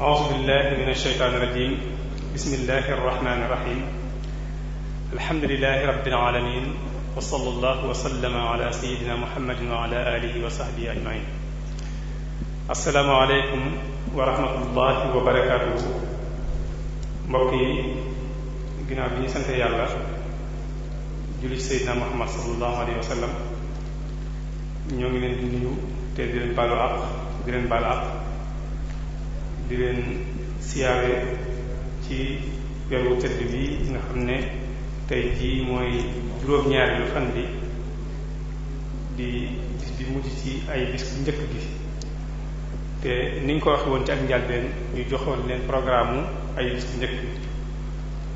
أعوذ بالله من الشيطان الرجيم بسم الله الرحمن الرحيم الحمد لله رب العالمين وصلى الله وسلم على سيدنا محمد وعلى آله وصحبه أجمعين السلام عليكم ورحمة الله وبركاته mbokk yi ginnaaw bi ñu sant yàlla julli Seydina Muhammad sallallahu alayhi wa sallam ñoo ngi leen di nuyu te di leen baalu àq di leen baal àq di leen siyaare ci weeru tëdd bi nga xam ne tey jii mooy juróom-ñaareelu fan bi di bis bi mujj ci ay bis bu njëkk gi te niñ ko waxee woon ci ak njàlbeen ñu joxoon leen programme mu ay bis bu njëkk bi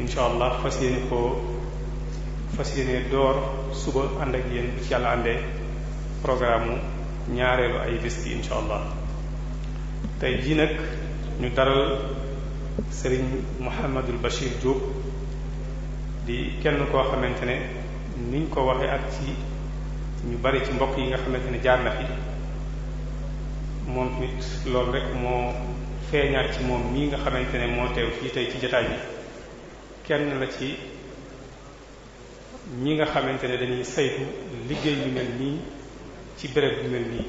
incha allah fas yéene door suba ànd ak yéen ci yàlla àndee programme mu ñaareelu ay bis bi incha allah tey jii nag ñu daral sëriñ Mouhamadul Bachir Diop di kenn koo xamante ne niñ ko waxee ak ci ñu bari ci mbokk yi nga xamante ne jaar na fi moom tamit loolu rek moo feeñaat ci moom mii nga xamante ne moo teew fii tey ci jotaay bi kenn la ci ñi nga xamante ne dañuy saytu liggéey yu mel nii ci béréb yu mel nii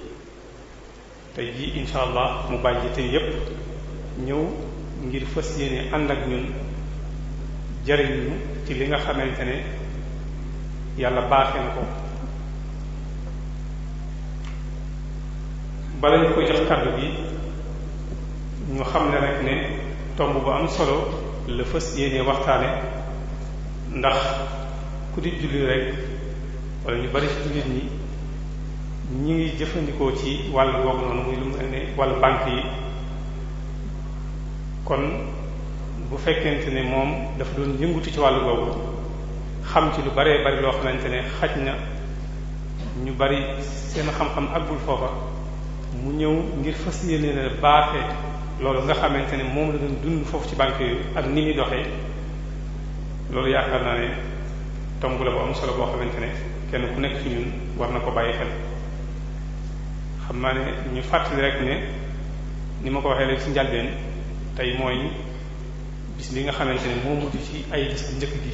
tey jii incha allah mu bàyyi tey yépp ñëw ngir fas yéene ànd ak ñun jariñu ci li nga xamante ne yàlla baaxee na ko bala ñu koy jox kàddu bi ñu xam ne rek ne tomb bu am solo la fas yéene waxtaane ndax ku di julli rek wala ñu bari ci jullit ñi ñi ngi jëfandikoo ci wàllu boobu noonu muy lu mel ne wàllu banque yi kon bu fekkente ne moom dafa doon yëngutu ci wàllu boobu xam ci lu baree bari loo xamante ne xaj na ñu bari seen xam-xam àggul foofa mu ñëw ngir fas yéene na baaxee loolu nga xamante ne moom la doon dund foofu ci banque yi ak ni muy doxee loolu yaakaar naa ne tomb la bu am solo boo xamante ne kenn ku nekk ci ñun war na ko bàyyi xel xam naa ne ñu fàttali rek ne ni ma ko waxee léegi ci njalbeen tey mooy bis bi nga xamante ne moo mujj ci ay bis bu njëkk gi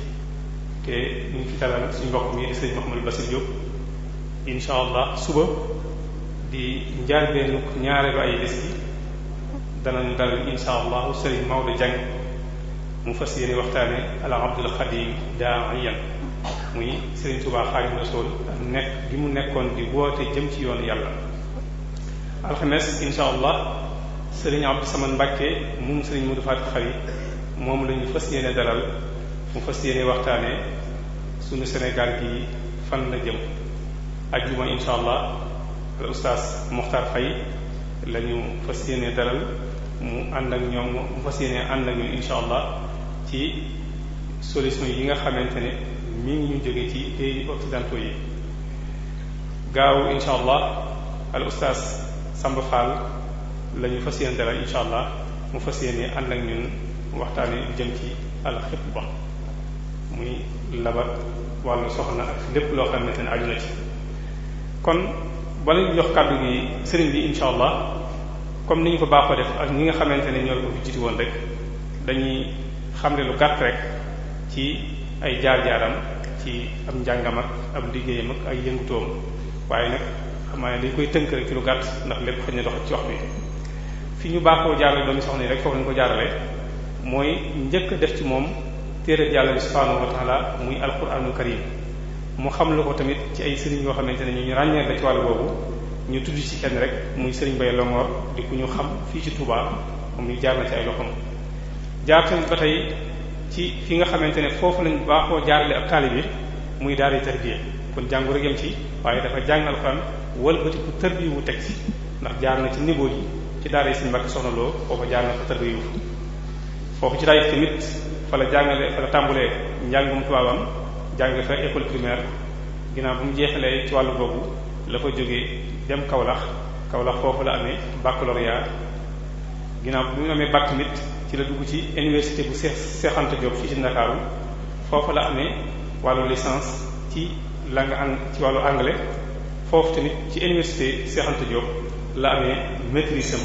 te ñu ngi fi dalal suñu mbokk mi di sëñ Mouhamadou Bassir Diop insha allah suba di njalbeenu ñaareelu ay bis gi danañu dalal insha allah sëriñ Maodo Dieng mu fas yéene waxtaane al Abdul Xadim da'iyan muy sëriñ Touba Xaadimu Rasuul ak nekk gi mu nekkoon di woote jëm ci yoonu yàlla alxames insha allah sëriñ Abdou Samane Mbacke moom sëriñ Modou Fatou Khari moom la ñu fas yéene dalal mu fas yéene waxtaane suñu Sénégal gi fan la jëm ajjuma insha allah al oustaz Mokhtar Faye la ñu fas yéene dalal mu ànd ak ñoom mu fas yéene ànd ak ñoom insha allah ci solution yi nga xamante ne mi ngi ñu jóge ci pays occidentaux yi gaaw insha allah al oustaz Samba Fall la ñu fas yéene dalal insha allah mu fas yéene ànd ak ñun waxtaane jëm ci alxitba muy labat wàllu soxna ak lépp loo xamante ne aju na ci kon bala ñu jox kàddu gi sëriñ bi insha allah comme ni ñu ko baaxoo def ak ñi nga xamante ne ñoo ko fi jiitu woon rek dañuy xamle lu gàtt rek ci ay jaar-jaaram ci am njàngam ak ab liggéeyam ak ay yëngutoom waaye nag xam naa ne dañ koy tënk rek ci lu gàtt ndax lépp xëy na dox ci wax bi fi ñu baaxoo jaarale doomi soxna yi rek foofu lañ ko jaarale mooy njëkk def ci moom téere yàlla bi subhaanahu wa taala muy alquranul karim mu xam la ko tamit ci ay sëriñ yoo xamante ne ñu ràññeer la ci wàllu boobu ñu tudd ci kenn rek muy sëriñ Bay Longoor di ku ñu xam fii ci Touba moom ñu jaar na ci ay loxoom jaar tamit ba tey ci fi nga xamante ne foofu lañ baaxoo jaarale ab taalibe muy daara tarbiya kon jàngu rek yam ci waaye dafa jàng alxuraan wëlbatiku tarbiya wu teg ci ndax jaar na ci niveau yi ci daara yi Sëriñ Mbàkke Soxna Lo foofu jaar na fa tarbiya wu foofu ci Taïf tamit fa la jàngale fa la tàmbulee njàngum tubaabam jàng fa école primaire ginnaaw bu mu jeexalee ci wàllu boobu la fa jógee dem Kaolack foofu la amee baccalauréat ginnaaw bu mu amee bac tamit ci la dugg ci université bu Cheikh Anta Diop fii ci Ndakaaru foofu la amee wàllu licence ci ci wàllu anglais foofu tamit ci université Cheikh Anta Diop la amee maîtrise am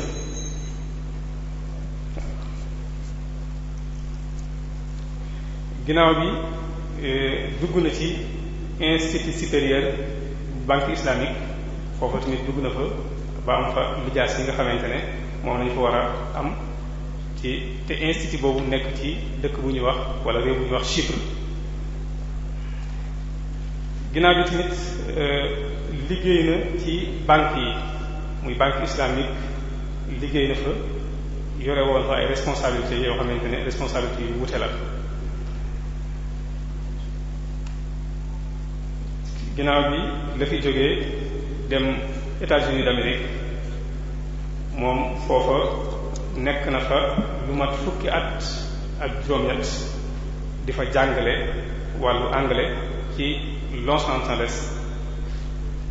ginnaaw bi dugg na ci institut supérieur banque islamique foofu tamit dugg na fa ba am fa lijaas yi nga xamante ne moom lañu fa war a am te institut boobu nekk ci dëkk bu ñuy wax wala réew bu ñuy wax Chypre. ginnaaw bi tamit liggéey na ci banque yi muy banque islamique liggéey na fa yore woon fa ay responsabilités yoo xamante ne responsabilités yu wute la. ginnaaw bi la fi jógee dem États-Unis d'Amérique moom foofa nekk na fa lu mat fukki at ak juróom-ñett di fa jàngale wàllu anglais ci Los Angeles.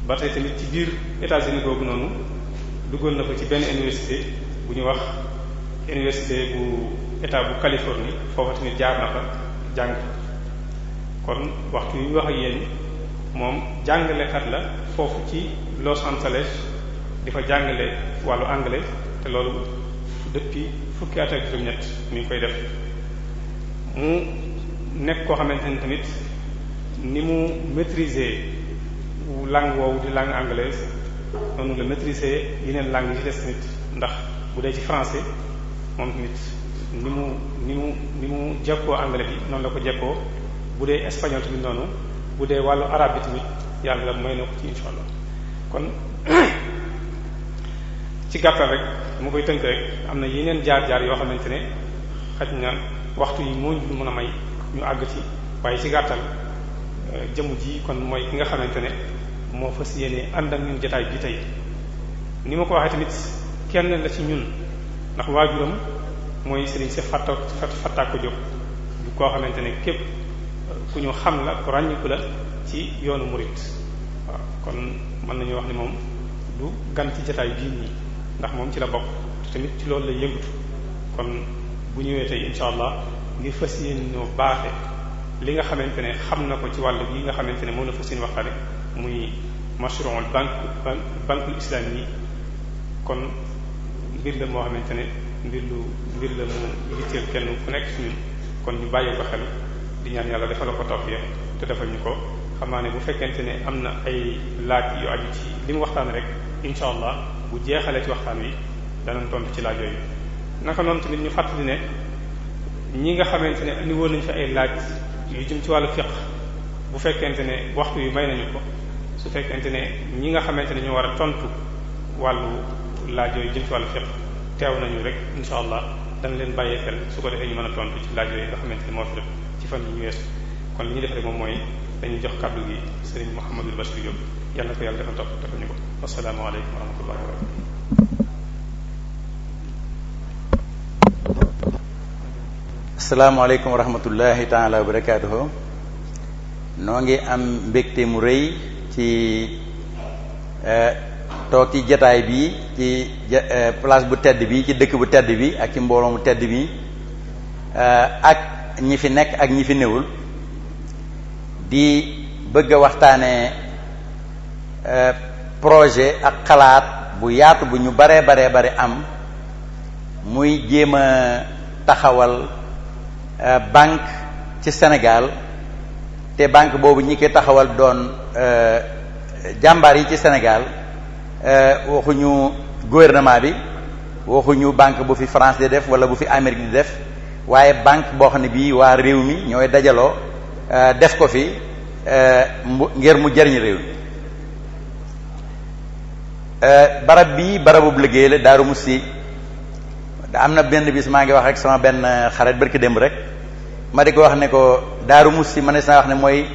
ba tey tamit ci biir États-Unis boobu noonu duggoon na fa ci benn université bu ñu wax université bu état bu Californie foofa tamit jaar na fa jàng. kon waxtu yu ñu wax ak yéen moom jàngalekat la foofu ci Los Angeles di fa jàngale wàllu anglais te loolu depuis fukki at ak juróom-ñett mi ngi koy def. mu nekk koo xamante ni tamit ni mu maîtriser langue woowu di langue anglaise noonu la maîtriser yeneen langue yi ci des tamit ndax bu dee ci français moom tamit ni mu jekkoo anglais bi noonu la ko jekkoo bu dee espagnol tamit noonu bu dee wàllu arabe bi tamit yàlla may na ko ci insha allah. kon ci gàttal rek mu koy tënk rek am na yeneen jaar-jaar yoo xamante ne xaj na waxtu yi moo ñu mën a may ñu àgg ci waaye ci gàttal jëmu ji kon mooy ki nga xamante ne moo fas yéene ànd ak ñun jotaay bi tey. ni ma ko waxee tamit kenn la ci ñun ndax waajuram mooy Serigne Cheikh Fatta ko Diop du koo xamante ne képp ku ñu xam la ku ràññiku la ci yoonu murit waaw kon mën nañu wax ni moom du gan ci jotaay bii nii ndax moom ci la bokk te tamit ci loolu lay yëngatu. kon bu ñëwee tey insha allah ngir fas yéene ñoo baaxe li nga xamante ne xam na ko ci wàll bi nga xamante ne moom la fas yéene waxtaane muy mashru'ul banque islami yi. kon mbir la moo xamante ne mbir la mu yitteel kenn ku nekk ci ñun kon ñu bàyyi ko xel di ñaan yàlla defal ko tawfiq te defal ñu ko. xam naa ne bu fekkente ne am na ay laaj yu aju ci li mu waxtaan rek insha allah bu jeexalee ci waxtaan wi danañ tontu ci laaj yooyu. naka noonu tamit ñu fàttali ne ñi nga xamante ne andi woon nañu fi ay laaj yu jëm ci wàllu fiqh bu fekkente ne waxtu yu may nañu ko su fekkente ne ñi nga xamante ne ñu war a tontu wàllu laaj yooyu jëm ci wàllu fiqh teew nañu rek insha allah dana leen bàyyee xel su ko defee ñu mën a tontu ci laaj yooyu nga xamante ne moo fi def ci fan yi ñu weesu. kon li ñu def rek moom mooy dañuy jox kàddu gi Serigne Mouhamadul Bachir Diop yàlla na ko yàlla defal topp defal ñu ko. wassalaamu aleykum wa rahmatullahi wa barakatuh. asalaamaaleykum wa rahmatullahi taala wa barakaatuhu. noo ngi am mbégte mu rëy ci toog ci jataay bi ci place bu tedd bi ci dëkk bu tedd bi ak ci mbooloo mu tedd bi ak ñi fi nekk ak ñi fi newul di bëgg a waxtaane projet ak xalaat bu yaatu bu ñu bare am muy jéem a taxawal banque ci Sénégal te banque boobu ñi koy taxawal doon jàmbaar yi ci Sénégal waxuñu gouvernement bi waxuñu banque bu fi France di def wala bu fi Amérique di def waaye banque boo xam ne bii waa réew mi ñooy dajaloo def ko fi ngir mu jariñ réew mi. barab bii barabub liggéey la Daaru Musti am na benn bis maa ngi wax rek sama benn xarit barki démb rek ma di ko wax ne ko Daaru Musti ma ne saa wax ne mooy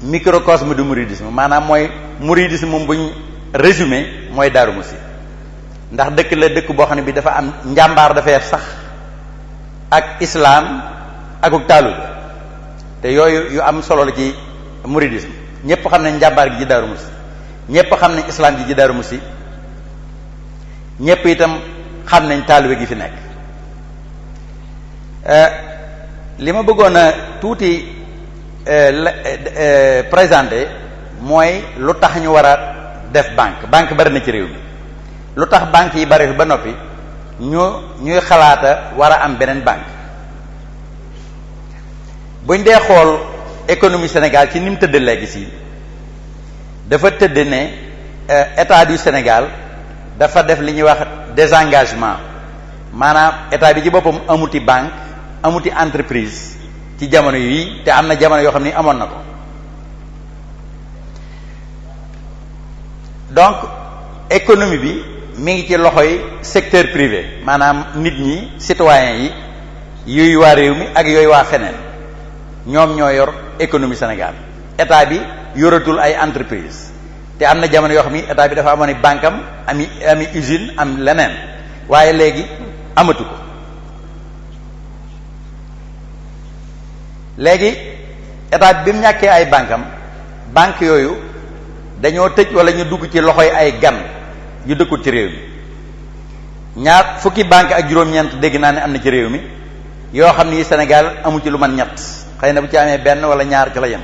microcosme du mouridisme maanaam mooy mouridisme moom buñ résumé mooy Daaru Musti ndax dëkk la dëkk boo xam ne bi dafa am njàmbaar dafay sax ak islaam akuk taalul te yooyu yu am solo la ci mouridisme ñépp xam ne njàmbaar gi ci Daaru Musti ñépp xam nañ islaam ji ci Daaru Musti ñépp itam xam nañ taalibe gi fi nekk. li ma bëggoon a tuuti présenté mooy lu tax ñu war a def banque bari na ci réew mi lu tax banque yi bari fi ba noppi ñuy xalaata war a am beneen banque buñ dee xool économie Sénégal ci ni mu tëdd léegi si dafa tëdd ne état du Sénégal dafa def li ñuy wax désengagement maanaam état bi ci boppam amuti banque amuti entreprise ci jamono yii te am na jamono yoo xam ni amoon na ko donc économie bi mi ngi ci loxoy secteur privé maanaam nit ñi citoyens yi yooyu waa réew mi ak yooyu waa feneen ñoom ñoo yor économie Sénégal état bi yoratul ay entreprise te am na jamono yoo xam ni état bi dafa amoon i banque am ami usine am leneen waaye léegi amatu ko léegi état bi mu ñàkkee ay banque am banque yooyu dañoo tëj wala ñu dugg ci loxoy ay gan yu dëkkul ci réew mi ñaar fukki banque ak juróom-ñeent dégg naa ne am na ci réew mi yoo xam ni Sénégal amu ci lu man ñett xëy na bu ci amee benn wala ñaar ci la yem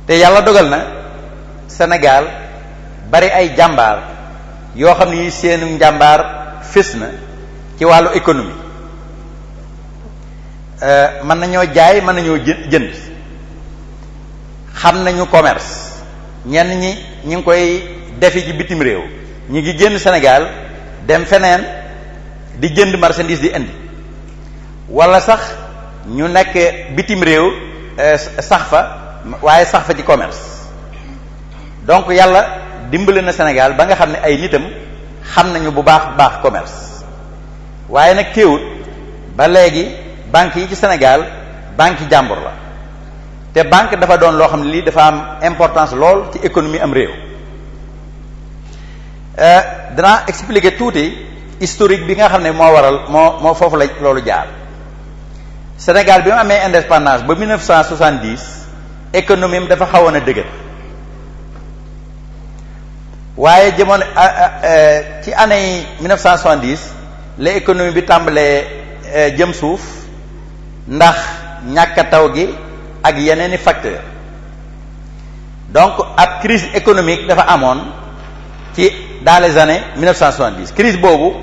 te yàlla dogal na Sénégal bari ay jàmbaar yoo xam ni seenu njàmbaar fés na ci wàllu économie mën nañoo jaay mën nañoo jënd xam nañu commerce ñenn ñi ngi koy defi ci bitim réew ñi ngi génn Sénégal dem feneen di jënd marchandise di indi wala sax ñu nekk bitim réew sax fa waaye sax fa ci commerce donc yàlla dimbali na Sénégal ba nga xam ne ay nitam xam nañu bu baax commerce waaye nag teewut ba léegi banque yi ci Sénégal banque yi jàmbur la te banque dafa doon loo xam ne lii dafa am importance lool ci économie am réew danaa expliquer tuuti historique bi nga xam ne moo waral moo foofu la loolu jaar Sénégal bi mu amee indépendance ba 1970 économie am dafa xawoon a dëgër waaye jamono ci année yi 1970 la économie bi tàmbalee jëm suuf ndax ñàkk taw gi ak yeneeni facteur donc ab crise économique dafa amoon ci dans les années 1970 crise boobu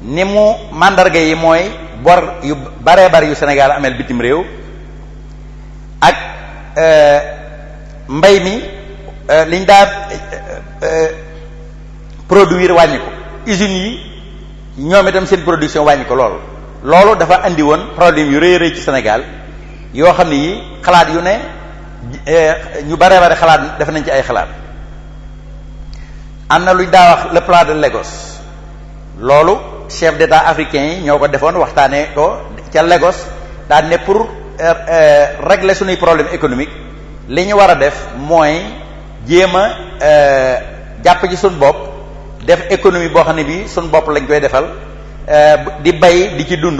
ni mu màndarga yi mooy bor yu baree bari yu Sénégal ameel bitim réew ak mbay mi liñ daa produire wàññi ko usines yi ñoom itam seen production wàññi ko loolu dafa andi woon problème yu rëy rëy ci Sénégal yoo xam ne yi xalaat yu ne ñu baree bari xalaat def nañ ci ay xalaat am na lu ñu daa wax le plan de Lagos loolu chef d'état africain yi ñoo ko defoon waxtaanee ko ca Lagos daal ne pour régler suñuy problème économique li ñu war a def mooy jéem a jàpp ci suñ bopp def économie boo xam ne bii suñ bopp lañ koy defal di bay di ci dund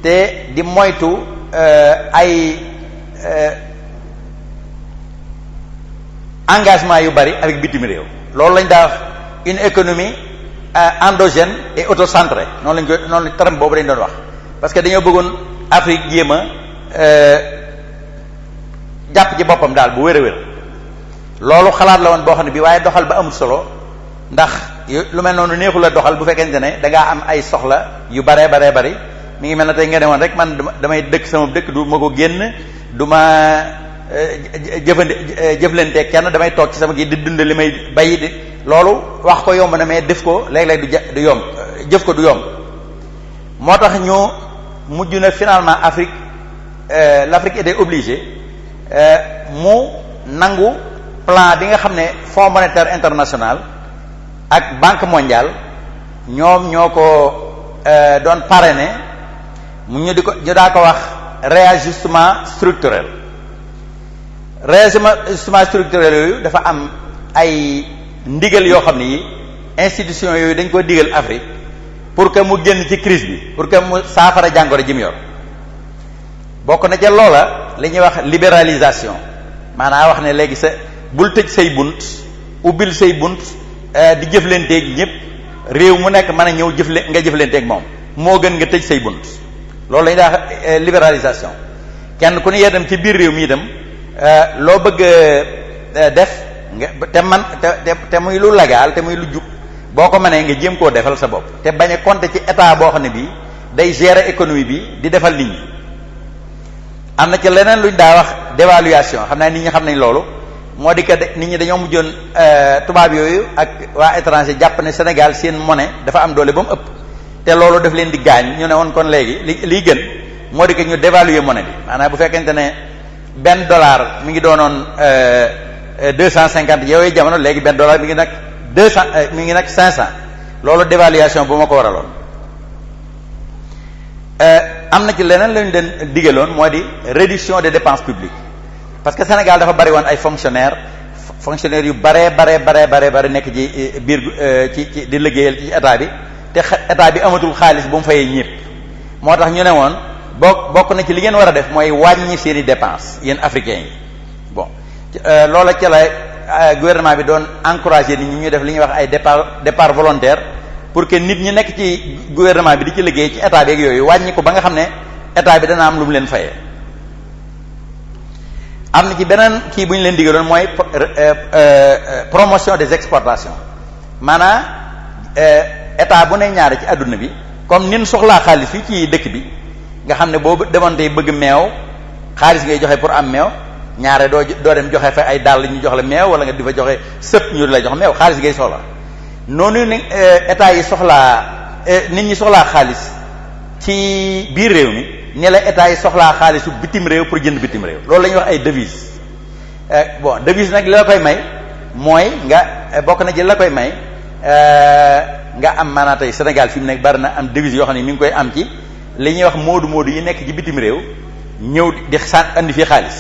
te di moytu ay engagement yu bari avec bitim réew loolu lañ daa wax une économie endogène et autocentrée noonu terme boobu lañ doon wax parce que dañoo bëggoon Afrique jéem a jàpp ci boppam daal bu wér a wér loolu xalaat la woon boo xam ne bi waaye doxal ba amul solo ndax lu mel noonu neexul la doxal bu fekkente ne da ngaa am ay soxla yu baree bari mi ngi mel ne tey nga ne woon rek man damay dëkk sama dëkk du ma ko génn du ma jëflanteeg kenn damay toog ci sama gi di dund li may bay di loolu wax ko yomb na mais def ko léeg-léeg du yomb jëf ko du yomb moo tax ñu mujj na finalement Afrique l'Afrique était obligée mu nangu plan bi nga xam ne Fonds monétaire international ak Banque mondiale ñoom ñoo ko doon parrainé ñu daa ko wax réajustement structurel réajustement structurel yooyu dafa am ay ndigal yoo xam ne yi institution yooyu dañ ko digal Afrique pour que mu génn ci crise bi pour que mu saafara jàngoro ji mu yor bokk na ca loola li ñuy wax libéralisation maanaam wax ne léegi bul tëj say bunt ubbil say bunt di jëflanteeg ñëpp réew mu nekk mën a ñëw nga jëflanteeg moom moo gën nga tëj say bunt loolu la ñuy wax libéralisation kenn ku ne yee dem ci biir réew mi itam loo bëgg def nga te muy lu légal te muy lu jub boo ko mënee nga jéem koo defal sa bopp te bañ a compter ci état boo xam ne bii day gérer économie bi di defal nit ñi am na ci leneen luñ daa wax dévaluation xam naa nit ñi xam nañ loolu moo di que nit ñi dañoo mujjoon tubaab yooyu ak waa étranger jàpp ne Sénégal seen monnaie dafa am doole ba mu ëpp te loolu daf leen di gaañ ñu ne woon kon léegi liy gën moo di que ñu dévaluer monnaie bi maanaam bu fekkente ne benn dollar mi ngi doonoon 250 yooyu jamono léegi benn dollar mi ngi nag 200 mi ngi nag 500 loolu dévaluation bu ma ko waraloon. am na ci leneen lañu leen digaloon moo di réduction des dépenses publiques parce que Sénégal dafa bari woon ay fonctionnaires yu bare nekk ci biir ci di liggéeyal ci état bi te état bi amatul xaalis bu mu fayee ñépp moo tax ñu ne woon bokk na ci li ngeen war a def mooy wàññi seeni dépenses yéen africains yi bon loola ca la gouvernement bi doon encourager nit ñi ñuy def li ñuy wax ay départ volontaire pour que nit ñi nekk ci gouvernement bi di ci liggéey ci état bi ak yooyu wàññi ko ba nga xam ne état bi dana am lu mu leen fayee. am na ci beneen kii bu ñu leen digaloon mooy promotion des exportations maanaam état bu ne ñaare ci àdduna bi comme nin soxlaa xaalis fii ci dëkk bi nga xam ne boo demoon tey bëgg meew xaalis ngay joxe pour am meew ñaare doo dem joxe fa ay dàll ñu jox la meew wala nga di fa joxe sëpp ñu la jox meew xaalis ngay soxla noonu ni état yi soxlaa nit ñi soxlaa xaalis ci biir réew mi ni la état yi soxlaa xaalisu bitim réew pour jënd bitim réew loolu la ñuy wax ay devise bon devise nag li la koy may mooy nga bokk na ci la koy may nga am maanaam tey Sénégal fi mu nekk bari na am devise yoo xam ne mi ngi koy am ci li ñuy wax moodu yi nekk ci bitim réew ñëw di andi fii xaalis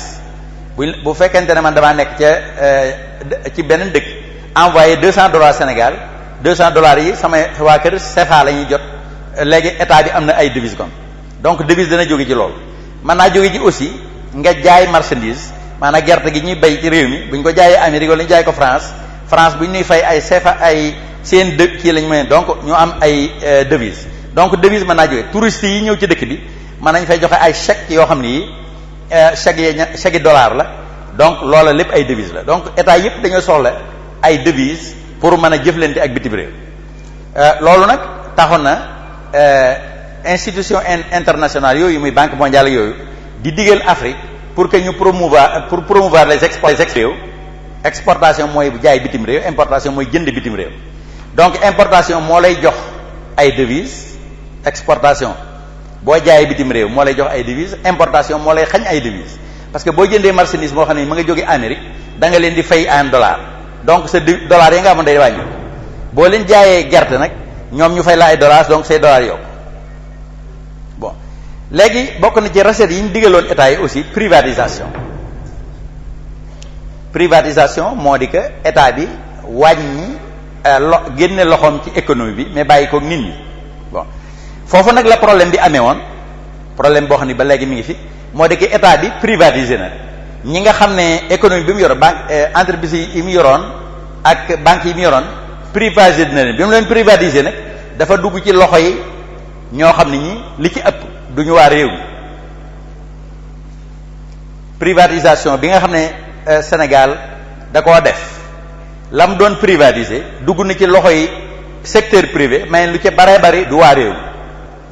bu fekkente ne man damaa nekk ca ci beneen dëkk envoyé $200 Sénégal $200 yi sama waa kër CFA la ñuy jot léegi état bi am na ay devise kon donc devise dana jóge ci loolu mën naa jóge ci aussi nga jaay marchandise maanaam gerte gi ñuy bay ci réew mi bu ñu ko jaayee Amérique wala ñu jaay ko France bu ñu ñuy fay ay CFA ay seen dëkk kii lañ mën donc ñu am ay devise donc devise mën naa jóge touristes yi ñëw ci dëkk bi mën nañ fay joxe ay chèques yoo xam ne yi chèques yi dollar la donc loola lépp ay devise la donc état yépp dañoo soxla ay devise pour mën a jëflante ak bitim réew loolu nag taxoon na institution internationale yooyu muy banque mondiale yooyu di digal Afrique pour que ñu promouvoir les réew exportation mooy jaay bitim réew importation mooy jënd bitim réew donc importation moo lay jox ay devises exportation boo jaayee bitim réew moo lay jox ay devises importation moo lay xañ ay devises parce que boo jëndee marchandise moo xam ne ma nga jóge Amérique da nga leen di fay en dollar donc sa dollar yi nga amoon day wàññi boo leen jaayee gerte nag ñoom ñu fay la ay dollars donc say dollars yokku bon léegi bokk na ci recettes yi ñu digaloon état yi aussi privatisation moo di que état bi wàññi génne loxoom ci économie bi mais bàyyi koog nit ñi bon foofu nag la problème bi amee woon problème boo xam ne ba léegi mi ngi fi moo di que état bi privatisé na ñi nga xam ne économie bi mu yoroon banque entreprise yi mu yoroon ak banque yi mu yoroon privatisé na leen bi mu leen privatisé nag dafa dugg ci loxo yi ñoo xam ne ñi li ci ëpp du ñu waa réew mi privatisation bi nga xam ne Sénégal da koo def lam doon privatisé dugg na ci loxo yi secteur privé mais lu ci baree bari du waa réew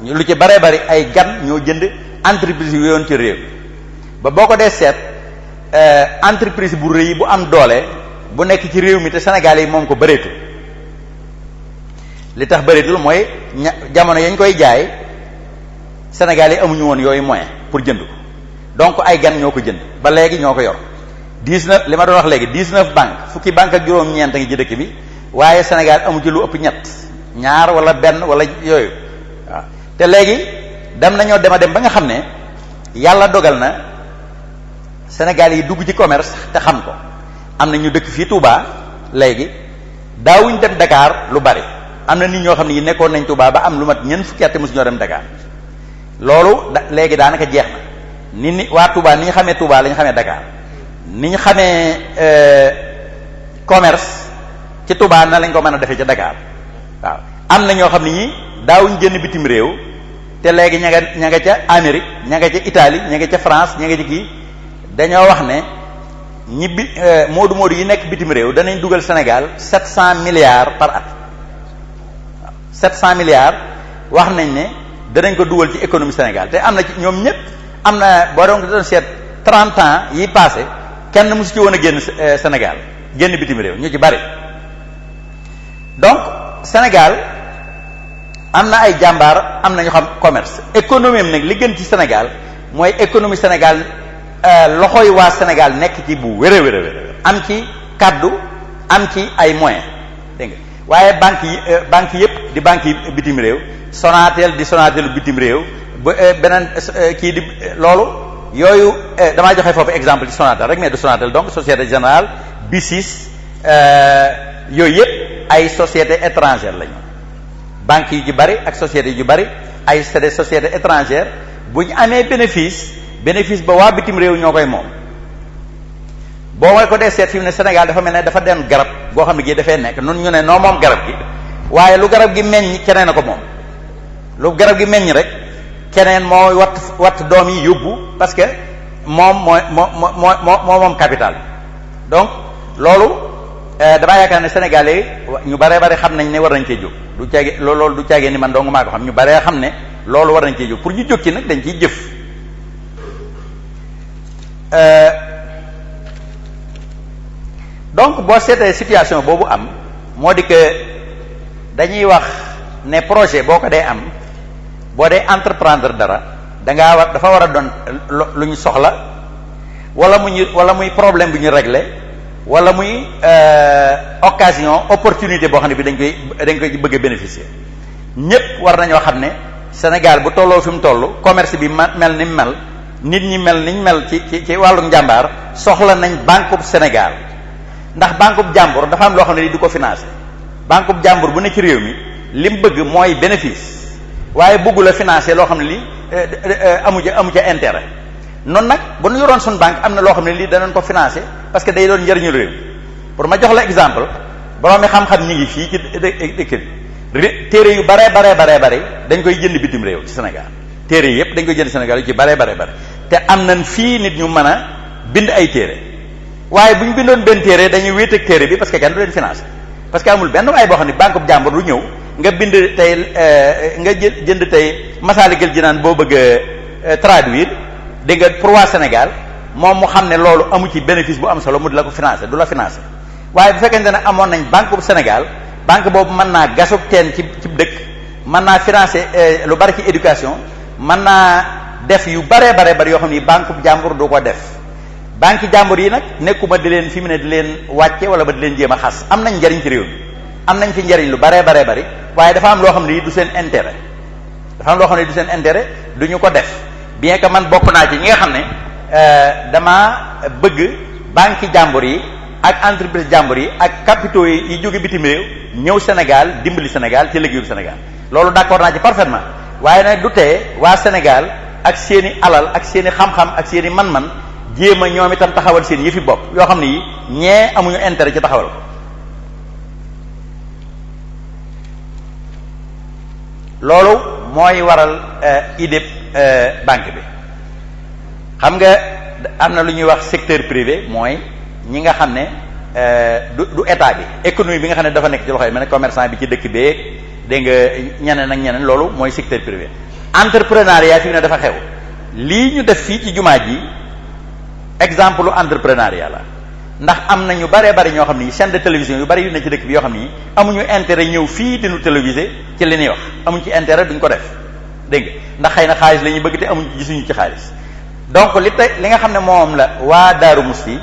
mi lu ci baree bari ay gan ñoo jënd entreprise yu yoon ci réew ba boo ko dee seet entreprise bu rëy bu am doole bu nekk ci réew mi te Sénégal yi moom ko bëreetul li tax bëreetul mooy jamono yañ koy jaay Sénégal yi amuñu woon yooyu moyen pour jënd ko donc ay gan ñoo ko jënd ba léegi ñoo ko yor 19 li ma doon wax léegi 19 banques fukki banque ak juróom-ñeent ngi ci dëkk bi waaye Sénégal amu ci lu ëpp ñaar wala benn wala yooyu waaw te léegi dem nañoo dem ba nga xam ne yàlla dogal na Sénégal yi dugg ci commerce te xam ko am na ñu dëkk fii Touba léegi daawuñ dem Dakar lu bari am na nit ñoo xam ne yi nekkoon nañ Touba ba am lu mat ñeent fukki at mosu ñoo dem Dakar loolu léegi daanaka jeex na ni waa Touba ni ñu xamee Touba la ñu xamee Dakar ni ñu xamee commerce ci Touba na lañ ko mën a defee ca Dakar waaw am na ñoo xam ne ñi daawuñ génn bitim réew te léegi ña nga ca Amérique ña nga ca Italie ña nga ca France ña nga ca kii dañoo wax ne ñibbi moodu yi nekk bitim réew danañ dugal Sénégal 700 milliards par at waaw 700 milliards wax nañ ne danañ ko dugal ci économie Sénégal te am na ci ñoom ñëpp am na boo doon seet 30 ans yi passé kenn mosu ci woon a génn Sénégal génn bitim réew ñu ci bari. donc Sénégal am na ay jàmbaar am na ñu xam commerce économie am nag li gën ci Sénégal mooy économie Sénégal loxoy waa Sénégal nekk ci bu wér a wér a wér am ci kaddu am ci ay moyens dégg nga waaye banques yëpp di banques yi bitim réew Sonatel di Sonatel bitim réew ba beneen kii di loolu yooyu damaa joxe foofu exemple ci Sonatel rek mais de Sonatel donc Société Générale BICIS yooyu yëpp ay sociétés étrangères lañu banques yu ci bari ak sociétés yu ci bari ay c'est des sociétés étrangères bu ñu amee bénéfice ba waa bitim réew ñoo koy moom. boo mooy ko dee seet fi mu ne Sénégal dafa mel ne dafa den garab goo xam ne gii dafay nekk nun ñu ne noo moom garab gi waaye lu garab gi meññ keneen a ko moom lu garab gi meññ rek keneen moo watt doom yi yóbbu parce que moom moom capital donc loolu damaa yaakaar ne Sénégalais ñu baree bari xam nañ ne war nañ cee jóg du caage loolu du caagee ni man dong maa ko xam ñu baree xam ne loolu war nañ cee jóg pour ñu jóg ci nag dañ ciy jëf. donc boo seetee situation boobu am moo di que dañuy wax ne projet boo ko dee am boo dee entreprendre dara dafa war a doon lu ñu soxla wala muy problème bu ñu régler wala muy occasion opportunité boo xam ne bi dañ koy bëgg a bénéficier ñépp war nañoo xam ne Sénégal bu tolloo fi mu toll commerce bi mel ni mel nit ñi mel niñ mel ci wàllu njàmbaar soxla nañ banque bu Sénégal ndax banque bu jàmbur dafa am loo xam ne li du ko financé banque bu jàmbur bu ne ci réew mi li mu bëgg mooy bénéfice waaye bëggu la financé loo xam ne lii amu ca intérêt noonu nag bu ñu yoroon suñu banque am na loo xam ne lii danañ ko financé parce que day doon njëriñu réew pour ma jox la exemple borom mi xam-xam ñi ngi fii ci dëkk bi téere yu bare dañ koy jënd bitim réew ci Sénégal téere yi yëpp dañ koy jënd Sénégal yu ci bare te am nañ fii nit ñu mën a bind ay téere waaye bu ñu bindoon benn téere dañuy wéet ak téere bi parce que kenn du leen financé parce que amul benn waaye boo xam ne banque bu jàmbur du ñëw nga bind tey nga jënd tey Masaalikul Jinaan boo bëgg a traduire dégg nga pour waa Sénégal moom mu xam ne loolu amu ci bénéfice bu am solo mu di la ko financé du la financé waaye bu fekkente ne amoon nañ banque bu Sénégal banque boobu mën naa gasub teen ci dëkk mën naa financé lu bari ci éducation mën naa def yu bari yoo xam ni banque bu jàmbur du ko def banque jàmbur yi nag nekkuma di leen fi mu ne di leen wàcce wala ba di leen jéem a xas am nañ njariñ ci réew mi am nañ fi njariñ lu bari waaye dafa am loo xam ne du seen intérêt du ñu ko def bien que man bokk naa ci ñi nga xam ne dama bëgg banque jàmbur yi ak entreprise jàmbur yi ak capitaux yi jóge bitim réew ñëw Sénégal dimbali Sénégal ci liggéeyu Sénégal loolu d'accord naa ci parfaitement waaye nag du tee waa Sénégal ak seeni alal ak seeni xam-xam ak seeni man-man jéem a ñoom itam taxawal seen yëfi bopp yoo xam ne yi ñee amuñu intérêt ci taxawal ko loolu mooy waral idée banque bi xam nga am na lu ñuy wax secteur privé mooy ñi nga xam ne du état bi économie bi nga xam ne dafa nekk ci loxo yi mel ne commerçant bi ci dëkk beeg dégg nga ñeneen ak ñeneen loolu mooy secteur privé entrepreneuriat fi mu ne dafa xew lii ñu def fii ci jumaa ji exemple lu entrepreneuriat la ndax am na ñu baree bari ñoo xam ni chaîne de télévision yu bari yu ne ci dëkk bi yoo xam ni amuñu intérêt ñëw fii di nu téléviser ci li ñuy wax amuñ ci intérêt duñ ko def dégg nga ndax xëy na xaalis la ñuy bëgg te amuñ ci gisuñu ci xaalis donc li nga xam ne moom la waa Daaru Musti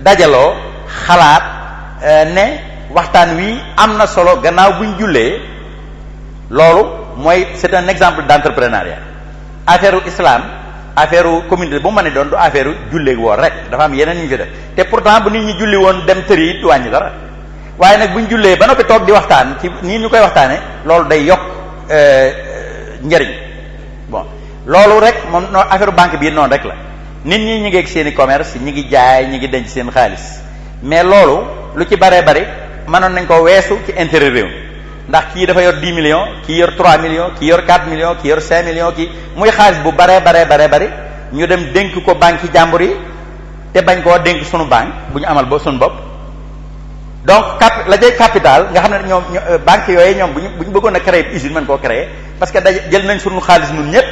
dajaloo xalaat ne waxtaan wi am na solo gannaaw buñ jullee loolu mooy c'est un exemple d'entrepreneuriat affaire islam affaire communauté bu ma ne doon du affaire julleeg woor rek dafa am yeneen ñu fi def te pourtant bu nit ñi julli woon dem tëri it du wàññi dara waaye nag buñ jullee ba noppi toog di waxtaan ci nii ñu koy waxtaane loolu day yokk njëriñ bon loolu rek moom noonu affaire banque bi noonu rek la nit ñi ngi ak seen i commerce ñi ngi jaay ñi ngi denc seen xaalis mais loolu lu ci baree bari mënoon nañ ko weesu ci intérêt réew ndax kii dafa yor 10 millions kii yor 3 millions kii yor 4 millions kii yor 5 millions kii muy xaalis bu baree bari ñu dem dénk ko banque yi jàmbur yi te bañ koo dénk sunu banque bu ñu amal ba sunu bopp donc la jay capital nga xam ne ñoom banque yooyu ñoom bu ñu bëggoon a créer usine mën koo créer parce que jël nañ sunu xaalis nun ñëpp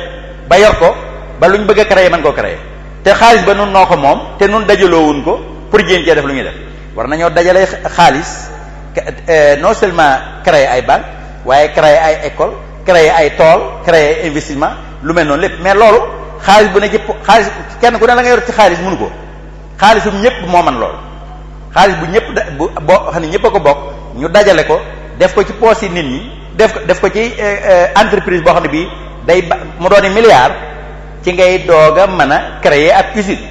ba yor ko ba luñ bëgg a créer mën koo créer te xaalis ba nun noo ko moom te nun dajaloowuñ ko pour jéem cee def lu ñuy def war nañoo dajale xaalis non seulement créer ay banque waaye créer ay école créer ay tool créer ay investissement lu mel noonu lépp mais loolu xaalis bu ne ci xaalis kenn ku ne la nga yor ci xaalis mënu ko xaalisum ñëpp moo man loolu xaalis bu ñëpp boo xam ne ñëpp a ko bokk ñu dajale ko def ko ci poos yi nit ñi def ko ci entreprise boo xam ne bii day mu dooni milliard ci ngay doog a mën a créer ak usine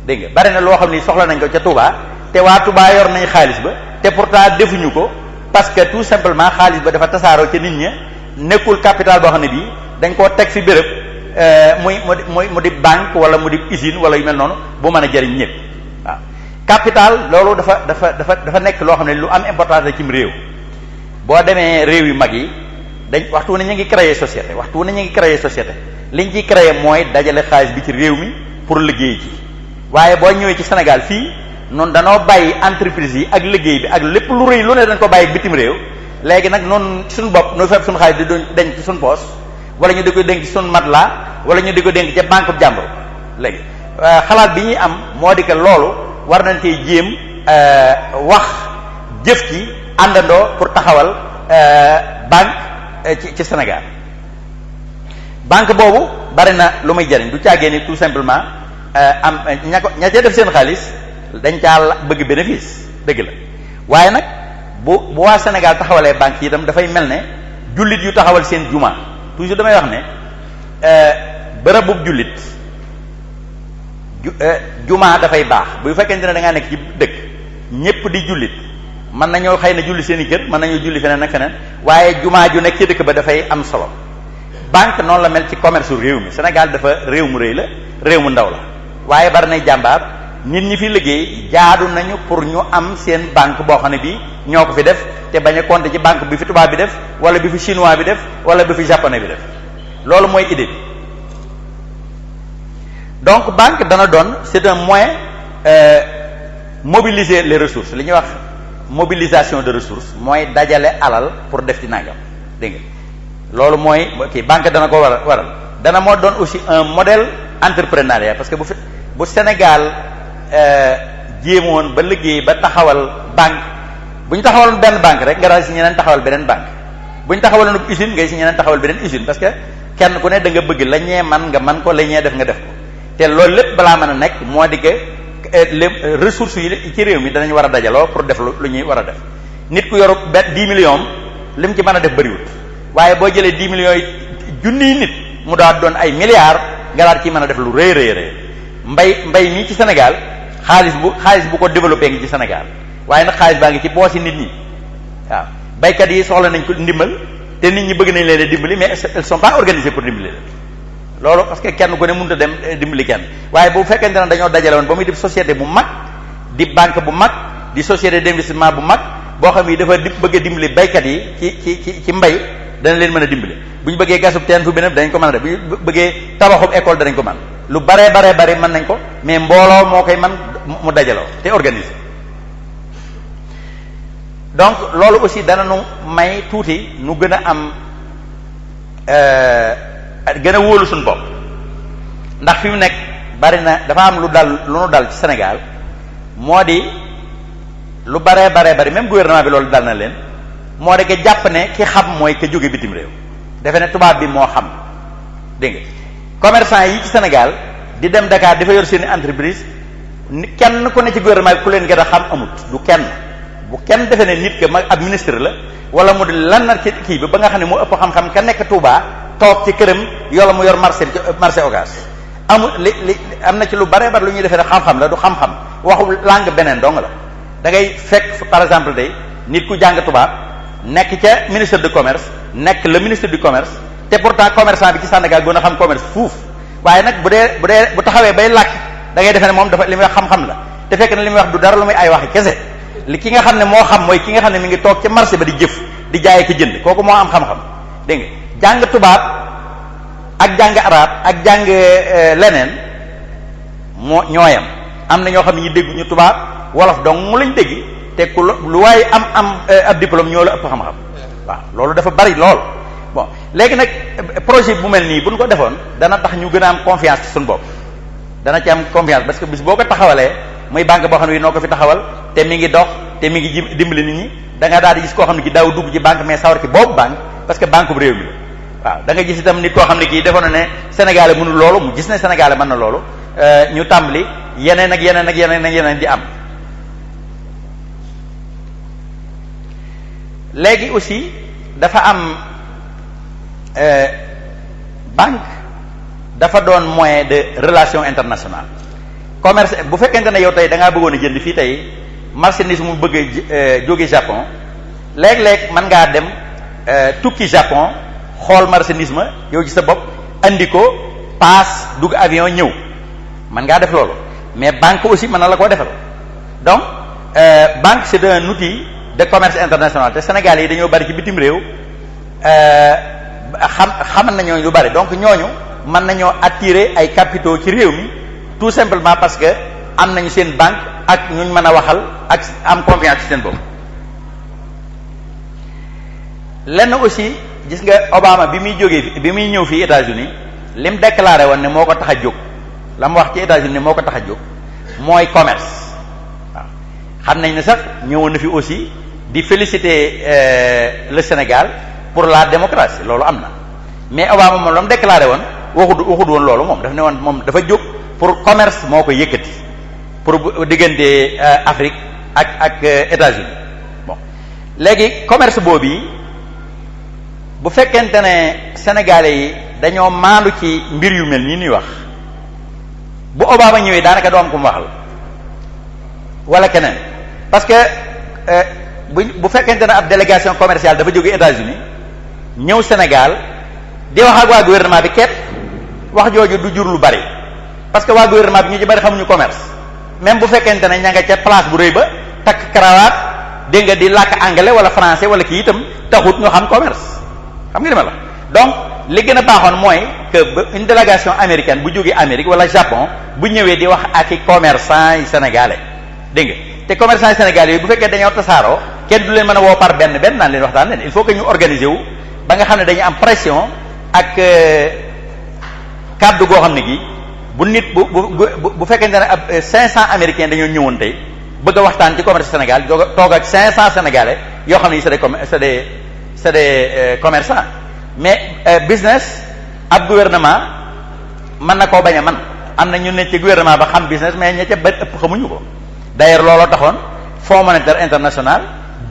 dégg nga bari na loo xam ni soxla nañ ko ca Touba te waa Touba yor nañ xaalis ba te pourtant defuñu ko parce que tout simplement xaalis ba dafa tasaaroo ca nit ña nekkul capital boo xam ne bii dañ koo teg fi béréb mu di banque wala mu di usine wala yu mel noonu bu mën a jëriñ ñëpp waaw capital loolu dafa nekk loo xam ne lu am importance la cim réew boo demee réew yu mag yi dañ waxtu wu ne ñu ngi créer société waxtu wu ne ñu ngi créer société liñ ciy créer mooy dajale xaalis bi ci réew mi pour liggéey ci waaye boo ñëwee ci Sénégal fii noonu danoo bàyyi entreprise yi ak liggéey bi ak lépp lu rëy lu ne dañ ko bàyyi bitim réew léegi nag noonu suñu bopp nooy fekk suñu xaalis di denc ci suñu poos wala ñu di ko denc ci suñu matelas wala ñu di ko denc ca banque bu jàmbur léegi xalaat bi ñuy am moo di que loolu war nañ cee jéem wax jëf ci àndandoo pour taxawal banque ci Sénégal banque boobu bari na lu muy jariñ du caagee ni tout simplement am ña ca def seen xaalis dañ caa bëgg bénéfice dëgg la waaye nag bu waa Sénégal taxawalee banque yi itam dafay mel ne jullit yu taxawal seen juma toujours damay wax ne bërëbub jullit juma dafay baax bu fekkente ne da ngaa nekk ci dëkk ñépp di jullit mën nañoo xëy na julli seen i kër mën nañoo julli feneen ak feneen waaye juma ju nekk ci dëkk ba dafay am solo banque noonu la mel ci commerce réew mi Sénégal dafa réew mu rëy la réew mu ndaw la waaye bari nay jàmbaar nit ñi fi liggéey jaadu nañu pour ñu am seen banque boo xam ne bii ñoo ko fi def te bañ a compter ci banque bi fi tubaab bi def wala bi fi chinois bi def wala bi fi japonais bi def loolu mooy idée bi donc banque dana doon c'est un moyen mobiliser les ressources li ñuy wax mobilisation de ressources mooy dajale alal pour def ci nangam dégg nga loolu mooy kii banque dana ko waral dana moo doon aussi un modèle entrepreneuriat parce que bu Sénégal jéemoon ba liggéey ba taxawal banque bu ñu taxawaloon benn banque rek nga daal si ñeneen taxawal beneen banque bu ñu taxawaloon usine ngay si ñeneen taxawal beneen usine parce que kenn ku ne da nga bëgg la ñee man nga man ko la ñee def nga def ko te loolu lépp balaa mën a nekk moo di que les ressources yi ci réew mi danañ war a dajaloo pour def lu ñuy war a def nit ku yoru 10 millions lim ci mën a def bëriwut waaye boo jëlee 10 millions yi junniy nit mu daal doon ay milliards nga daal ci mën a def lu rëy rëy mbay mii ci Sénégal xaalis bu ko développé ngi ci Sénégal waaye nag xaalis baa ngi ci poos yi nit ñi waaw baykat yi soxla nañ ko ndimbal te nit ñi bëgg nañ leen dimbali mais elles sont pas organisées pour dimbali leen loolu parce que kenn ku ne mënut a dem dimbali kenn waaye bu fekkente ne dañoo dajale woon ba muy def société bu mag di banque bu mag di société d'investissement bu mag boo xam ni dafa bëgg a dimbali baykat yi ci mbay dana leen mën a dimbali bu ñu bëggee gasub teen fu beneen danañ ko mën a def bu ñu bëggee tabaxub école danañ ko mën lu bare mën nañ ko mais mbooloo moo koy man mu dajaloo te organiser donc loolu aussi dana nu may tuuti nu gën a am gën a wóolu suñu bopp ndax fi mu nekk bari na dafa am lu nu dal ci Sénégal moo di lu bari même gouvernement bi loolu dal na leen moo di ke jàpp ne ki xam mooy ke jóge bitim réew defe ne tubaab bi moo xam dégg nga commerçant yi ci Sénégal di dem Dakar dafa yor seeni entreprise kenn ku ne ci gouvernement bi ku leen gën a xam amut du kenn bu kenn defe ne nit ke mag ab ministre la wala mu di lan na ci kii bi ba nga xam ne moo ëpp xam-xam ka nekk Touba toog ci këram yola mu yor marché Ocass amul li am na ci lu bare lu ñuy defee ne xam-xam la du xam-xam waxu langue beneen dong la da ngay fekk par exemple tey nit ku jàng tubaab nekk ca ministre de commerce nekk le ministre du commerce te pourtant commerçant bi ci Sénégal gën a xam commerce fuuf waaye nag bu taxawee bay làkk da ngay defee ne moom dafa li muy wax xam-xam la te fekk na li muy wax du dara lu muy ay waxi kese li ki nga xam ne moo xam mooy ki nga xam ne mi ngi toog ca marché ba di jëf di jaayee ki jënd kooku moo am xam-xam dégg nga jàng tubaab ak jàng arab ak jàng leneen moo ñooyam am na ñoo xam ne ñu dégg ñu tubaab wolof donc mu lañ dégg te ku lu waaye am ab diplôme ñoo la ëpp xam-xam waaw loolu dafa bari lool bon léegi nag projet bu mel nii bu ñu ko defoon dana tax ñu gën a am confiance ci suñu bopp dana ci am confiance parce que bis boo ko taxawalee muy banque boo xam ne noo ko fi taxawal te mi ngi dox te mi ngi dimbali nit ñi da nga daal di gis koo xam ne ki daaw dugg ci banque mais sawar ci boobu banque parce que banque bu réew mi la waaw da nga gis itam nit koo xam ne kii defoon na ne Sénégalais mënul loolu mu gis ne Sénégalais mën na loolu ñu tàmbali yeneen ak yeneen ak yeneen ak yeneen di am. léegi aussi dafa am banque dafa doon moyen de relation internationale commerce bu fekkente ne yow tey da ngaa bëggoon a jënd fii tey marchandise mu bëgg a jóge Japon léeg-léeg mën ngaa dem tukki Japon xool marchandise ma yow ci sa bopp andi ko paas dugg avion ñëw mën ngaa def loolu mais banque aussi mën na la koo defal donc banque c'est un outil de commerce international te Sénégal yi dañoo bari ci bitim réew xamal nañoo lu bari donc ñooñu mën nañoo attirer ay capitaux ci réew mi tout simplement parce que am nañu seen banque ak ñuñ mën a waxal ak am confiance ci seen bopp. lenn aussi gis nga Obama bi muy jógee bi muy ñëw fii États-Unis lim déclaré woon ne moo ko tax a jóg la mu wax ci États-Unis ne moo ko tax a jóg mooy commerce waaw xam nañ ne sax ñëwoon na fi aussi di féliciter le Sénégal pour la démocratie loolu am na mais Obama moom la mu déclaré woon waxut woon loolu moom daf ne woon moom dafa jóg pour commerce moo ko yëkkati pour diggante Afrique ak États-Unis bon léegi commerce boobu bu fekkente ne Sénégalais yi dañoo maandu ci mbir yu mel nii ñuy wax bu Obama ñëwee daanaka doo am ku mu waxal wala keneen parce que bu fekkente ne ab délégation commerciale dafa jóge États-Unis ñëw Sénégal di wax ak waa gouvernement bi képp wax jooju du jur lu bari parce que waa gouvernement bi ñu ci bari xamuñu commerce même bu fekkente ne ña nga ca place bu rëy ba takk cravate dégg nga di làkk anglais wala français wala kii itam taxut ñu xam commerce xam nga li ma la donc li gën a baaxoon mooy que une délégation américaine bu jógee Amérique wala Japon bu ñëwee di wax ak i commerçant yi sénégalais dégg nga te commerçant yi sénégalais yi bu fekkee dañoo tasaaroo kenn du leen mën a woo par benn naan leen waxtaan leen il faut que ñu organiser wu ba nga xam ne dañu am pression ak kàddu goo xam ne gi bu nit bu fekkente ne ab 500 américains dañoo ñëwoon tey bëgg a waxtaan ci commerce Sénégal toog ak 500 sénégalais yoo xam ne c'est des commerçants mais business ab gouvernement mën na koo bañ a man am na ñu ne ci gouvernement ba xam business mais ña ca bari ëpp xamuñu ko d'ailleurs looloo taxoon Fonds monétaire international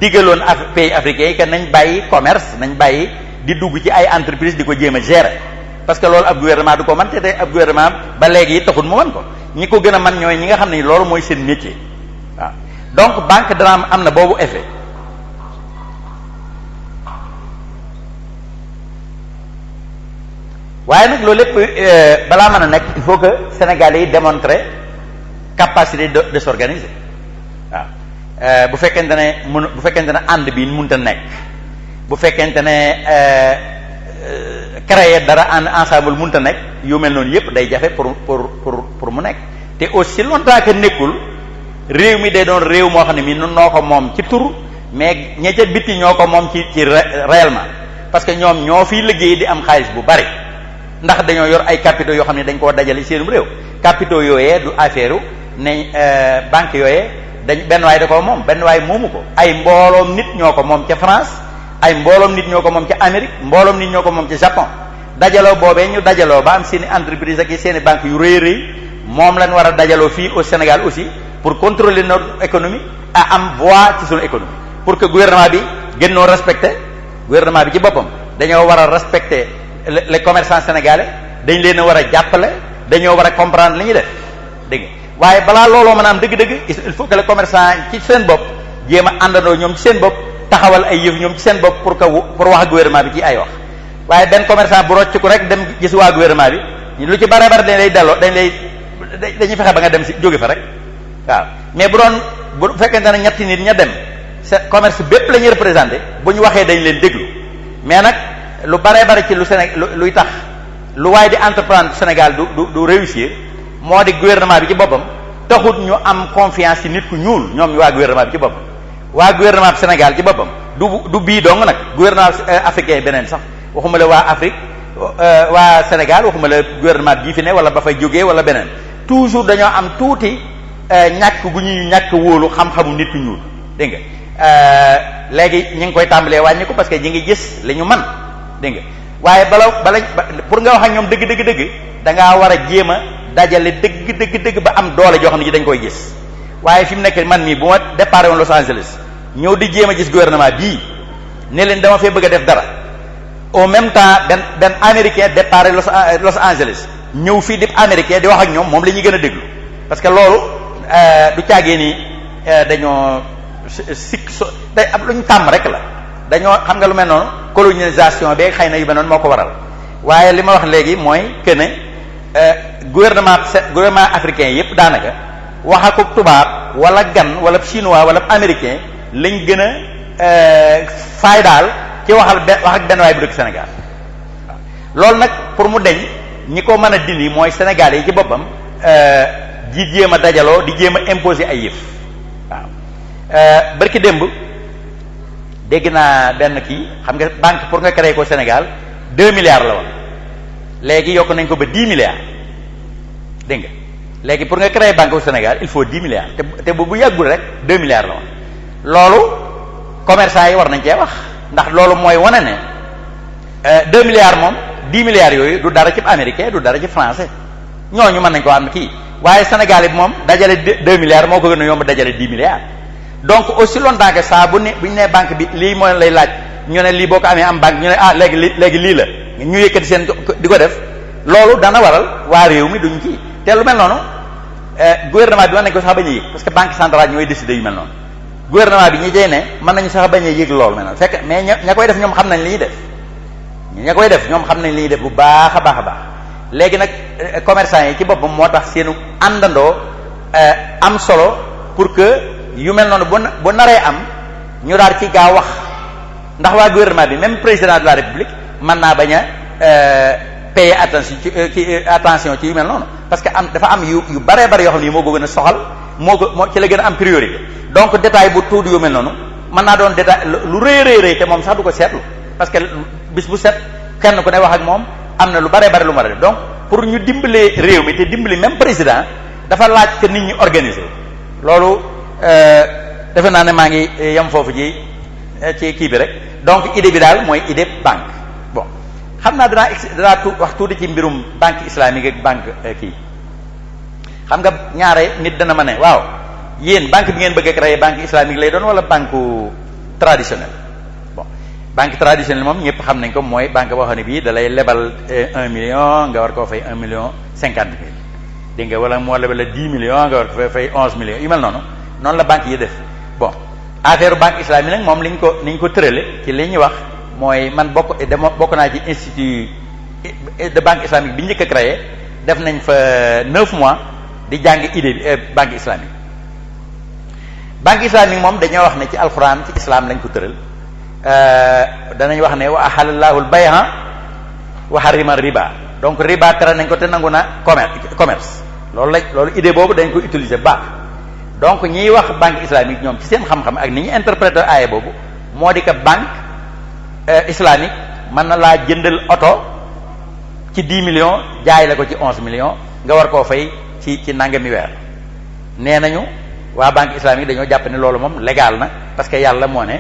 digaloon pays africains yi que nañ bàyyi commerce nañ bàyyi di dugg ci ay entreprise di ko jéem a gérer parce que loolu ab gouvernement du ko man te ab gouvernement ba léegi taxul mu man ko ñi ko gën a man ñooy ñi nga xam ne loolu mooy seen métier waaw donc banque dana am na boobu effet waaye nag loolu lépp balaa mën a nekk il faut que Sénégalais yi démontrer capacité de s'organiser waaw bu fekkente ne ànd bi mënta nekk bu fekkente ne créer dara en ensemble mënta nekk yu mel noonu yépp day jafe pour mu nekk te aussi longtemps que nekkul réew mi day doon réew moo xam ne mi nun noo ko moom ci tur mais ña ca bitti ñoo ko moom ci réellement parce que ñoom ñoo fiy liggéey di am xaalis bu bari ndax dañoo yor ay capitaux yoo xam ne dañ koo dajale seenum réew capitaux yooyee du affaire ne banque yooyee benn waay da ko moom benn waay moomu ko ay mbooloom nit ñoo ko moom ca France ay mbooloom nit ñoo ko moom ca Amérique mbooloom nit ñoo ko moom ca Japon dajaloo boobee ñu dajaloo ba am seeni entreprise ak seeni banque yu rëy rëy moom lañ war a dajaloo fii au Sénégal aussi pour contrôler notre économie à am voix ci suñu économie pour que gouvernement bi gën noo respecter gouvernement bi ci boppam dañoo war a respecter les commerçants sénégalais dañ leen a war a jàppale dañoo war a comprendre li ñuy def dégg nga waaye balaa looloo mën a am dëgg-dëgg il faut que les commerçants ci seen bopp jéem a àndandoo ñoom ci seen bopp taxawal ay yëf ñoom ci seen bopp pour wax ak gouvernement bi ci ay wax waaye benn commerçant bu rocc ku rek dem gis waa gouvernement bi lu ci bare bare dañ lay delloo dañuy fexe ba nga dem si jóge fa rek waaw mais bu fekkente ne ñetti nit ña dem sa commerce bépp la ñuy représenté bu ñu waxee dañ leen déglu mais nag lu bare bare ci luy tax lu waaye di entreprendre Sénégal du réussir moo di gouvernement bi ci boppam taxut ñu am confiance ci nit ku ñuul ñoom ñu waa gouvernement bi ci boppam waa gouvernement bi Sénégal ci boppam du bii dong nag gouvernement africain beneen sax waxuma la waa Afrique waa Sénégal waxuma la gouvernement bii fi ne wala ba fay jógee wala beneen toujours dañoo am tuuti ñàkk gu ñuy ñàkk wóolu xam-xamu nit ku ñuul dégg nga léegi ñu ngi koy tàmbalee wàññi ko parce que ñi ngi gis li ñu man dégg nga waaye bala pour nga wax ak ñoom dëgg da ngaa war a jéem a dajale dëgg ba am doole joo xam ne ji dañ koy gis waaye fi mu nekk man mii bu ma départ woon Los Angeles ñëw di jéem a gis gouvernement bii ne leen dama fee bëgg a def dara au même temps benn américain départ Los Angeles ñëw fii di américain di wax ak ñoom moom la ñuy gën a déglu parce que loolu du caagee ni dañoo day ab lu ñu tàmm rek la dañoo xam nga lu mel noonu colonisation beeg xëy na yu mel noonu moo ko waral waaye li ma wax léegi mooy que ne gouvernement africain yépp daanaka wax ak tubaab wala gan wala chinois wala américain lañ gën a faay daal ci wax ak benn waay bu dëkk Sénégal loolu nag pour mu deñ ñi ko mën a dindi mooy Sénégal yi ci boppam di jéem a dajaloo di jéem a imposer ay yëf waaw barki démb dégg naa benn kii xam nga banque pour nga créer ko Sénégal 2 milliards la woon léegi yokk nañ ko ba 10 milliards dégg nga léegi pour nga créer banque au Sénégal il faut 10 milliards te bu yàggul rek 2 milliards la woon loolu commerçant yi war nañ cee wax ndax loolu mooy wane ne 2 milliards moom 10 milliards yooyu du dara ci américain du dara ci français ñooñu mën nañ ko am kii waaye Sénégal yi moom dajale 2 milliards moo ko gën a yomb dajale 10 milliards donc aussi longtemps que ça bu ñu nee banque bi lii mooy lay laaj ñu ne lii boo ko amee am banque ñu ne léegi lii la ñu yëkkati seen di ko def loolu dana waral waa réew mi duñ kii te lu mel noonu gouvernement bi mën nañ ko sax bañ a yëg parce que banque centrale ñooy décider yu mel noonu gouvernement bi ñi jey ne mën nañu sax bañ a yëg loolu mel noonu fekk mais ña koy def ñoom xam nañ li ñuy def ña koy def ñoom xam nañ li ñuy def bu baax a baax a baax léegi nag commerçant yi ci boppam moo tax seenu àndandoo am solo pour que yu mel noonu bu naree am ñu daal ci gaaw wax ndax waa gouvernement bi même président de la république mën naa bañ a payer attention ci yu mel noonu parce que dafa am yu baree bari yoo xam ne moo ko gën a soxal moo ci la gën a am priorité donc détail bu tuuti yu mel noonu mën naa doon détail lu rëy te moom sax du ko seetlu parce que bis bu set kenn ku ne wax ak moom am na lu baree bari lu ma def donc pour ñu dimbalee réew mi te dimbali même président dafa laaj que nit ñi organiser loolu defe naa ne maa ngi yem foofu ci kii bi rek donc idée bi daal mooy idée banque bon xam naa danaa wax tuuti ci mbirum banque islamique ak banque kii xam nga ñaare nit dana ma ne waaw yéen banque bi ngeen bëgg a créer banque islamique lay doon wala banque traditionnelle bon banque traditionnelle moom ñëpp xam nañ ko mooy banque boo xam ne bii da lay lebal 1 million nga war koo fay 1,50 million dégg nga wala moo lebal la 10 millions nga war koo fay 11 millions yu mel noonu la banque yi def bon affaire banque islamique nag moom niñ ko tërale ci li ñuy wax mooy man bokk naa ci institut de banque islamique bi njëkk a créé def nañ fa 9 mois di jàng idée bi banque islamique moom dañoo wax ne ci alxuraan ci islam lañ ko tëral danañ wax ne wa ahalallahu al-bay'a wa harrama riba donc riba tere nañ ko te nangu na commerce loolu idée boobu dañ ko utiliser baax donc ñiy wax banque islamique ñoom ci seen xam-xam ak ni ñu interpréter aaya boobu moo di que banque islamique mën na laa jëndal oto ci 10 millions jaay la ko ci 11 millions nga war koo fay ci nangami weer nee nañu waa banque islamique dañoo jàpp ne loolu moom légal na parce que yàlla moo ne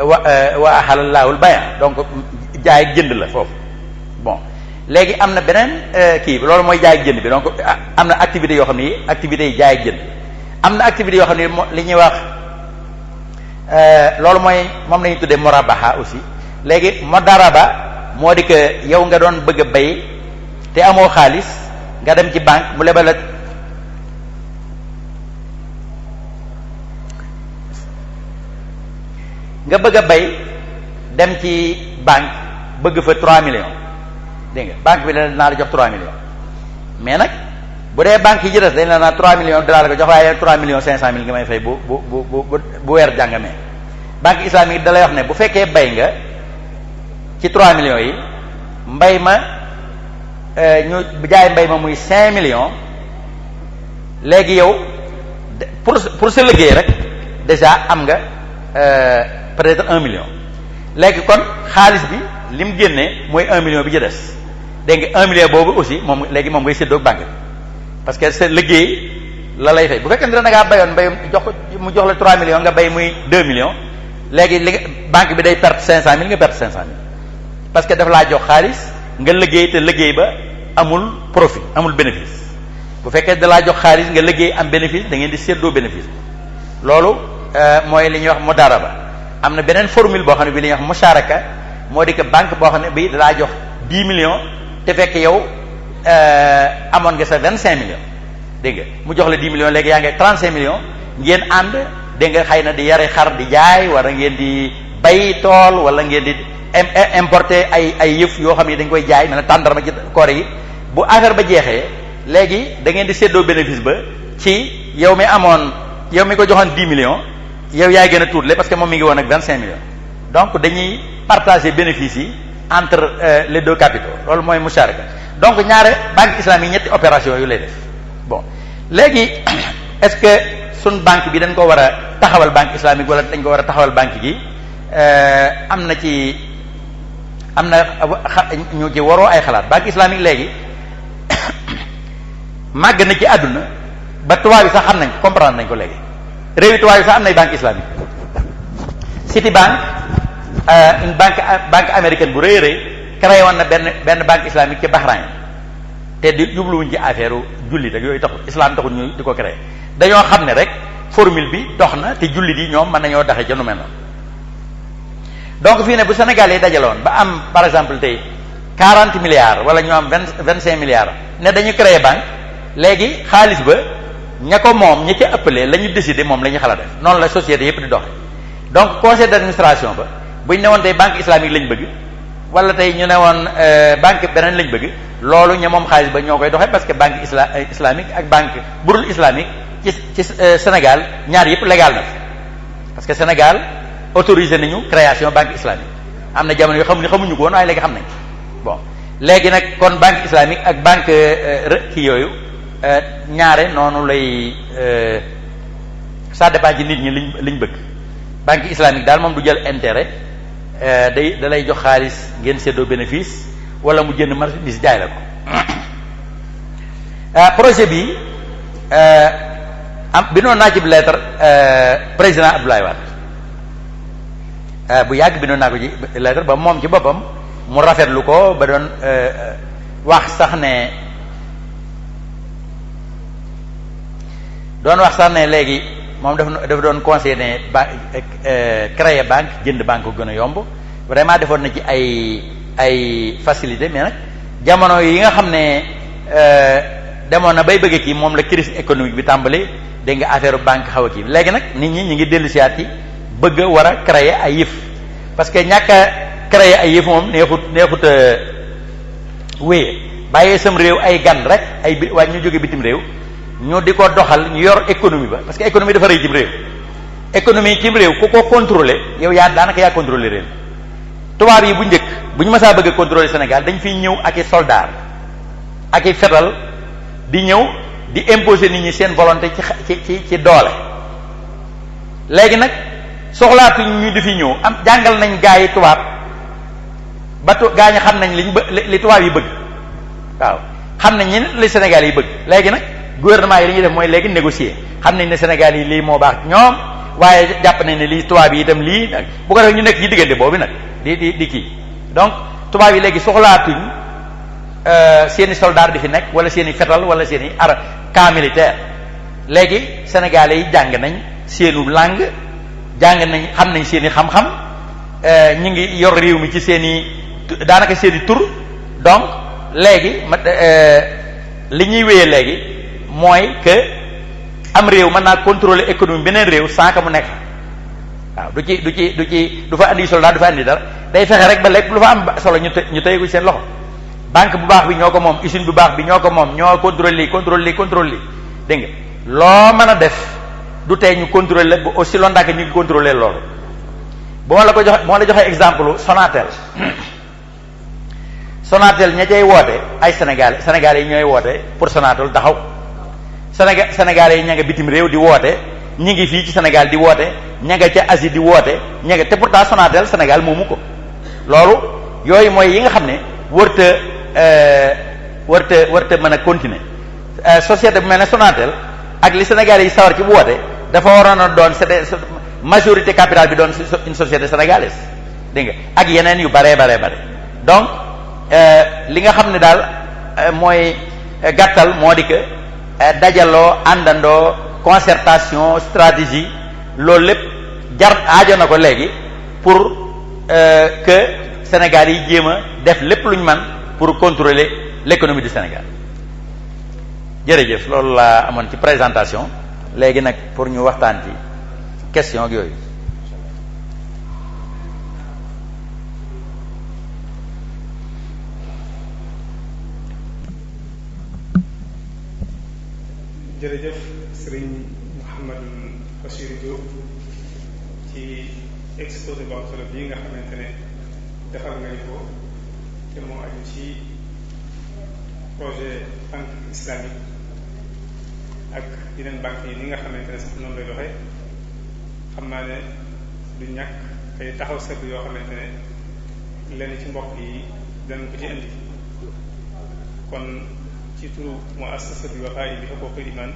wa ahalallahu al-bay'a donc jaay ak jënd la foofu bon léegi am na beneen kii loolu mooy jaay ak jënd bi donc am na activité yoo xam ne activités yi jaay ak jënd am na activité yoo xam ne li ñuy wax loolu mooy moom la ñuy tuddee morabaha aussi léegi modaraba moo di que yow nga doon bëgg a bay te amoo xaalis nga dem ci banque mu lebal nga bëgg a bay dem ci banque bëgg fa 3 millions dégg nga banque bi naa la jox 3 millions mais nag bu dee banque yi jëres dañ la naa 3 millions dinaa la ko jox waaye 3 millions 500 mille nga may fay bu weer jàngamee banque islamique da lay wax ne bu fekkee bay nga ci 3 millions yi mbay ma ñu jaay mbay ma muy 5 millions léegi yow pour sa liggéey rek déjà am nga peut-être 1 million léegi kon xaalis bi li mu génnee mooy 1 million bi ci des dégg nga 1 million boobu aussi moom léegi moom ngay séddoo banque bi parce que c'est liggéey la lay fay bu fekkee ne da ngaa bayoon mbayum jox ko mu jox la 3 millions nga bay muy 2 millions léegi banque bi day perte 500000 nga perte 500000 parce que daf laa jox xaalis nga liggéey te liggéey ba amul profit amul bénéfice bu fekkee da laa jox xaalis nga liggéey am bénéfice da ngeen di séddoo bénéfice loolu mooy li ñuy wax mudaraba am na beneen formule boo xam ne bi li ñuy wax musharaka moo di que banque boo xam ne bii da laa jox 10 millions te fekk yow amoon nga sa 25 millions dégg nga mu jox la 10 millions léegi yaa ngi 35 millions ngeen ànd dégg nga xëy na di yare xar di jaay wala ngeen di bay tool wala ngeen di importer ay yëf yoo xam ne dañ koy jaay mel ne tàndarma ci koor yi bu affaire ba jeexee léegi da ngeen di séddoo bénéfice ba ci yow mi ko joxoon 10 millions yow yaay gën a tuutle parce que moom mi ngi woon ak 25 millions donc dañuy partager bénéfice yi entre les deux capitaux loolu mooy musharaka donc ñaare banque islamique ñetti opération yu lay def bon léegi est-ce que suñ banque bi dañ ko war a taxawal banque islamique wala dañ ko war a taxawal banque gi am na ñu ci waroo ay xalaat banque islamique léegi màgg na ci àdduna ba tubaab yi sax xam nañ comprendre nañ ko léegi réewi tubaab yi sax am nay banque islamique Citibank une banque américaine bu rëy rëy créé woon na benn banque islamique ci Bahreïn te di jubluwuñ ci affaire jullit ak yooyu taxul islam taxul ñu di ko créé dañoo xam ne rek formule bi dox na te jullit yi ñoom mën nañoo daxe ca nu mel noonu donc fii ne bu Sénégal yi dajaloon ba am par exemple tey 40 milliards wala ñu am 25 milliards ne dañu créer banque léegi xaalis ba ña ko moom ña ca ëppalee la ñu décider moom la ñu xala def noonu la société yépp di doxe donc conseil d'administration ba buñ ne woon tey banque islamique lañ bëgg wala tey ñu ne woon banque beneen lañ bëgg loolu ña moom xaalis ba ñoo koy doxee parce que banque islamique ak banque burul islamique ci Sénégal ñaar yépp légal na parce que Sénégal autorisé nañu création banque islamique am na jamono yoo xamuñu ko woon waaye léegi xam nañ bon léegi nag kon banque islamique ak banque kii yooyu ñaare noonu lay ça dépend ci nit ñi liñ bëgg banque islamique daal moom du jël intérêt da lay jox xaalis ngeen séddoo bénéfice wala mu jënd marchandise jaay la ko projet bi bi noonu naa ci lettre président Abdoulaye Wade bu yàgg bi noonu naa ko ci lettre ba moom ci boppam mu rafetlu ko ba doon wax sax ne léegi moom dafa doon conseillé ne créer banque jënd banque ko gën a yomb vraiment defoon na ci ay facilité mais nag jamono yi nga xam ne demoon na bay bëgg kii moom la crise économique bi tàmbali dégg nga affaire banque xaw a kii léegi nag nit ñi ñu ngi dellu siyaat yi bëgg a war a créer ay yëf parce que ñàkk a créer ay yëf moom neexut wéye bàyyee sam réew ay gan rek waaye ñu jóge bitim réew ñu di ko doxal ñu yor économie ba parce que économie dafa rëy cim réew économie cim réew ku ko contrôler yow daanaka yaa contrôler réew tubaab yi bu njëkk bu ñu mësaa bëgg a contrôler Sénégal dañ fiy ñëw ak i soldat ak i fetal di ñëw di imposer nit ñi seen volonté ci doole léegi nag soxlaatuñ ñu di fi ñëw am jàngal nañ gaa yi tubaab ba gaa ñi xam nañ li tubaab yi bëgg waaw xam nañ li Sénégal yi bëgg léegi nag gouvernement yi li ñuy def mooy léegi négocier xam nañ ne Sénégal yi lii moo baax ñoom waaye jàpp nañ ne lii tubaab yi itam lii bu ko defee ñu nekk ci diggante boobu nag di kii donc tubaab yi léegi soxlaatuñ seeni soldat di fi nekk wala seeni fetal wala seeni camp militaire léegi sénégalais yi jàng nañ seenu langue jàng nañ xam nañ seeni xam-xam ñu ngi yor réew mi ci seeni daanaka seeni tur donc léegi li ñuy wéyee léegi mooy que am réew mën naa contrôler économie beneen réew sans que mu nekk waaw du fa andi soldat du fa andi dara day fexe rek ba lépp lu fa am solo ñu tey ko seen loxo banque bu baax bi ñoo ko moom usine bu baax bi ñoo ko moom ñoo contrôler lii dégg nga loo mën a def du tey ñu contrôler la ba aussi loo ndànk ñu ngi contrôler loolu moo la joxee exemple Sonatel ña cay woote ay Sénégalais yi ñooy woote pour Sonatel taxaw Sénégalais yi ña nga bitim réew di woote ñi ngi fii ci Sénégal di woote ña nga ca Asie di woote ña nga te pourtant Sonatel Sénégal moomu ko loolu yooyu mooy yi nga xam ne wërta mën a continuer société bu mel ne Sonatel ak li Sénégal yi sawar ci bu woote dafa waroon a doon majorité capitale bi doon une société sénégalaise dégg nga ak yeneen yu bare donc li nga xam ne daal mooy gàttal moo di que dajaloo àndandoo concertation stratégie loolu lépp aajo na ko léegi pour que Sénégal yi jéem a def lépp lu ñu man pour contrôler l'économie du Sénégal jërëjëf loolu laa amoon ci présentation léegi nag pour ñu waxtaan ci question ak yooyu. jërëjëf Serigne Mouhamadou Bachir Diop ci exposé bu am solo bii nga xamante ne defal nga ñu ko te moo aju ci projet banque islamique ak yeneen banque yi ni nga xamante ne sax noonu lay doxee xam naa ne du ñàkk ay taxaw seetlu yoo xamante ne lenn ci mbokk yi danañ ko ci indi kon ci turu muassasatul Wafa bi huquqil iman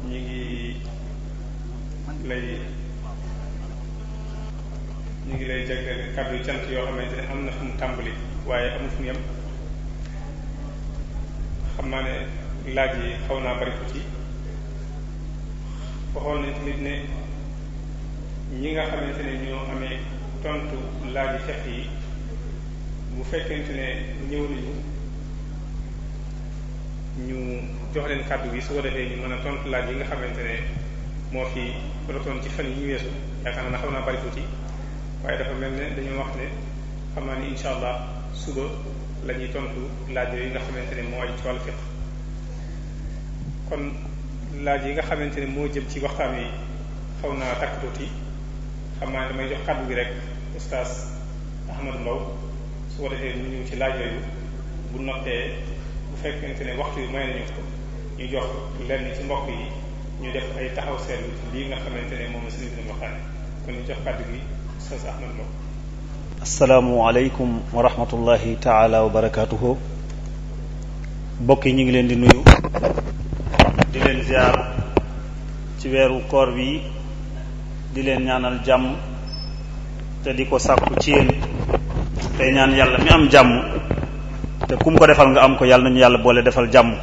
ñi ngi lay jagleel kàddu yu cant yoo xamante ne am na fu mu tàmbali waaye amul fu mu yem xam naa ne laaj yi xaw naa bari ko ci waxoon nañ tamit ne ñi nga xamante ne ñoo amee tontu laaj yi fiqh yi bu fekkente ne ñëw nañu ñu jox leen kàddu gi su ko defee ñu mën a tontu laaj yi nga xamante ne moo fi rotoon ci fan yi ñu weesu yaakaar naa xaw naa bari tuuti waaye dafa mel ne dañoo wax ne xam naa ni insha allah suba la ñuy tontu laaj yooyu nga xamante ne moo aju ci wàllu fiqh kon laaj yi nga xamante ne moo jëm ci waxtaan wi xaw naa takk tuuti xam naa damay jox kàddu gi rek oustaz Ahmadou Mbow su ko defee ñu ñëw ci laaj yooyu bu noppee bu fekkente ne waxtu yi may nañu ko ñu jox lenn ci mbokk yi ñu def ay taxaw seetlu ci lii nga xamante ne moom la suñu doon waxtaane kon ñu jox kàddu gi oustaz Ahmadou Mbow. asalaamualeykum wa rahmatullahi taala wa barakaatuhu. mbokk yi ñu ngi leen di nuyu di leen ziar ci weeru koor bi di leen ñaanal jàmm te di ko sàkku ci yéen tey ñaan yàlla mi am jàmm te kum ko defal nga am ko yàlla nañu yàlla boole defal jàmm.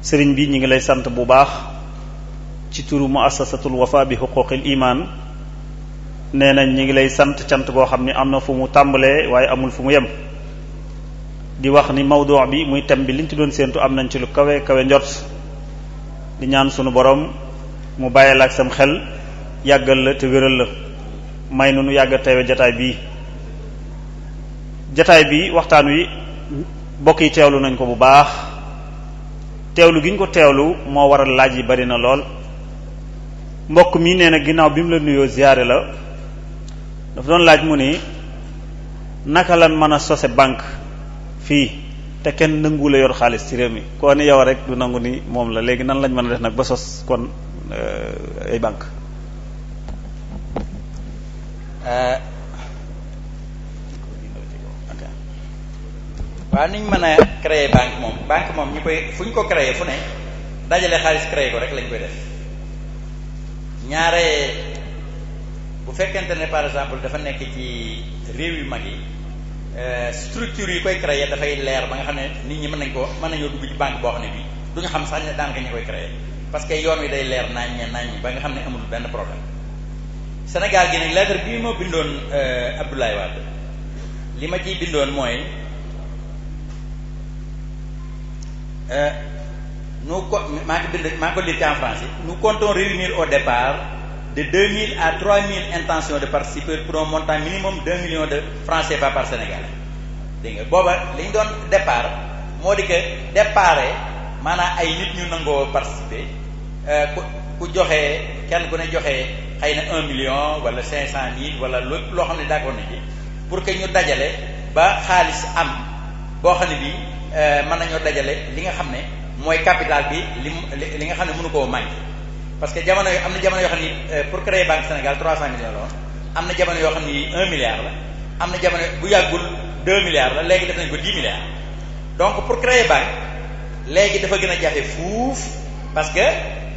sëriñ bi ñu ngi lay sant bu baax ci turu muassasatul Wafa bi huquqil iman nee nañ ñi ngi lay sant cant goo xam ni am na fu mu tàmbalee waaye amul fu mu yem di wax ni mawdu bi muy thème bi liñ ci doon séentu am nañ ci lu kawe kawe njort di ñaan sunu borom mu bàyyil ak sam xel yàggal la te wéral la may nu yàgg teewe jataay bi waxtaan wi bokk yi teewlu nañ ko bu baax teewlu gi ñu ko teewlu moo waral laaj yi bari na lool. mbokk mi nee na ginnaaw bi mu la nuyoo ziyaare la dafa doon laaj mu ni naka lan mën a sose banque fii te kenn nangu la yor xaalis ci réew mi koo ni yow rek du nangu ni moom la léegi nan lañ mën a def nag ba sos kon ay banque waaw niñ mën a créer banque moom ñu koy fu ñu ko créer fu ne dajale xaalis créer ko rek lañ koy def ñaare bu fekkente ne par exemple dafa nekk ci réew yu mag yi structure yi koy créer dafay leer ba nga xam ne nit ñi mën nañoo dugg ci banque boo xam ne bii duñu xam sax ne daanaka ñu koy créer parce que yoon wi day leer naññ ba nga xam ne amul benn problème. Sénégal gi nag lettre bii moo bindoon Abdoulaye Wade li ma ciy bindoon mooy maa ko lire en français. Nous comptons réunir au départ de 2000 à 3000 intentions de participer pour un montant minimum d'1 million de francs CFA par Sénégalais dégg nga booba li ñu doon départ moo di que déparé maanaam ay nit ñu nangoo participer ku joxe kenn ku ne joxe xëy na 1 million wala 500 000 wala loo xam ne d'accord nañ ci pour que ñu dajale ba xaalis am boo xam ne bii mën nañoo dajale li nga xam ne mooy capital bi li nga xam ne mënu koo manqué parce que jamono am na jamono yoo xam ni pour créer banque Sénégal 300 millions la woon am na jamono yoo xam ni 1 milliard la am na jamono bu yàggul 2 milliards la léegi def nañ ko 10 milliards donc pour créer banque léegi dafa gën a jafe fuuf parce que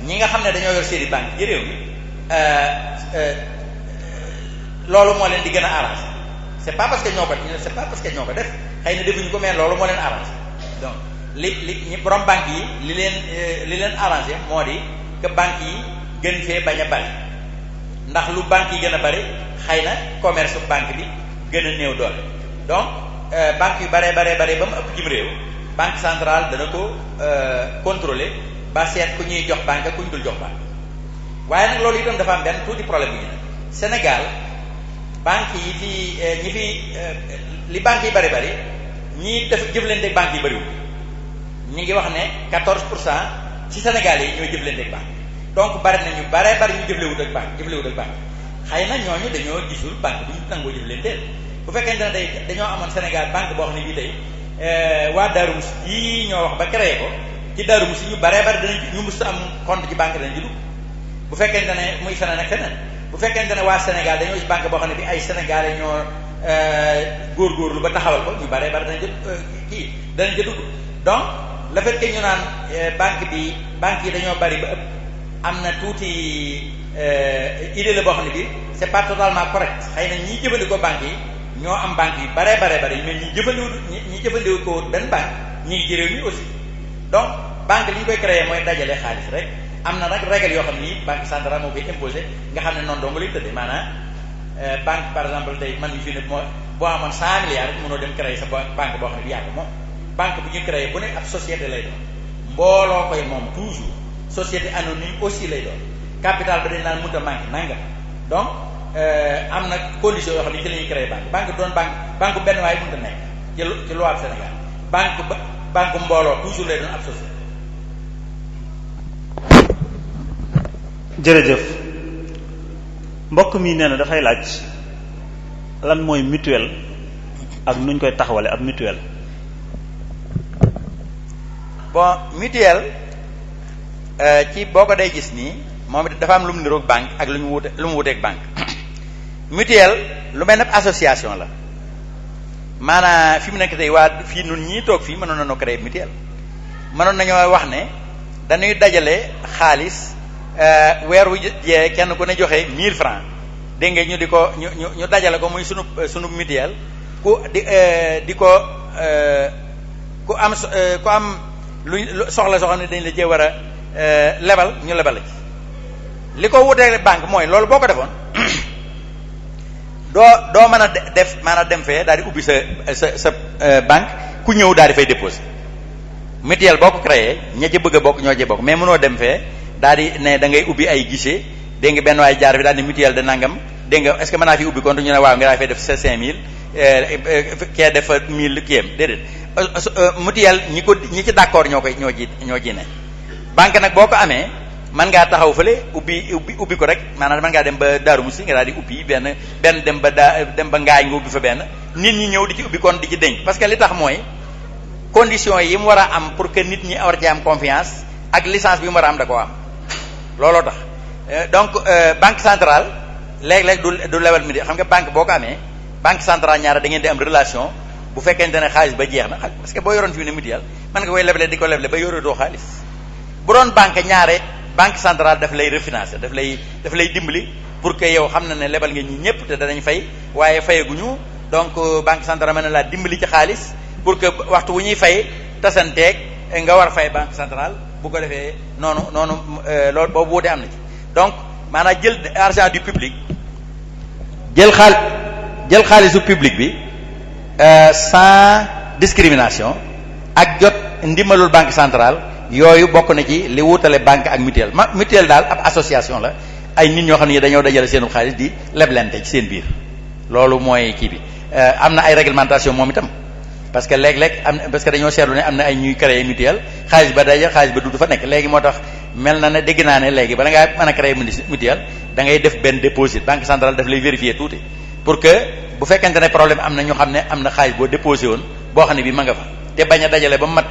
ñi nga xam ne dañoo yor seeni banque ci réew mi loolu moo leen di gën a arrangé c'est pas parce que ñoo ko def xëy na defuñu ko mais loolu moo leen arrangé donc ñi borom banque yi li leen arrangé moo di que banque yi gën fee bañ a bari ndax lu banque yi gën a bari xëy na commerce banque bi gën a néew doole donc banque yu baree ba mu ëpp jim réew banque centrale dana ko contrôler ba seet ku ñuy jox banque ku ñu dul jox banque waaye nag loolu itam dafa am benn tuuti problème bu ñu ne Sénégal banque yi fi ñi fi li banque yi bari ñii def jëflante ak banque yi bariwul ñu ngi wax ne 14% ci Sénégal yi ñooy jëflante ak banque donc bari na ñu bari ñu jëflewut ak banque xëy na ñooñu dañoo gisul banque bu ñu nangoo jëflanteel bu fekkente ne dañoo amoon Sénégal banque boo xam ne bii tey waa Darou Mouhty yii ñoo wax ba créé ko ci Darou Mouhty ñu baree bari danañ ñu mus am compte ci banque danañ ci dugg bu fekkente ne muy feneen ak feneen bu fekkente ne waa Sénégal dañoo gis banque boo xam ne bi ay Sénégalais ñoo góorgóorlu ba taxawal ko ñu baree bari danañ ca dugg donc le fait que ñu naan banque yi dañoo bari ba ëpp am na tuuti idée la boo xam ne bi c'est pas totalement correct xëy na ñi jëfandikoo banque yi ñoo am banque yu baree bari mais ñi jëfandikoo benn banque ñi ngi ci réew mi aussi donc banque li ñu koy créer mooy dajale xaalis rek am na nag règle yoo xam ni banque centrale moo koy imposé nga xam ne noonu dong lay tëddee maanaam banque par exemple tey man mi fii ne boo amoon 100 milliards rek mënoo dem créer sa banque boo xam ne bi yàgg moom banque bu ñu créé bu ne ab société lay doon mbooloo koy moom toujours société anonyme aussi lay doon capital ba dañ naan mënut a manqué nangam donc am na condition yoo xam ne ci la ñuy créé banque doon banque benn waaye mënut a nekk ci loi ab Sénégal banque mbooloo toujours lay doon ab société. jërëjëf mbokk mi nee na dafay laaj lan mooy mutuelle ak nuñ koy taxawale ab mutuelle. bon mutuelle ci boo ko day gis nii moom it dafa am lu mu niroog banque ak lu mu wuteeg banque mutuelle lu mel ne association la maanaam fi mu nekk tey waa fii nun ñii toog fii mënoon nañoo créer mutuelle mënoon nañoo wax ne dañuy dajale xaalis weer wu jee kenn ku ne joxe 1000 francs dégg nga ñu di ko ñu dajale ko muy sunu mutuelle ku am lu soxla ne dañ la jee war a lebal ñu lebal la ci li ko wutee banque mooy loolu boo ko defoon doo mën a def maanaam dem fee daal di ubbi sa banque ku ñëw daal di fay déposer mutuelle boo ko créé ña ca bëgg a bokk ñoo cee bokk mais mënoo dem fee daal di ne da ngay ubbi ay guichet dégg nga benn waay jaar fi daal di mutuelle de nangam dégg nga est-ce que mën naa fi ubbi compte ñu ne waaw nga daal fay def sa 5000 kee def 1000 kiyam déedéet mutuelle ñi ci d'accord ñoo ci ne banque nag boo ko amee mën ngaa taxaw fële ubbi ko rek maanaam mën ngaa dem ba Darou Mouhty nga daal di ubbi benn dem ba Ngaañ nga ubbi fa benn nit ñi ñëw di ci ubbi compte di ci denc parce que li tax mooy conditions yi mu war a am pour que nit ñi war ci am confiance ak licence bi mu war a am da koo am looloo tax donc banque centrale léeg-léeg du lewal mi xam nga banque boo ko amee banque centrale ñaara da ngeen di am relation bu fekkente ne xaalis ba jeex na parce que boo yoroon fi ne mutuelle mën nga koy leble di ko leble ba yoratoo xaalis bu doon banque ñaare banque centrale daf lay refinancer daf lay dimbali pour que yow xam na ne lebal nga ñi ñëpp te danañ fay waaye fayaguñu donc banque centrale mën na laa dimbali ci xaalis pour que waxtu wu ñuy fay tasanteeg nga war fay banque centrale bu ko defee noonu loolu boobu wuute am na ci donc maanaam jël argent du public jël xaalisu public bi sans discrimination ak jot ndimbalul banque centrale yooyu bokk na ci li wutale banque ak mutuelle mutuelle daal ab association la ay nit ñoo xam ne dañoo dajale seenu xaalis di leblente ci seen biir loolu mooy kii bi am na ay réglementation moom itam parce que léeg-léeg parce que dañoo seetlu ne am na ay ñuy créer mutuelle xaalis ba du fa nekk léegi moo tax mel na ne dégg naa ne léegi bala ngaa mën a créer mutuelle da ngay def benn déposit banque centrale daf lay vérifier tuuti pour que bu fekkente ne problème am na ñu xam ne am na xaalis boo déposé woon boo xam ne bi ma nga fa te bañ a dajale ba mu mat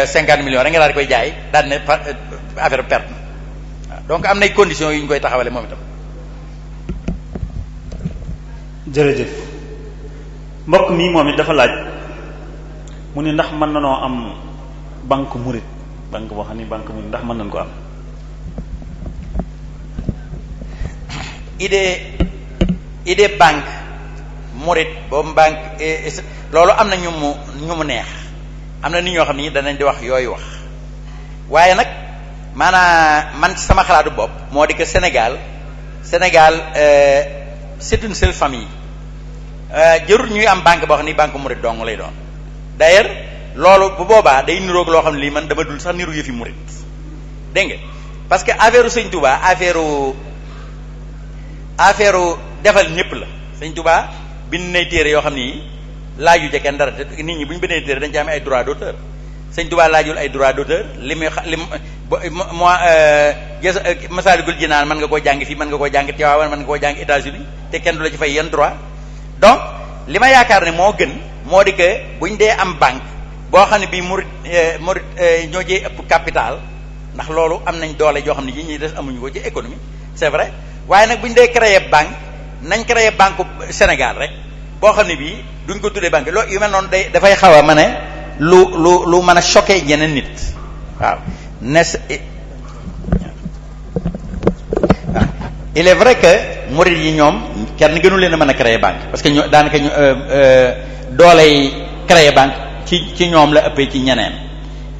50 millions rek nga daal di koy jaay daal ne affaire perte na donc am nay conditions yu ñu koy taxawale moom itam. jërëjëf mbokk mi moom it dafa laaj mu ne ndax mën nanoo am banque murit banque boo xam ne banque murit ndax mën nañ ko am. idée banque murit boobu banque loolu am na ñu mu neex, am na nit ñoo xam ni danañ di wax yooyu wax, waaye nag maanaam man sama xalaatu bopp moo di que Sénégal c'est une seule famille. Jërul ñuy am banque boo xam ni banque murit dong lay doon. D'ailleurs loolu bu boobaa day niroog loo xam ne lii man dama dul sax niru yëfi murit, dégg nga, parce que affaire Sëñ Touba affaire defal ñëpp la. Sëñ Touba bind nay téere yoo xam ni laaju ca kenn dara te nit ñi bu ñu bindee téere dañ ci am ay droit d'auteur. Sëñ Touba laajul ay droit d'auteur li muy Masaalikul Jinaan mën nga koo jàng fii, mën nga koo jàng Tiwaawan, mën nga koo jàng États-Unis te kenn du la ci fay yenn droit. Donc li ma yaakaar ne moo gën moo di que buñ dee am banque boo xam ne bii murit ñoo jee ëpp capital, ndax loolu am nañ doole joo xam ne yi ñuy des amuñu ko ci économie, c'est vrai, waaye nag buñ dee créer banque nañ créer banque Sénégal rek boo xam ne bii duñ ko tuddee banque loolu yu mel noonu dafay xaw a mën a lu mën a choquer ñeneen nit. waaw il est vrai que murid yi ñoom kenn gënu leen a mën a créer banque, parce que ñoo daanaka dooley créer banque ci ñoom la ëppee ci ñeneen,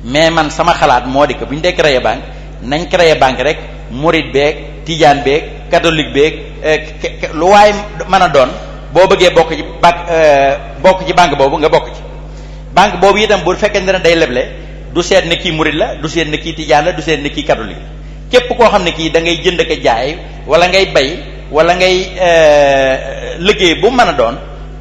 mais man sama xalaat moo di que bu ñu dee créer banque nañ créer banque rek murid beeg tijaan beeg catholique beeg lu waay mën a doon boo bëggee bokk ci banque boobu nga bokk ci. Banque boobu itam bu fekkee ne day leble du seet ne kii murid la, du seet ne kii tijaan la, du seet ne kii catholique la. Képp koo xam ne kii da ngay jënd ak jaay wala ngay bay wala ngay liggéey bu mën a doon,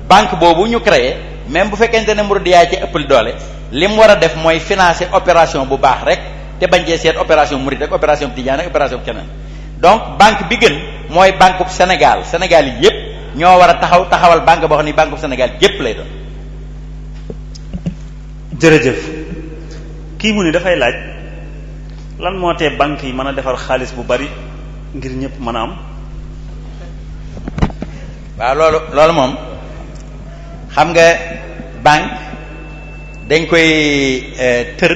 banque boobu ñu créé même bu fekkente ne murid yaay ci ëppal doole, li mu war a def mooy financer opération bu baax rek te bañ cee seet opération murid ak opération tijaan ak opération keneen. Donc banque bi gën mooy banque bu Sénégal yi yépp ñoo war a taxawal banque boo xam ne banque bu Sénégal yépp lay doon. jërëjëf kii mu ni dafay laaj lan moo tee banque yi mën a defar xaalis bu bari ngir ñëpp mën a am. waaw loolu moom xam nga banque dañ koy tër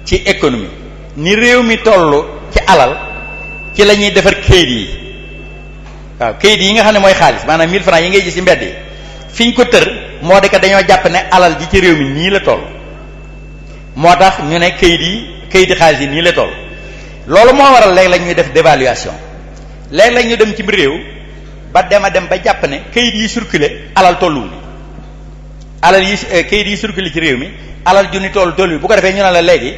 ci économie ni réew mi toll ci alal ci la ñuy defar kayit yi. waaw kayit yi nga xam ne mooy xaalis maanaam 1000 francs yi ngay gis ci mbedd yi fi ñu ko tër moo de que dañoo jàpp ne alal ji ci réew mi nii la toll, moo tax ñu ne kayiti xaalis yi nii la toll. loolu moo waral léeg-léeg ñuy def dévaluation, léeg-léeg ñu dem ci réew ba dem ba jàpp ne kayit yi circulé alal tolluwul, alal yi kayit yi circulé ci réew mi alal ju ni tolluwul. bu ko defee ñu ne la léegi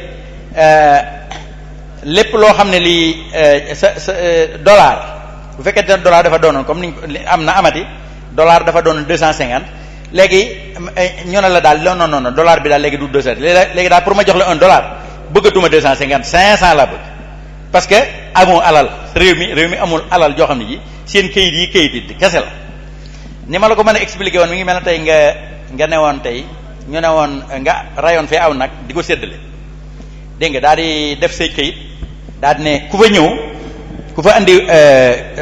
lépp loo xam ne lii sa dollar bu fekkente ne dollar dafa doonoon comme ni am na amati dollar dafa doon 250 léegi ñu ne la daal non dollar bi daal léegi du 200 léegi daal pour ma jox la $1 bëggatuma 250 500 laa bëgg, parce que amoo alal réew mi amul alal joo xam ne ji seen kayit yi kese la. ni ma la ko mën a expliquer woon mi ngi mel ne tey nga ne woon tey ñu ne woon nga rayoon fee aw nag di ko séddale, dégg nga daal di def say kayit daal di ne ku fa ñëw ku fa andi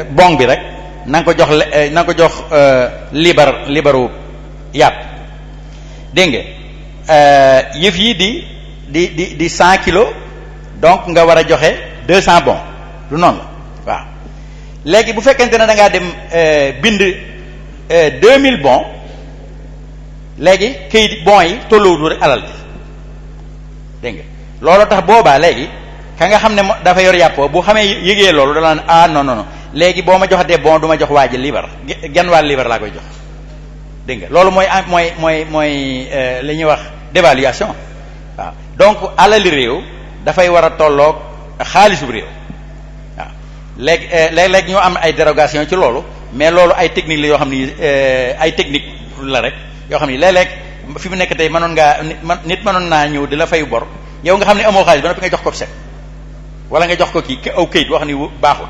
bon bi rek na nga ko jox libaru yàpp, dégg nga yëf yi di 100 kilos, donc nga war a joxe 200 bons lu noonu la. waaw léegi bu fekkente ne da ngaa dem bind 2000 bons, léegi kayit bons yi tolluwutu rek alal ji, dégg nga loolu tax boobaa léegi ka nga xam ne dafa yor yàppoo bu xamee yëgee loolu da la non léegi boo ma joxatee bon du ma jox waa ji libar genn wàll libar laa koy jox, dégg nga loolu mooy li ñuy wax dévaluation. waaw donc alali réew dafay war a tolloog xaalisu réew. waaw léeg-léeg ñu am ay dérogation ci loolu, mais loolu ay technique la yoo xam ni ay technique la rek yoo xam ni léeg-léeg fi mu nekk tey nit mënoon naa ñëw di la fay bor yow nga xam ne amoo xaalis ba noppi nga jox ko chèque wala nga jox ko kii aw kayit wax ni baaxut,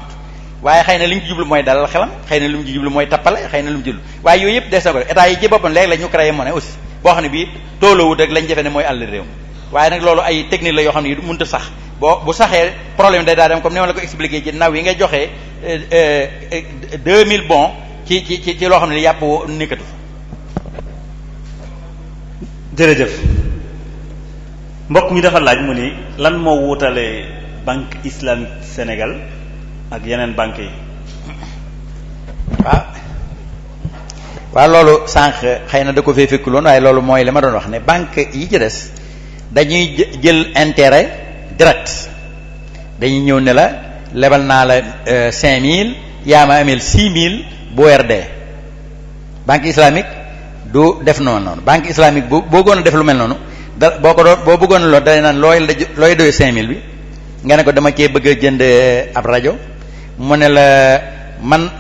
waaye xëy na li ñu ci jublu mooy dalal xelam, xëy na li mu ci jublu mooy tappale, xëy na li mu ci jublu waaye yooyu yëpp des na ko def. état yi ci boppam léegi la ñu créé monnaie aussi boo xam ne bii toolowut rek lañ defe ne mooy àll réew mi, waaye nag loolu ay technique la yoo xam ne yi mënut a sax bu saxee problème day daa dem comme ni ma la ko expliqué ci naw yi nga joxee 2000 bons ci loo xam ne yàpp nekkatu fa. jërëjëf mbokk mi dafa laaj mu ni lan moo wuutale banque islamique Sénégal ak yeneen banque yi. waaw loolu sànq xëy na da ko fee fekkuloon waaye loolu mooy li ma doon wax ne banque yi ci des dañuy jël intérêt direct dañuy ñëw ne la lebal naa la 5000 yaa ma ameel 6000 bu weer dee. banque islamique du def noonu banque islamique boo bëggoon a def lu mel noonu da boo bëggoon a lool day naan looy doy 5000 bi nga ne ko dama cee bëgg a jënd ab rajo mu ne la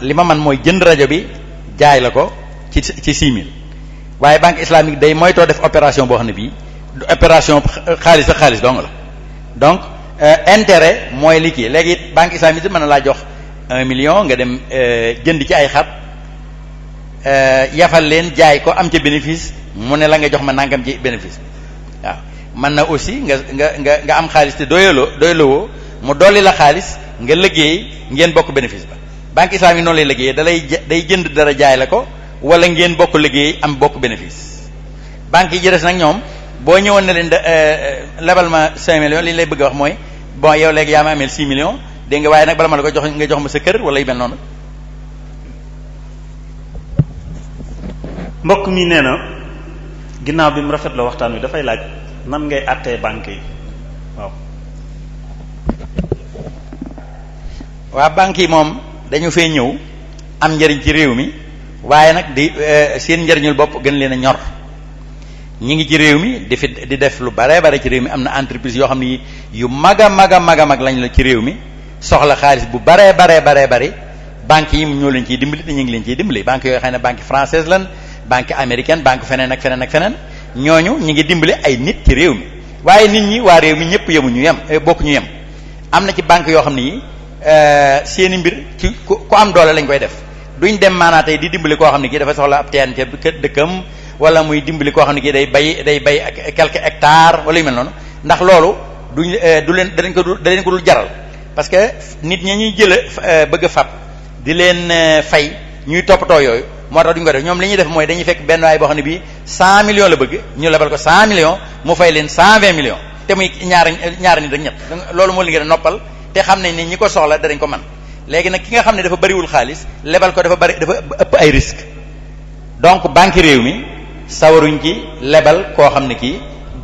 li ma man mooy jënd rajo bi jaay la ko ci 6000 waaye banque islamique day mooy too def opération boo xam ne bii opération xaalis ak xaalis dong la donc intérêt mooy li kii léegi banque islamique mën na laa jox 1 million nga dem jënd ci ay xar yafal leen jaay ko am ca bénéfice mu ne la nga jox ma nangam ci bénéfice waaw mën na aussi nga am xaalis te doyaloo mu dolli la xaalis nga liggéey ngeen bokk bénéfice ba banque islamique noonu lay liggéeyee day jënd dara jaay la ko wala ngeen bokk liggéey am bokk bénéfice banque yi jërës nag ñoom boo ñëwoon ne leen lebal ma 5 millions li ñu lay bëgg a wax mooy bon yow léegi yaa ma ameel 6 millions dégg nga waaye nag bala ma la ko jox nga jox ma sa kër wala yu mel noonu. mbokk mi nee na ginnaaw bi mu rafetloo waxtaan wi dafay laaj nan ngay àttee banque yi waaw. waa banque yi moom dañu fee ñëw am njëriñ ci réew mi waaye nag di seen njëriñul bopp gën leen a ñor ñi ngi ci réew mi di def lu bare bare ci réew mi am na entreprise yoo xam ne yu mag a mag lañ la ci réew mi soxla xaalis bu bare bari banque yi ñoo leen ciy dimbali te ñu ngi leen ciy dimbali banque yooyu xam ne banque française lan banque américaine banque feneen ak feneen ñooñu ñi ngi dimbali ay nit ci réew mi waaye nit ñi waa réew mi ñëpp yemuñu yem bokk ñu yem am na ci banque yoo xam ne yi seeni mbir ci ku am doole lañ koy def duñ dem maanaa tey di dimbali koo xam ne kii dafa soxla ab teen ca dëkkam wala muy dimbali koo xam ne kii day bay ak quelques hectares wala yu mel noonu ndax loolu du leen da leen ko dul jaral parce que nit ñi ñuy bëgg a fab di leen fay ñuy toppatoo yooyu moo tax duñ ko def ñoom li ñuy def mooy dañuy fekk benn waay boo xam ne bii 100 millions la bëgg ñu lebal ko 100 millions mu fay leen 120 millions te muy ñaari nit ak ñett loolu moo li ngeen noppal te xam nañ ni ñi ko soxla danañ ko man léegi nag ki nga xam ne dafa bariwul xaalis lebal ko dafa ëpp ay risque donc banque réew mi sawaruñ ci lebal koo xam ne kii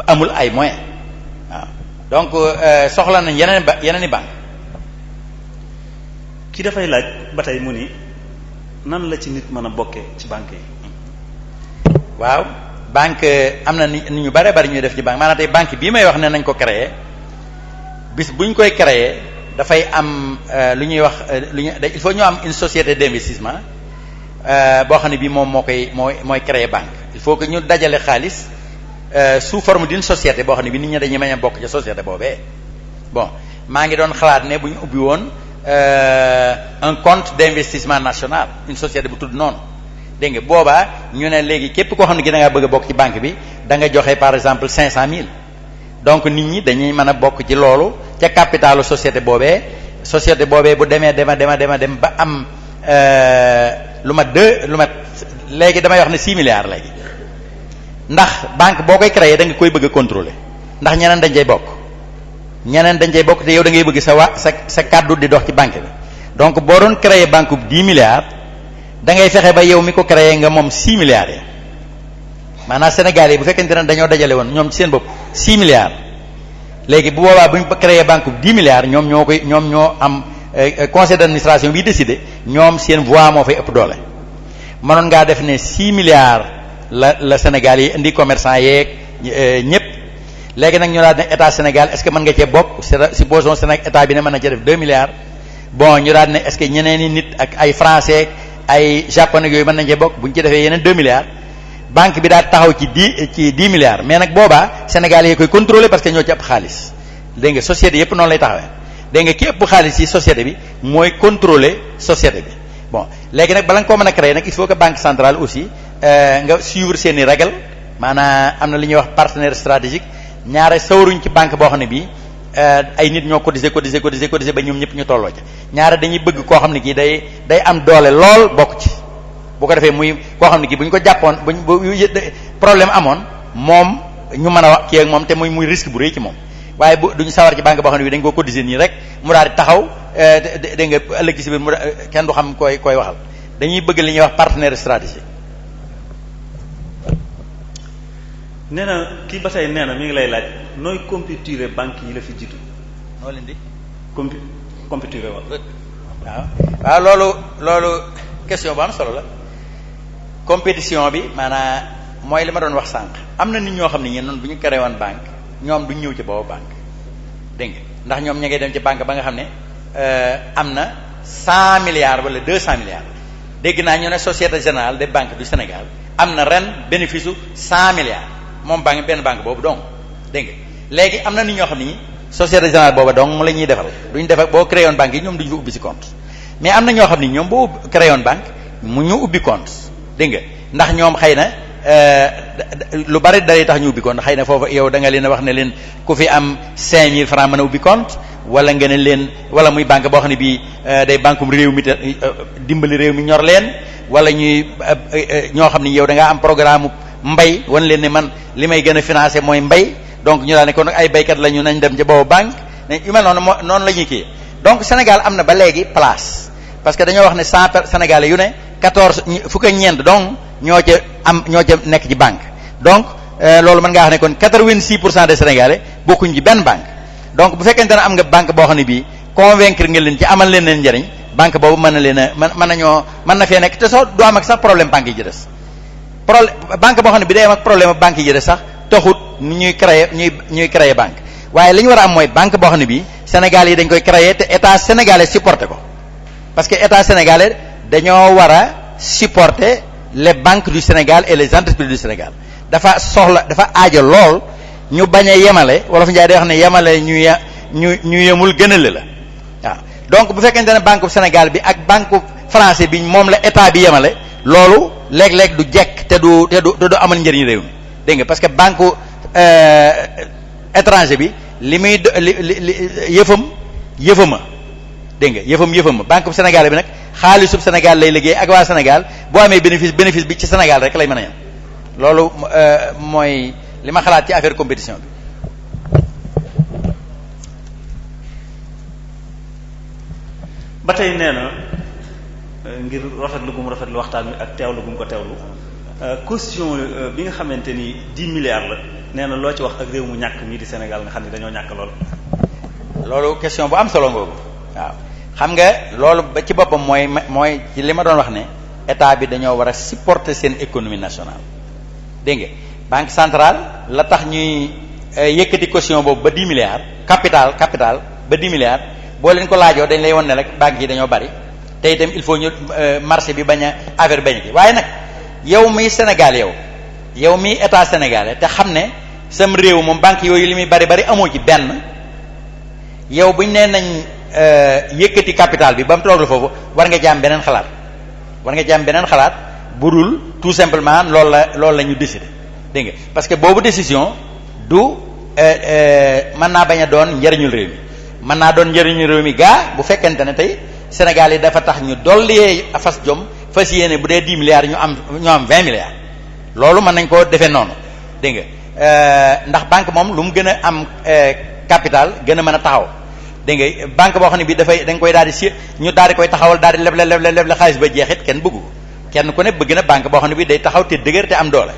amul ay moyens waaw donc soxla nañ yeneen i banque ki dafay laaj ba tey mu ni nan la ci nit mën a bokkee ci banque yi. waaw banque am na ni ñu bare bari ñuy def ci banque maanaam tey banque bii may wax ne nañ ko créer bis buñ koy créer dafay am lu ñuy wax il faut ñu am une société d'investissement boo xam ne bii moom mooy créer banque il faut que ñu dajale xaalis sous forme d'une société boo xam ne bii nit ñi dañuy mën a bokk ci société boobee bon maa ngi doon xalaat ne bu ñu ubbi woon un compte d'investissement national une société bu tudd noonu dégg nga boobaa ñu ne léegi képp koo xam ne gi da ngaa bëgg a bokk ci banque bi da nga joxe par exemple 500000 donc nit ñi dañuy mën a bokk ci loolu ca capitalu société boobee bu demee dem ba am lu mat léegi damay wax ne 6 milliards léegi ndax banque boo koy créer da nga koy bëgg a contrôler ndax ñeneen dañ cay bokk te yow da ngay bëgg sa kàddu di dox ci banque bi donc boo doon créer banque bu 10 milliards da ngay fexe ba yow mi ko créer nga moom 6 milliards yi maanaam Sénégal yi bu fekkente ne dañoo dajale woon ñoom ci seen bopp 6 milliards léegi bu boobaa bu ñu créer banque bu 10 milliards ñoom ñoo am conseil d'administration bi décidé ñoom seen voix moo fay ëpp doole mënoon ngaa def ne 6 milliards la Sénégal yi indi commerçant yeeg ñëpp léegi nag ñu daal ne état Sénégal est-ce que mën nga cee bokk supposons Sénégal état bi ne mën na cee def 2 milliards bon ñu daal ne est-ce que ñeneen i nit ak ay français ay japonais yooyu mën nañ cee bokk bu ñu ci defee yeneen 2 milliards banque bi daal taxaw ci 10 milliards mais nag boobaa Sénégal yi koy contrôler parce que ñoo ci ëpp xaalis dégg nga société yëpp noonu lay taxawee dégg nga ki ëpp xaalis ci société bi mooy contrôler société bi bon léegi nag bala nga koo mën a créer nag il faut que banque centrale aussi nga suivre seen i règles maanaam am na li ñuy wax partenaire stratégique ñaare sawaruñ ci banque boo xam ne bii ay nit ñoo cotiser ba ñoom ñëpp ñu tolloo ca ñaare dañuy bëgg koo xam ne kii day am doole lool bokk ci bu ko defee muy koo xam ne kii bu ñu ko jàppoon bu problème amoon moom ñu mën a wax kii ak moom te muy risque bu rëy ci moom waaye bu duñu sawar ci banque boo xam ne bi dañ ko cotiser nii rek mu daal di taxaw dégg nga ëllëg ci biir mu kenn du xam koy waxal dañuy bëgg li ñuy wax partenaire stratégique. nee na kii ba tey nee na mi ngi lay laaj nooy compéturer banque yi la fi jiitu. noo leen di. compéturer waaw loolu question bu am solo la compétition bi maanaam mooy li ma doon wax sànq am na nit ñoo xam ne ñeen noonu bu ñu créé woon banque ñoom duñ ñëw ci boobu banque dégg nga ndax ñoom ña ngay dem ci banque ba nga xam ne am na 100 milliards wala 200 milliards dégg naa ñu ne Société Générale des banques du Sénégal am na ren bénéfice u 100 milliards moom benn banque boobu donc dégg nga léegi am na nit ñoo xam ne ñi Société Générale booba donc la ñuy defal duñ def boo créé woon banque yi ñoom duñ fa ubbi ci compte mais am na ñoo xam ne ñoom boo créé woon banque mu ñu ubbi compte dégg nga ndax ñoom xëy na lu bari day tax ñu ubbi compte xëy na foofu yow da nga leen a wax ne leen ku fi am 5000 francs mën a ubbi compte wala nga ne leen wala muy banque boo xam ne bii day banque réew mi te dimbali réew mi ñor leen wala ñuy ñoo xam ne yow da ngaa am programme mbay wan leen ne man li may gën a financé mooy mbay donc ñu daal ne kon ay baykat la ñu nañ dem ci boobu banque ne yu mel noonu la ñuy kii donc Sénégal am na ba léegi place parce que dañoo wax ne 100 Sénégalais yu ne 14 fukk ak ñeent donc ñoo ca nekk ci banque donc loolu mën ngaa wax ne kon 86% des Sénégalais bokkuñ ci benn banque donc bu fekkente ne am nga banque boo xam ne bii convaincre nga leen ci amal leen njëriñ banque boobu mën na leen a mën na fee nekk te soo du am ak sax problème banque yi ci des banque boo xam ne bi day am ak problème banque yi ci des sax taxut ñuy créer banque waaye li ñu war a am mooy banque boo xam ne bii Sénégal yi dañ koy créer te état sénégalais supporté ko parce que état sénégalais dañoo war a supporter les banques du Sénégal et les entreprises du Sénégal dafa aajo lool ñu bañ a yemale wala fa njaay day wax ne yemale ñu yemul gënale la waaw donc bu fekkente ne banque Sénégal bi ak banque français bi moom la état bi yemale loolu léeg-léeg du jekk te du amal njëriñ réew mi dégg nga parce que banque étranger bi li muy yëfama dégg nga yëfama banque Sénégal bi nag xaalisub Sénégal lay liggéey ak waa Sénégal boo amee bénéfice bi ci Sénégal rek lay mën a yem loolu mooy li ma xalaat ci affaire compétition bi. ba tey nee na ngir rafetlu gu mu rafetlu waxtaan wi ak teewlu gu mu ko teewlu caution bi nga xamante ni 10 milliards la nee na loo ci wax ak réew mu ñàkk mii di Sénégal nga xam ne dañoo ñàkk lool. loolu question bu am solo ngoogu waaw xam nga loolu ba ci boppam mooy ci li ma doon wax ne état bi dañoo war a supporter seen économie nationale dégg nga banque centrale la tax ñuy yëkkati caution boobu ba 10 milliards capital ba 10 milliards boo leen ko laajoo dañ lay won ne rek banques yi dañoo bari te itam il faut ñu marché bi bañ a affaire bañ ki waaye nag yow miy Sénégal yow miy état sénégalais te xam ne sam réew moom banque yooyu li muy bari amoo ci benn yow buñ nee nañ yëkkati capital bi ba mu toog foofu war nga jaam beneen xalaat bu dul tout simplement loolu la ñu décider dégg nga parce que boobu décision du mën naa bañ a doon njëriñul réew mi mën naa doon njëriñul réew mi gaa bu fekkente ne tey Sénégal yi dafa tax ñu dolli fas jom fas yéene bu dee 10 milliards ñu am 20 milliards loolu mën nañ koo defee noonu dégg nga ndax banque moom lu mu gën a am capital gën a mën a taxaw dégg nga banque boo xam ne bii dañ koy daal di ñu daal di koy taxawal daal di leble xaalis ba jeexit kenn bëggu kenn ku ne bëgg na banque boo xam ne bii day taxaw te dëgër te am doole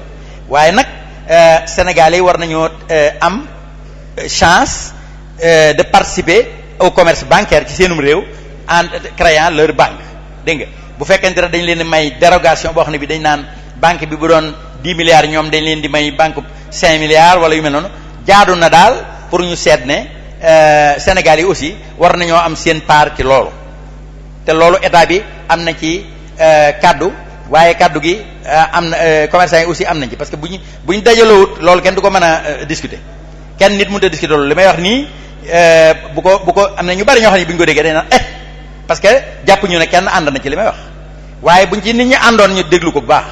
waaye nag Sénégalais yi war nañoo am chance de participer au commerce bancaire ci seenum réew en créant leur banque dégg nga bu fekkente ne dañ leen di may dérogation boo xam ne bi dañ naan banque bi bu doon 10 milliards ñoom dañ leen di may banque 5 milliards wala yu mel noonu jaadu na daal pour ñu seet ne Sénégal yi aussi war nañoo am seen part ci loolu te loolu état bi am na ci kaddu waaye kaddu gi am na commerçant yi aussi am nañ ci parce que bu ñu dajalowut loolu kenn du ko mën a discuter kenn nit mënut a discuter loolu li may wax nii bu ko am na ñu bari ñoo xam ne bu ñu ko déggee dañ naan parce que jàpp ñu ne kenn ànd na ci li may wax waaye buñ ci nit ñi àndoon ñu déglu ko bu baax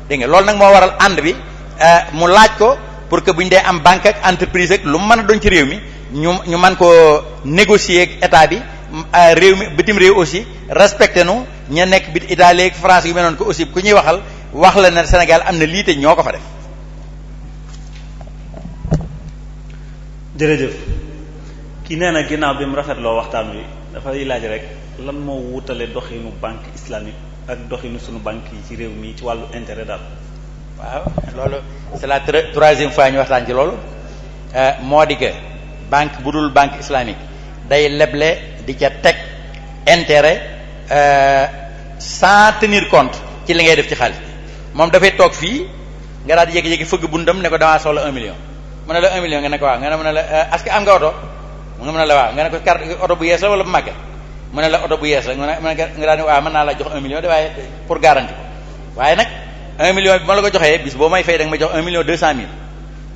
dégg nga loolu nag moo waral ànd bi mu laaj ko pour que bu ñu dee am banque ak entreprise ak lu mu mën a doon ci réew mi ñu mën koo négocier ak état bi réew mi bitim réew aussi respecté nu ña nekk bit Italie ak France yu mel noonu ko aussi ku ñuy waxal wax la ne Sénégal am na lii te ñoo ko fa def. jërëjëf ki nee na ginnaaw bi mu rafetloo waxtaan wi dafay laaj rek lan moo wutale doxinu banque islamique ak doxinu sunu banque yi ci réew mi ci wàllu intérêt daal. waaw loolu c'est la troisième fois ñu waxtaan ci loolu moo di que banque bu dul banque islamique day leble di ca teg intérêt sans tenir compte ci li ngay def ci xaalis moom dafay toog fii nga daal di yéegi-yéegi fëgg bundam ne ko damaa soxla 1 million mu ne la 1 million nga ne ko waaw nga ne mu ne la est-ce que am nga oto mu ne la waaw nga ne ko carte oto bu yees la wala bu màgget mu ne la oto bu yees la nga daal ne waaw mën naa la jox 1 million de waaye pour garantie ko waaye nag 1 million bi ma la ko joxee bis boo may fay da nga may jox 1 million 200 mille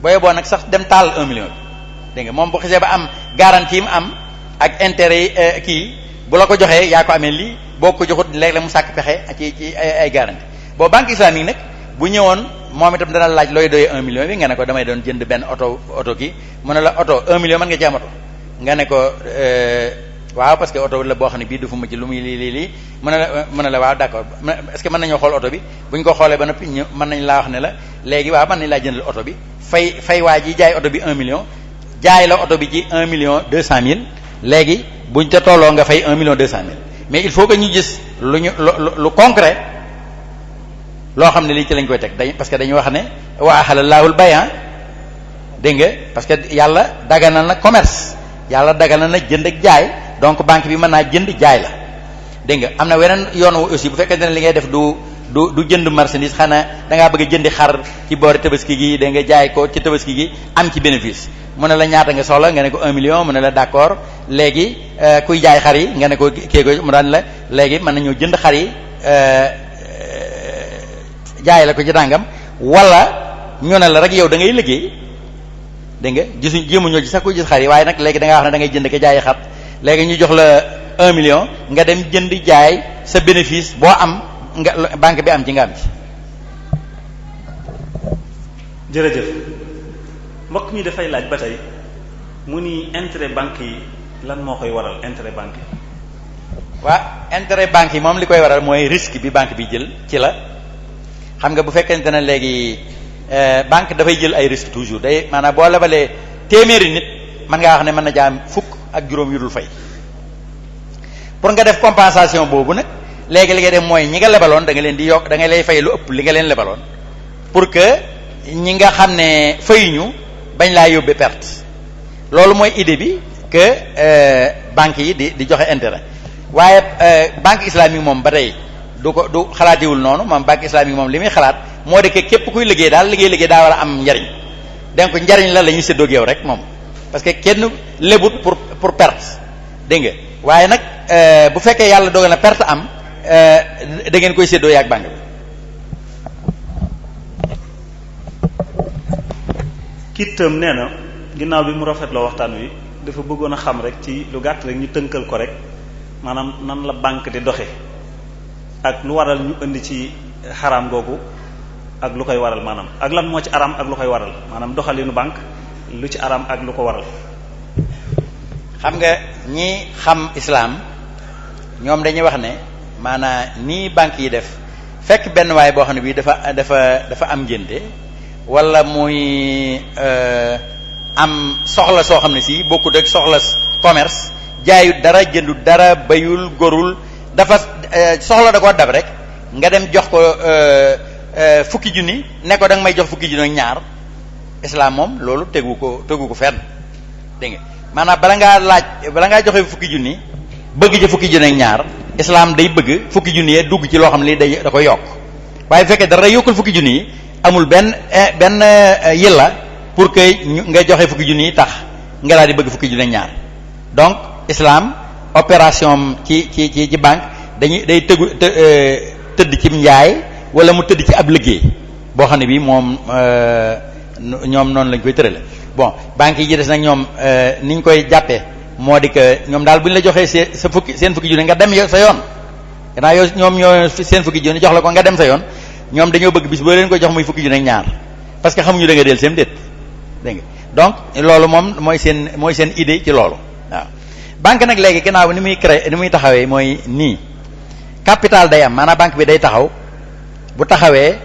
booyee boo nag sax dem taal 1 million bi dégg nga moom bu xisee ba am garantie mu am ak intérêt yi kii bu la ko joxee yaa ko amee lii boo ko joxut léeg-léeg mu sàkk pexe ci ay garantie boo banque islamique nag bu ñëwoon moom itam dana laaj looy doyee 1 million bi nga ne ko damay doon jënd benn oto kii mu ne la oto 1 million mën nga ci am oto nga ne ko waaw parce que oto la boo xam ne bii du fu mu ci lu muy lii mu ne la waaw d'accord est-ce que mën nañoo xool oto bi bu ñu ko xoolee ba noppi mën nañ laa wax ne la léegi waaw mën nañ laa jëndal oto bi fay waa ji jaay oto bi 1 million jaay la oto bi ci 1 million 200 mille léegi buñ ca tolloo nga fay 1 million 200 mille mais il faut que ñu gis lu concret loo xam ne lii ci lañ koy teg parce que dañu wax ne wa ahalallahul bay'a dégg nga parce que yàlla daganal na commerce yàlla daganal na jënd ak jaay donc banque bi mën naa jënd jaay la dégg nga am na weneen yoon aussi bu fekkente ne li ngay def du jënd marchandise xanaa da ngaa bëgg a jëndi xar ci boori tabaski gi da nga jaay ko ci tabaski gi am ci bénéfice mu ne la ñaata nga soxla nga ne ko 1 million mu ne la d'accord léegi kuy jaay xar yi nga ne ko kii ko mu daan la léegi mën nañoo jënd xar yi jaay la ko ci dàngam wala ñu ne la rek yow da ngay liggéey dégg nga gisuñ jéemuñoo ci sax ko gis xar yi waaye nag léegi da ngaa wax ne da ngay jënd ko jaayi xar léegi ñu jox la 1 million nga dem jënd jaay sa bénéfice boo am nga banque bi am ci nga am ci. jërëjëf mbokk mi dafay laaj ba tey mu ni intérêt banque yi lan moo koy waral intérêt banque yi. waa intérêt banque yi moom li koy waral mooy risque bi banque bi jël ci la. xam nga bu fekkente ne léegi banque dafay jël ay risques toujours day maanaam boo lebalee téeméeri nit mën ngaa wax ne mën na jaam fukk ak juróom yu dul fay pour nga def compensation boobu nag léegi li ngay def mooy ñi nga lebaloon da nga leen di yokk da nga lay fay lu ëpp li nga leen lebaloon pour que ñi nga xam ne fayuñu bañ laa yóbbee perte loolu mooy idée bi que banques yi di joxe intérêt waaye banque islamique moom ba tey du xalaatiwul noonu moom banque islamique moom li muy xalaat moo de képp kuy liggéey daal liggéey daa war a am njariñ donc njariñ la ñuy séddoo ak yow rek moom parce que kenn lebut pour perte dégg nga waaye nag bu fekkee yàlla dogal na perte am da ngeen koy séddoo yaak banque bi. kiitam nee na ginnaaw bi mu rafetloo waxtaan wi dafa bëggoon a xam rek ci lu gàtt rek ñu tënkal ko rek maanaam nan la banque di doxe ak lu waral ñu indi ci xaraam googu ak lu koy waral maanaam ak lan moo ci araam ak lu koy waral maanaam doxalinu banque lu ci araam ak lu ko waral. xam nga ñi xam islam ñoom dañuy wax ne maanaam nii banque yi def fekk benn waay boo xam ne bii dafa am ngénte wala muy am soxla soo xam ne si bokkut ak soxla commerce jaayut dara jëndut dara bayul gorul dafa soxla da koo dab rek nga dem jox ko fukki junni ne ko da nga may jox fukki junni ak ñaar islam moom loolu tegu ko fenn dégg nga maanaam bala ngaa joxe fukki junni bëgg ci fukki junni ak ñaar islam day bëgg fukki junni yee dugg ci loo xam ne da ko yokk waaye bu fekkee dara yokkul fukki junni yi amul benn yilla pour que nga joxe fukki junni yi tax nga daal di bëgg fukki junni ak ñaar donc islam opération ci banque day tëdd ci njaay wala mu tëdd ci ab liggéey boo xam ne bii moom ñoom noonu lañ koy tërale bon banque yi ci des nag ñoom niñ koy jàppee moo di que ñoom daal bu ñu la joxee seen fukki junni nga dem sa yoon gannaaw yow ñoom ñoo seen fukki junni jox la ko nga dem sa yoon ñoom dañoo bëgg bis boo leen ko jox muy fukki junni ak ñaar parce que xamuñu da nga del seen déet dégg nga donc loolu moom mooy seen idée ci loolu waaw. banque nag léegi gannaaw ni muy taxawee mooy nii capital day am maanaam banque bi day taxaw bu taxawee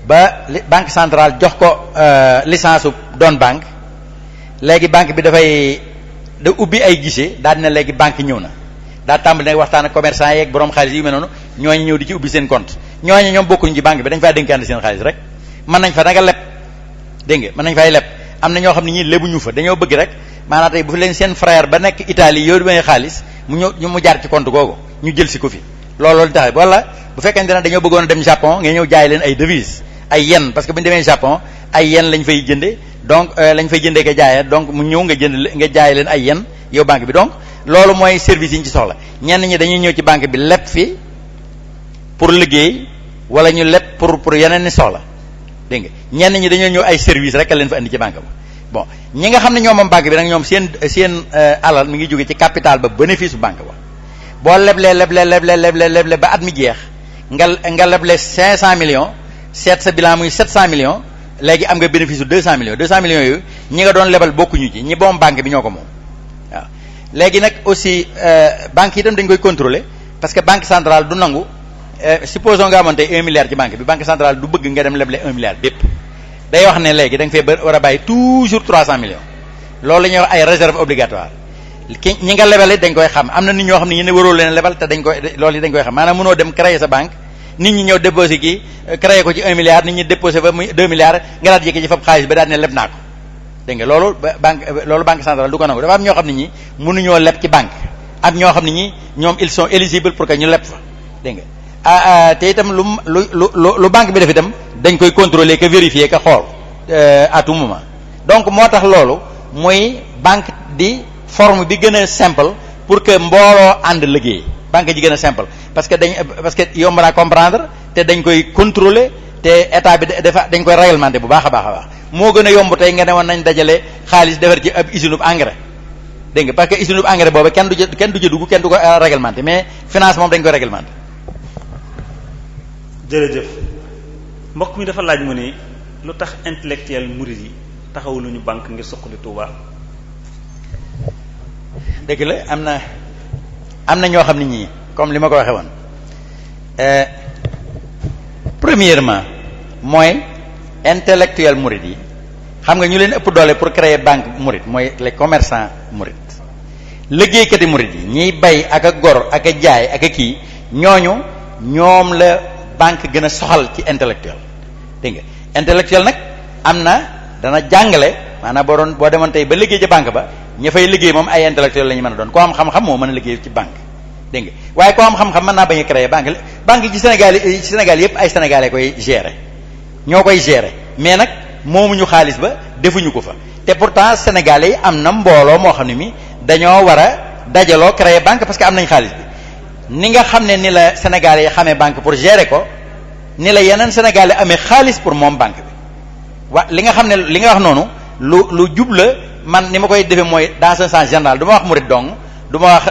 ba banque centrale jox ko licence doon banque léegi banque bi dafay da ubbi ay guichet daal dina léegi banque ñëw na daa tàmbali nag waxtaan ak commerçant yeeg borom xaalis yu mel noonu ñooñu ñëw di ci ubbi seen compte ñooñu ñoom bokkuñu ci banque bi dañ faa dénkaane seen xaalis rek mën nañ fa nanga leb dégg nga mën nañ fay leb am na ñoo xam ne ñii lebuñu fa dañoo bëgg rek maanaam tey bu fi leen seen frère ba nekk Italie yow di may xaalis mu ñëw mu jaar ci compte googu ñu jël si ko fi loolu tax wala bu fekkente ne dañoo bëggoon a dem Japon nga ñëw jaay leen ay devises ay yen parce que bu ñu demee Japon ay yen lañ fay jënde donc lañ fay jëndee ko jaayee donc mu ñëw nga jaay leen ay yen yow banque bi donc loolu mooy service yi ñu ci soxla ñenn ñi dañuy ñëw ci banque bi leb fi pour liggéey wala ñu leb pour yeneen ni soxla dégg nga ñenn ñi dañoo ñëw ay service rek a leen fa andi ci banque ba bon ñi nga xam ne ñoom moom banque bi nag ñoom seen alal mi ngi jóge ci capital ba bénéfice bu banque ba boo leble ba at mi jeex nga leble 500 millions seet sa bilan muy 700 millions léegi am nga bénéfice bu 200 millions yooyu ñi nga doon lebal bokkuñu ci ñi boom banque bi ñoo ko moom waaw léegi nag aussi banque yi itam dañ koy contrôler parce que banque centrale du nangu supposons nga amoon tey 1 milliard ci banque bi banque centrale du bëgg nga dem leble 1 milliard bépp day wax ne léegi da nga fee war a bàyyi toujours 300 millions loolu la ñuy wax ay réserve obligatoire ñi nga lebal dañ koy xam am na nit ñoo xam ne ñu ne waroo leen lebal te loolu yi dañ koy xam maanaam mënoo dem créer sa banque nit ñi ñëw déposé kii créer ko ci 1 milliard nit ñi déposé fa muy 2 milliards nga daal jékki ci fab xaalis ba daal ne leb naa ko dégg nga loolu banque centrale du ko nangu dafa am ñoo xam ne ñi mënuñoo leb ci banque am ñoo xam ne ñi ñoom ils sont éligibles pour que ñu leb fa dégg nga te itam lu banque bi def itam dañ koy contrôler que vérifier que xool à tout moment donc moo tax loolu mooy banque di forme bi gën a simple pour que mbooloo ànd liggéey banque ji gën a simple parce que yomb naa comprendre te dañ koy contrôler te état bi dañ koy réglementer bu baax a baax moo gën a yomb tey nga ne woon nañ dajale xaalis defar ci ab usine bu engrais dégg nga parce que usine bu engrais boobu kenn du ca dugg kenn du ko réglementer mais finance moom dañ koy réglementer. jërëjëf mbokk mi dafa laaj mu ni lu tax intellectuel murid yi taxawuluñu banque ngir suqali Touba. dëgg la am na ñoo xam ne ñii comme li ma ko waxee woon premièrement mooy intellectuel murid yi xam nga ñu leen ëpp doole pour créer banque murid mooy les commerçants murid liggéeykati murid yi ñiy bay ak a gor ak a jaay ak a kii ñoom la banque gën a soxal ci intellectuel dégg nga intellectuel nag am na dana jàngale maanaam boo demoon tey ba liggéey ci banque ba ña fay liggéey moom ay intellectuel la ñu mën a doon koo am xam-xam moo mën a liggéey ci banque dégg nga waaye koo am xam-xam mën naa bañ a créer banque ci Sénégal yépp ay sénégalais koy gérer ñoo koy gérer mais nag moomuñu xaalis ba defuñu ko fa te pourtant sénégalais yi am na mbooloo moo xam ne mi dañoo war a dajaloo créer banque parce que am nañ xaalis bi ni nga xam ne ni la sénégalais yi xamee banque pour gérer ko ni la yeneen sénégalais amee xaalis pour moom banque bi li nga xam ne li nga wax noonu lu jub la man ni ma koy defee mooy dans un sens général du ma wax murid dong du ma wax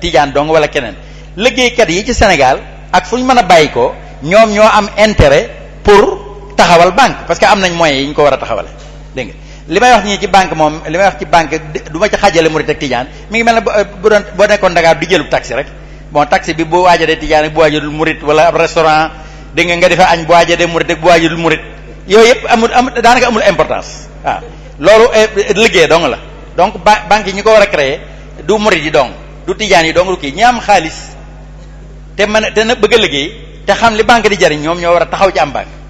tijaan dong wala keneen liggéeykat yi ci Sénégal ak fu ñu mën a bàyyi ko ñoom ñoo am intérêt pour taxawal banque parce que am nañ moyens yi ñu ko war a taxawale dégg nga li may wax ñii ci banque moom li may wax ci banque du ma ci xajale murid ak tijaan mi ngi mel ne bu doon boo nekkoon Dakar du jëlub taxi rek bon taxi bi bu waajadee tijaan ak bu waajadul murid wala ab restaurant dégg nga defee añ bu waajadee murid ak bu waajadul murid yooyu yëpp daanaka amul importance waaw loolu liggéey dong la donc banque yi ñi ko war a créer du murid yi dong du tijaan yi dong du kii ñi am xaalis te na bëgg a liggéey te xam li banque di jariñ ñoom ñoo war a taxaw ci am banque.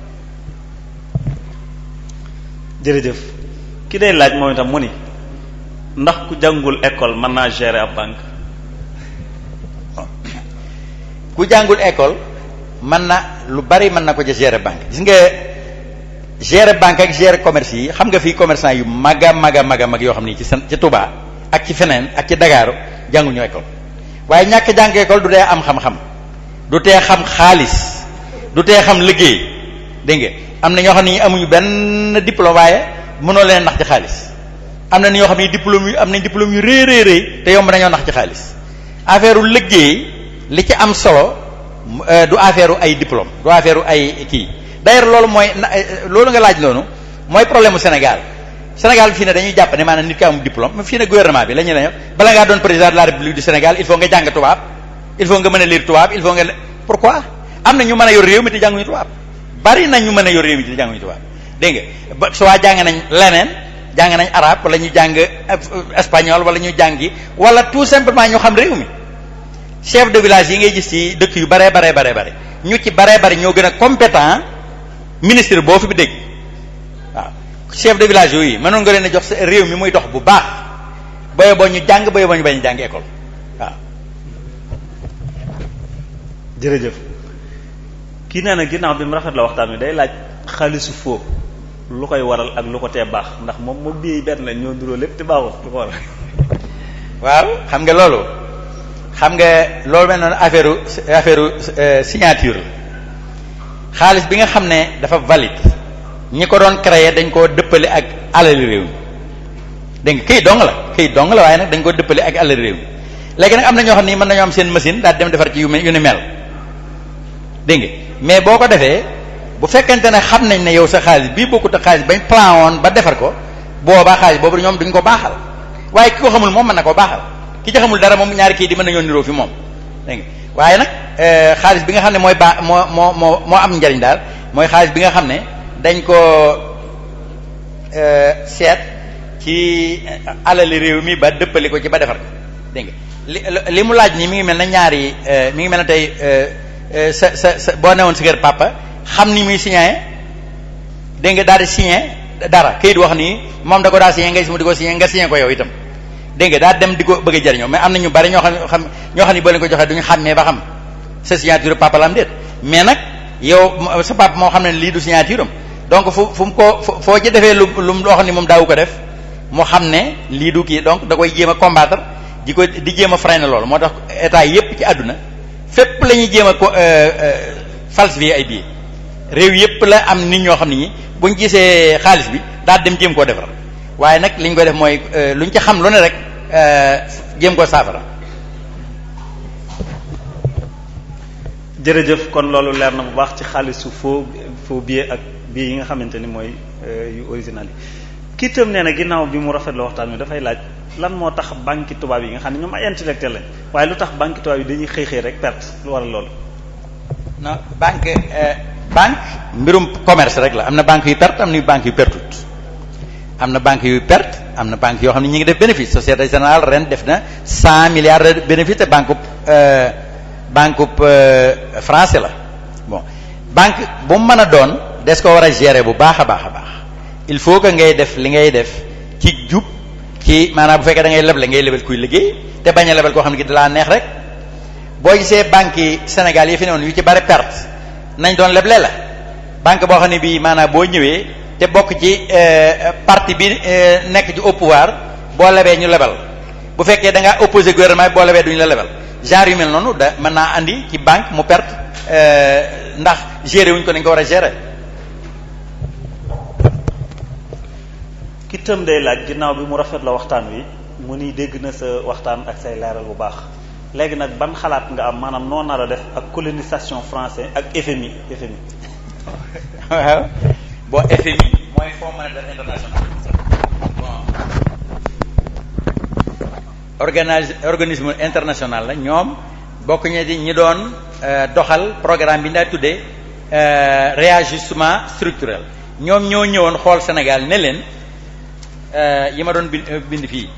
jërëjëf ki day laaj moom itam mu ni ndax ku jàngul école mën naa gérer ab banque. ku jàngul école mën na lu bari mën na ko ci gérer banque gis nga gérer banque ak gérer commerce yi xam nga fii commerçant yu mag a mag yoo xam ni ci Touba ak ci feneen ak ci Dakar jànguñu école waaye ñàkk jàng école du tee am xam-xam du tee xam xaalis du tee xam liggéey dégg nga am na ñoo xam ne amuñu benn diplôme waaye mënoo leen nax ci xaalis am na ñoo xam ne am nañ diplôme yu rëy te yomb nañoo nax ci xaalis affaire u liggéey li ci am solo du affaire ay diplôme du affaire ay kii d'ailleurs loolu nga laaj noonu mooy problème mu Sénégal fii ne dañuy jàpp ne maanaam nit ki am diplôme fii ne gouvernement bi la ñu bala ngaa doon président de la République du Sénégal il faut nga jàng tubaab il faut nga mën a lire tubaab il faut nga pourquoi am na ñu mën a yor réew mi te jànguñu tubaab bari na ñu mën a yor réew mi te jànguñu tubaab dégg nga ba soit jàng nañ leneen jàng nañ arabe wala ñu jàng espagnol wala ñu jàngi wala tout simplement ñu xam réew mi chef de village yi ngay gis ci dëkk yu bare ñu ci bare ñoo gën a compétent ministre boo fi bi dégg waaw chef de village yooyu mënoon nga leen a jox sa réew mi muy dox bu baax boye boo ñu jàng boye boo ñu bañ a jàng école waaw. jërëjëf kii nee na ginnaaw bi mu rafet la waxtaan wi day laaj xaalisu foo lu koy waral ak lu ko tee baax ndax moom bii benn la ñoo duróo lépp te baaxul lu ko waral. waaw xam nga loolu mel noonu affaire signature la xaalis bi nga xam ne dafa valide ñi ko doon créer dañ koo dëppale ak alali réew mi dégg nga këyit dong la waaye nag dañ koo dëppale ak alali réew mi léegi nag am na ñoo xam ne mën nañoo am seen machine daal dem defar ci yu ni mel dégg nga mais boo ko defee bu fekkente ne xam nañ ne yow sa xaalis bii bokkut ak xaalis bañ plan woon ba defar ko boobaa xaalis boobu ñoom duñ ko baaxal waaye ki ko xamul moom mën na koo baaxal ki ci xamul dara moom ñaari kii di mën nañoo niroo fi moom dégg nga waaye nag xaalis bi nga xam ne mooy moo am njariñ daal mooy xaalis bi nga xam ne dañ ko seet ci alali réew mi ba dëppali ko ci ba defar ko dégg nga li mu laaj nii mi ngi mel na ñaari mi ngi mel na tey sa boo newoon si kër papa xam ni muy signé dégg nga daal di signé dara kayit wax nii moom da ko daa signé nga gis mu di ko signé nga signé ko yow itam dégg nga daa dem di ko bëgg a jariñoo mais am na ñu bari ñoo xam ni boo leen ko joxee duñu xàmmee ba xam sa signature papa la am déet mais nag yow sa papa moo xam ne lii du signature am donc fu mu ko foo ci defee lu loo xam ni moom daawu ko def mu xam ne lii du kii donc da koy jéem a combattre di jéem a freiner loolu moo tax état yépp ci àdduna fépp la ñuy jéem a ko falsifier ay billets réew yépp la am nit ñoo xam ne ñi buñ gisee xaalis bi daal dem jéem koo defar waaye nag li ñu koy def mooy luñ ci xam lu ne rek jéem koo saafara. jërëjëf kon loolu leer na bu baax ci xaalisu faux billet ak billet yi nga xamante ni mooy yu original yi kii itam nee na ginnaaw bi mu rafet la waxtaan wi dafay laaj lan moo tax banque tubaab yi nga xam ne ñoom ay intellectuel lañ waaye lu tax banque tubaab yi dañuy xëy rek perte lu waral loolu. non banque mbirum commerce rek la am na banque yu perte am na banque yu pertut am na banque yu perte am na banque yoo xam ne ñu ngi def bénéfice Société Générale ren def na 100 milliards de bénéfice te banque français la bon banque bu mu mën a doon des ko war a gérer bu baax a baax il faut que ngay def li ngay def ci jub ci maanaam bu fekkee da ngay leble ngay lebal kuy liggéey te bañ a lebal koo xam ne ki da laa neex rek boo gisee banque yi Sénégal yi fi ne woon yu ci bari perte nañ doon leble la banque boo xam ne bii maanaam boo ñëwee te bokk ci parti bi nekk ci au pouvoir boo lebee ñu lebal bu fekkee da ngaa opposé gouvernement bi boo lebee duñu la lebal genre yu mel noonu da mën naa andi ci banque mu perte ndax gérer wuñ ko nañ ko war a gérer. ki itam day laaj ginnaaw bi mu rafet la waxtaan wi mu ni dégg na sa waxtaan ak say leeral bu baax léegi nag ban xalaat nga am maanaam noo nar a def ak colonisation français ak FMI. waaw bon FMI mooy Fonds monétaire international bon organisme international la ñoom bokk ñi doon doxal programme bi ñu daa tuddee réajustement structurel ñoom ñoo ñëwoon xool Sénégal ne leen yi ma doon bind fii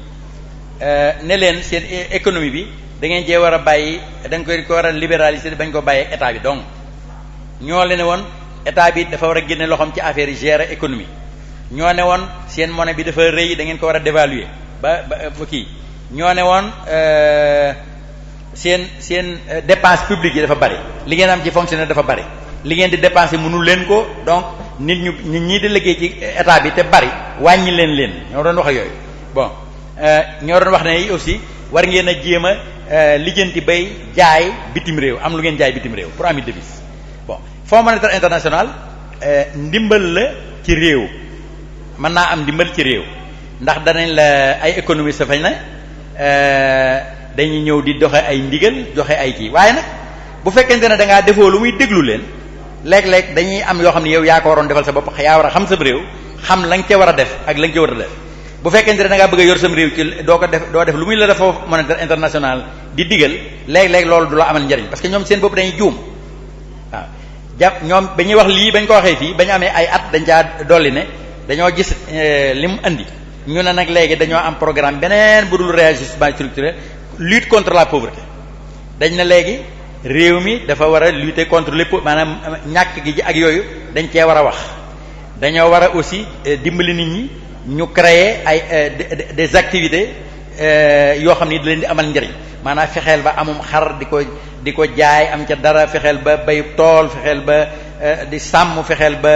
ne leen seen économie bi da ngeen cee war a bàyyi da nga ko war a libéraliser bañ ko bàyyee état bi donc ñoo leen ne woon état bi dafa war a génne loxoom ci affaire yi gérer économie ñoo ne woon seen monnaie bi dafa rëy da ngeen ko war a dévaluer ba kii ñoo ne woon seen dépense publique yi dafa bari li ngeen am ci fonctionnaire dafa bari li ngeen di dépenser mënul leen ko donc nit ñi di liggéey ci état bi te bari wàññi leen ñoo doon wax ak yooyu bon ñoo doon wax ne aussi war ngeen a jéem a lijjanti bay jaay bitim réew am lu ngeen jaay bitim réew pour ami devise bon Fonds monétaire international ndimbal la ci réew mën naa am ndimbal ci réew ndax danañ la ay économistes sa fañ ne dañuy ñëw di doxe ay ndigal joxe ay kii waaye nag bu fekkente ne da ngaa defoo lu muy déglu leen léeg-léeg dañuy am yoo xam ne yow yaa ko waroon defal sa bopp yaa war a xam sa réew xam la nga ca war a def ak la nga ca war a def bu fekkente ne da ngaa bëgg a yor sam réew ci doo def lu muy la def Fonds monétaire international di digal léeg-léeg loolu du la amal njariñ parce que ñoom seen bopp dañuy juum waaw ñoom ba ñuy wax lii bañ ko waxee fii bañ amee ay at dañ caa dolli ne dañoo gis li mu andi ñu ne nag léegi dañoo am programme beneen bu dul réajustement structurel lutte contre la pauvreté dañ ne léegi réew mi dafa war a lutter contre les maanaam ñàkk gi ak yooyu dañ cee war a wax dañoo war a aussi dimbali nit ñi ñu créer ay des activités yoo xam ni da leen di amal njëriñ maanaam fexeel ba amum xar di ko jaay am ca dara fexeel ba bay tool fexeel ba di sàmm fexeel ba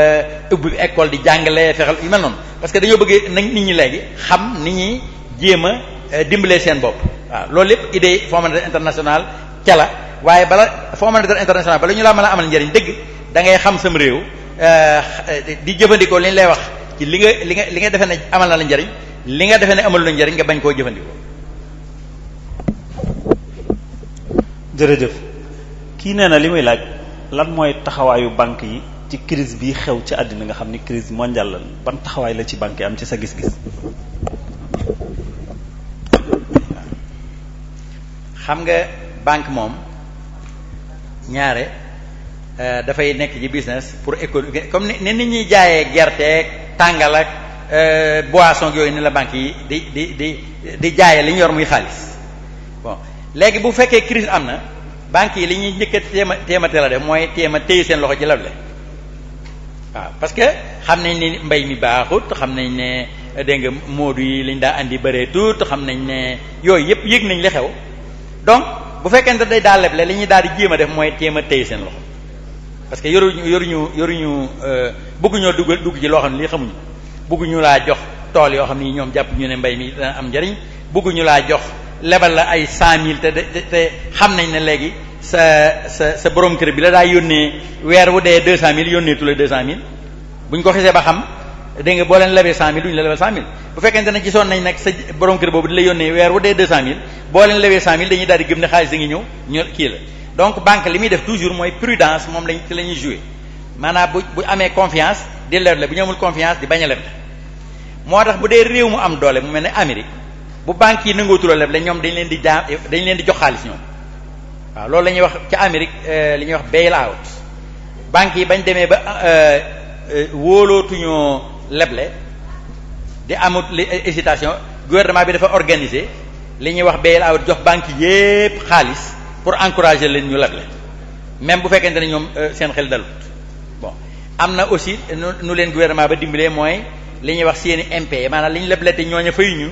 ubbi école di jàngale fexeel yu mel noonu parce que dañoo bëgg nag nit ñi léegi xam ni ñuy jéem a dimbalee seen bopp waaw loolu lépp idée Fonds monétaire international ca la waaye bala Fonds monétaire international bala ñu laa mën a amal njëriñ dëgg da ngay xam sam réew di jëfandikoo li ñu lay wax ci li nga defee ne amal na la njëriñ li nga defee ne amal la njëriñ nga bañ koo jëfandikoo. jërëjëf kii nee na li muy laaj lan mooy taxawaayu banque yi ci crise bi xew ci àddina nga xam ni crise mondiale la ban taxawaay la ci banque yi am ci sa gis-gis. xam nga banque moom ñaare dafay nekk ci business pour économie comme ni nit ñuy jaayee gerteeg tàngal ak boisson yooyu ni la banque yi di jaayee li ñu yor muy xaalis bon léegi bu fekkee crise am na banque yi li ñuy njëkk a téematee la def mooy téye seen loxo ci leble waaw parce que xam nañ ni mbay mi baaxut xam nañ ne dégg nga moodu yi liñ daa andi bëree tuut xam nañ ne yooyu yëpp yëg nañ li xew donc bu fekkente day daal leble li ñuy daal di jéem a def mooy téem a téye seen loxo parce que yoruñu bëgguñoo dugg ci loo xam ne lii xamuñu bëgguñu laa jox tool yoo xam ni ñoom jàpp ñu ne mbay mi dana am njariñ bëgguñu laa jox lebal la ay 100 000 te xam nañ ne léegi sa borom kër bi la daa yónnee weer wu dee 200 000 yónneetu la 200 000 buñ ko xisee ba xam dégg nga boo leen lebee 100 000 duñu la lebal 100 000 bu fekkente ne gisoon nañ nag sa borom kër boobu di la yónnee weer wu dee 200 000 boo leen lebee 100 000 dañuy daal di gëm ne xaalis da ngi ñëw ñu kii la donc banque li muy def toujours mooy prudence moom ci la ñuy jouer maanaam bu amee confiance di leble bu ñu amul confiance di bañ a leble moo tax bu dee réew mu am doole mu mel ne Amérique bu banque yi nangootu la leble ñoom dañ leen di jox xaalis ñoom waaw loolu la ñuy wax ca Amérique li ñuy wax bail out banque yi bañ demee ba wóolootuñoo leble di amut hésitation gouvernement bi dafa organiser li ñuy wax bail out jox banque yépp xaalis pour encourager leen ñu leble même bu fekkente ne ñoom seen xel dalut bon am na aussi nu leen gouvernement ba dimbalee mooy li ñuy wax seeni impayé maanaam li ñu leble te ñooñu fayuñu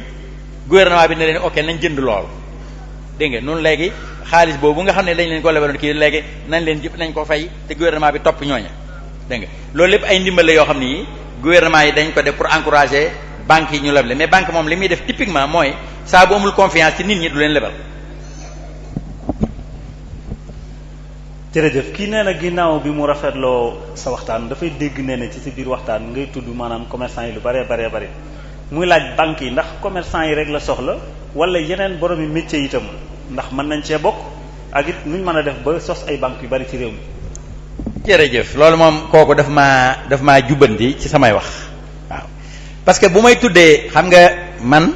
gouvernement bi ne leen ok nañ jënd lool dégg nga noonu léegi xaalis boobu nga xam ne dañ leen ko lebaloon kii léegi nañ ko fay te gouvernement bi topp ñooña dégg nga loolu lépp ay ndimbal la yoo xam ni gouvernement yi dañ ko def pour encourager banques yi ñu leble mais banque moom li muy def typiquement mooy saa bu amul confiance ci nit ñi du leen lebal. jërëjëf kii nee na ginnaaw bi mu rafetloo sa waxtaan dafay dégg nee na ci sa biir waxtaan ngay tudd maanaam commerçant yi lu bare muy laaj banques yi ndax commerçant yi rek la soxla wala yeneen boromi métier itam ndax mën nañ cee bokk ak it nuñ mën a def ba sos ay banques yu bari ci réew mi. jërëjëf loolu moom kooku daf maa jubbanti ci samay wax waaw parce que bu may tuddee xam nga man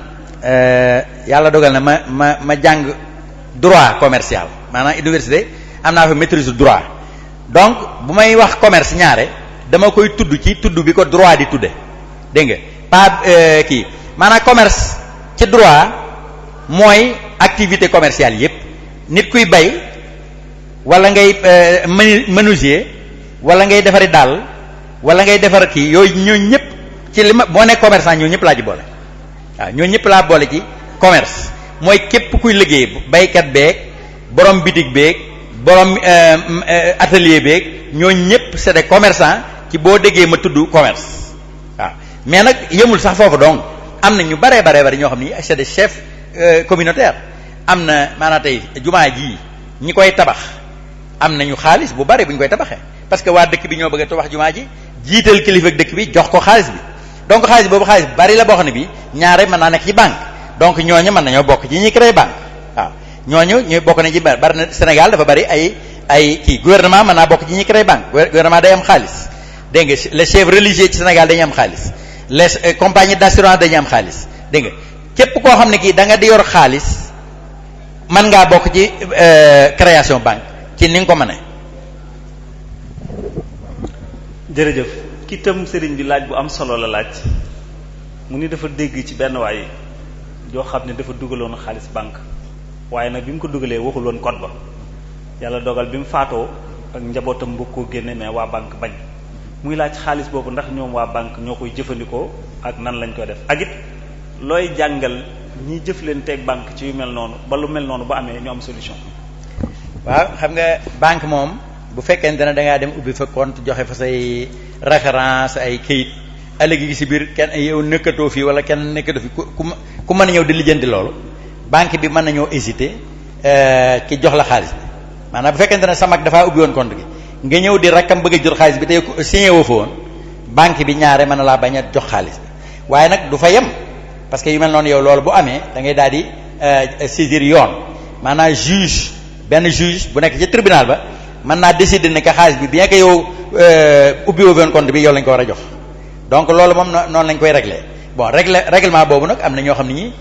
yàlla dogal na ma jàng droit commercial maanaam université am naa fa maîtrise droit donc bu may wax commerce ñaare dama koy tudd ci tudd bi ko droit di tudde dégg nga pas kii maanaam commerce ci droit mooy activité commerciale yépp nit kuy bay wala ngay menuisier wala ngay defari daal wala ngay defar kii yooyu ñooñu ñëpp ci li ma boo nekk commerçant ñooñu ñëpp laa ci boole waaw ñooñu ñëpp laa boole ci commerce mooy képp kuy liggéey baykat beeg borom bitig beeg borom atelier beeg ñooñu ñëpp c'est des commerçants ci boo déggee ma tudd commerce waaw mais nag yëmul sax foofu donc am na ñu bare ñoo xam ni c'est des chefs communautaires am na maanaam tey jumaa ji ñi koy tabax am nañu xaalis bu bare bu ñu koy tabaxee parce que waa dëkk bi ñoo bëgg a tabax jumaa ji jiital kilifa dëkk bi jox ko xaalis bi donc xaalis boobu xaalis bari la boo xam ne bi ñaare mën naa nekk ci banque donc ñooñu mën nañoo bokk ci ñi créé banque waaw ñooñu ñu bokk nañ ci bari na Sénégal dafa bari ay kii gouvernement mën naa bokk ci ñi créé banque gouvernement day am xaalis dégg nga les chefs religieux ci Sénégal dañuy am xaalis les compagnies d'assurance dañuy am xaalis dégg nga képp koo xam ne kii da nga di yor xaalis mën ngaa bokk ci création banque ci ni nga ko mënee. jërëjëf ki tam sëriñ bi laaj bu am solo la laaj mu ni dafa dégg ci benn waay joo xam ne dafa dugaloon xaalis banque waaye nag bi mu ko dugalee waxul woon code ba yàlla dogal bi mu faatoo ak njabootam bëgg koo génne mais waa banque bañ muy laaj xaalis boobu ndax ñoom waa banque ñoo koy jëfandikoo ak nan lañ koy def ak it looy jàngal ñi jëf leen teeg banque ci yu mel noonu ba lu mel noonu ba amee ñu am solution. waaw xam nga banque moom bu fekkente ne da ngaa dem ubbi fa compte joxe fa say référence ay këyit ëllëg gi si biir kenn yow nekkatoo fii wala kenn nekkatoo fi ku mën a ñëw di lijjanti loolu banque bi mën nañoo hésiter ki jox la xaalis bi maanaam bu fekkente ne sa mag dafaa ubbi woon compte gi nga ñëw di rakkam bëgg a jël xaalis bi te yow signé woo fa woon banque bi ñaare mën na laa bañ a jox xaalis bi waaye nag du fa yem parce que yu mel noonu yow loolu bu amee da ngay daal di saisir yoon maanaam juge benn juge bu nekk ci tribunal ba mën naa décider ne que xaalis bi bien que yow ubbi woo woon compte bi yow lañ ko war a jox donc loolu moom noonu lañ koy régler bon règlement boobu nag am na ñoo xam ne ñi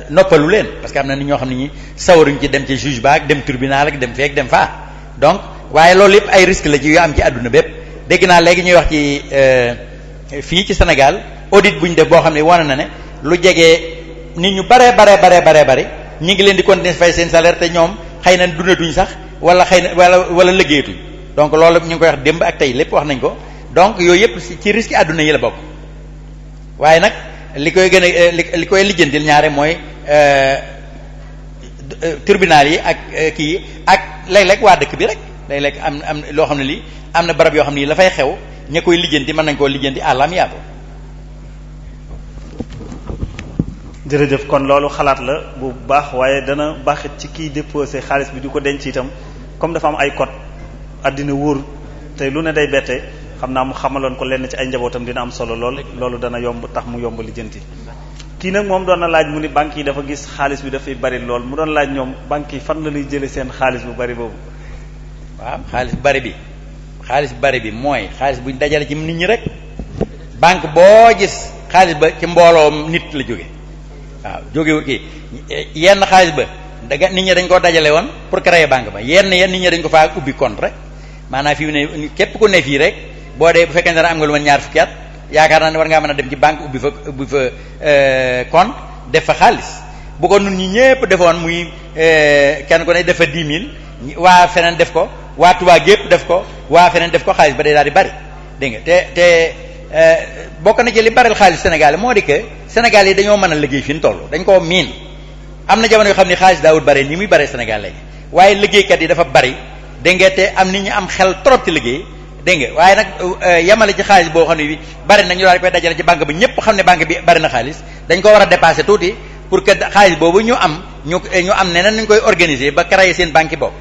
noppalu leen parce que am na nit ñoo xam ne ñi sawaruñ ci dem ci juge ba ak dem tribunal ak dem feek dem faa donc waaye loolu yëpp ay risque la ci yu am ci àdduna bépp dégg naa léegi ñuy wax ci fii ci Sénégal audit bu ñu def boo xam ne wane na ne lu jege nit ñu bare ñi ngi leen di continuer fay seen salaire te ñoom xëy na dundatuñ sax wala xëy na wala liggéeyatuñ donc loolu ñu ngi koy wax démb ak tey lépp wax nañ ko donc yooyu yëpp ci risque àdduna yi la bokk waaye nag li koy gën a li koy lijjantil ñaare mooy tribunal yi ak kii yi ak léeg-léeg waa dëkk bi rek léeg-léeg am loo xam ne lii am na barab yoo xam ne la fay xew ña koy lijjanti mën nañ koo lijjanti àllam yaatu. jërëjëf kon loolu xalaat la bu baax waaye dana baaxit ci kiy déposé xaalis bi di ko denc itam comme dafa am ay code àddina wóor te lu ne day bette xam naa mu xamaloon ko lenn ci ay njabootam dina am solo loolu dana yomb tax mu yomb lijjanti. kii nag moom doon na laaj mu ni banques yi dafa gis xaalis bi dafay bari lool mu doon laaj ñoom banques yi fan la ñuy jëlee seen xaalis bu bari boobu. waaw xaalis bu bari bi mooy xaalis buñ dajale ci nit ñi rek banque boo gis xaalis ba ci mbooloom nit la jóge waaw jógewul kii yenn xaalis ba nit ñi dañ koo dajale woon pour créer banque ba yenn nit ñi dañ ko faa ubbi compte rek maanaam fii mu ne képp ku ne fii rek boo dee bu fekkente ne am nga lu mën ñaar fukki at yaakaar naa ne war ngaa mën a dem ci banque ubbi fa compte def fa xaalis bu ko nun ñi ñépp defoon muy kenn ku ne def fa 10 000 waa feneen def ko waa Touba gépp def ko waa feneen def ko xaalis ba day daal di bari dégg nga te bokk na ci li baril xaalis Sénégal moo di que Sénégal yi dañoo mën a liggéey fi ñu toll dañ koo miin am na jamono yoo xam ne xaalis daawul bare ni muy bare Sénégal léegi waaye liggéeykat yi dafa bari dégg nga te am nit ñi am xel trop ci liggéey dégg nga waaye nag yemale ci xaalis boo xam ne bi bari na ñu daal di koy dajale ci banque bi ñëpp xam ne banque bi bari na xaalis dañ ko war a dépasser tuuti pour que xaalis boobu ñu am neneen nañ koy organiser ba créer seen banque bopp.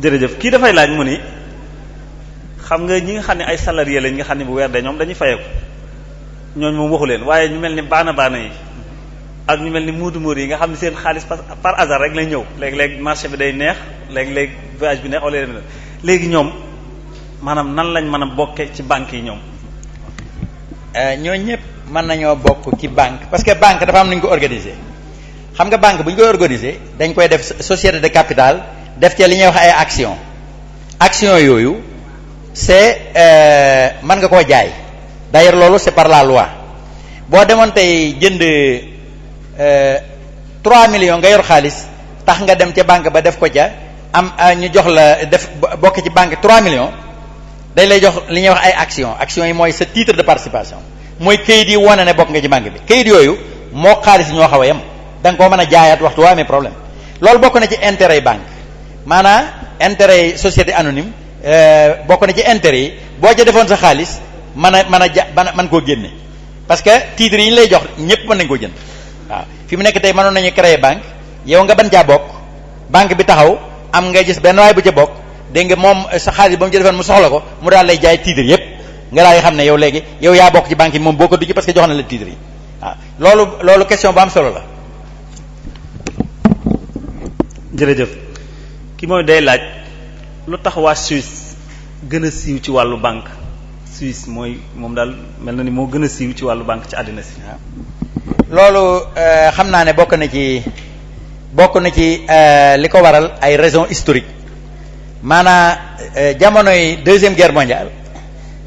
jërëjëf kii dafay laaj mu ni xam nga ñi nga xam ne ay salarié lañ nga xam ne bu weer de ñoom dañuy fayeeku ñooñu moom waxu leen waaye ñu mel ni baana yi ak ñu mel ni muudu móor yi nga xam ne seen xaalis par hasard rek lay ñëw léeg-léeg marché bi day neex léeg-léeg voyage bi neex wala léegi ñoom maanaam nan lañ mën a bokke ci banque yi ñoom. ñooñu ñëpp mën nañoo bokk ci banque parce que banque dafa am nu ñu ko organiser xam nga banque bu ñu koy organiser dañ koy def société de capital def ci li ñuy wax ay action yooyu c'est mën nga koo jaay d'ailleurs loolu c'est par la loi boo demoon tey jënd 3 millions nga yor xaalis tax nga dem ca banque ba def ko ca am ñu jox la def bokk ci banque 3 millions dañ lay jox li ñuy wax ay action yi mooy sa titre de participation mooy kayit yi wane ne bokk nga ci banque bi kayit yooyu moo xaalis ñoo xaw a yem da nga koo mën a jaayaat waxtu waa amee problème loolu bokk na ci intérêt yi banque maanaam intérêt yi société anonyme bokk na ci intérêt yi boo ca defoon sa xaalis mën koo génne parce que titres yi ñu lay jox ñëpp mën nañ koo jënd waaw fi mu nekk tey mënoon nañu créer banque yow nga ban caa bokk banque bi taxaw am nga gis benn waay bu ca bokk dégg nga moom sa xaalis ba mu ci defoon mu soxla ko mu daal lay jaay titres yëpp nga daal di xam ne yow léegi yow yaa bokk ci banque yi moom boo ko du ci parce que jox na la titres yi waaw loolu question bu am solo la. jërëjëf ki mooy day laaj lu tax waa Suisse gën a siiw ci wàllu banque Suisse mooy moom daal mel na ni moo gën a siiw ci wàllu banque ci àddina si. loolu xam naa ne bokk na ci li ko waral ay raisons historiques maanaam jamonoy deuxième guerre mondiale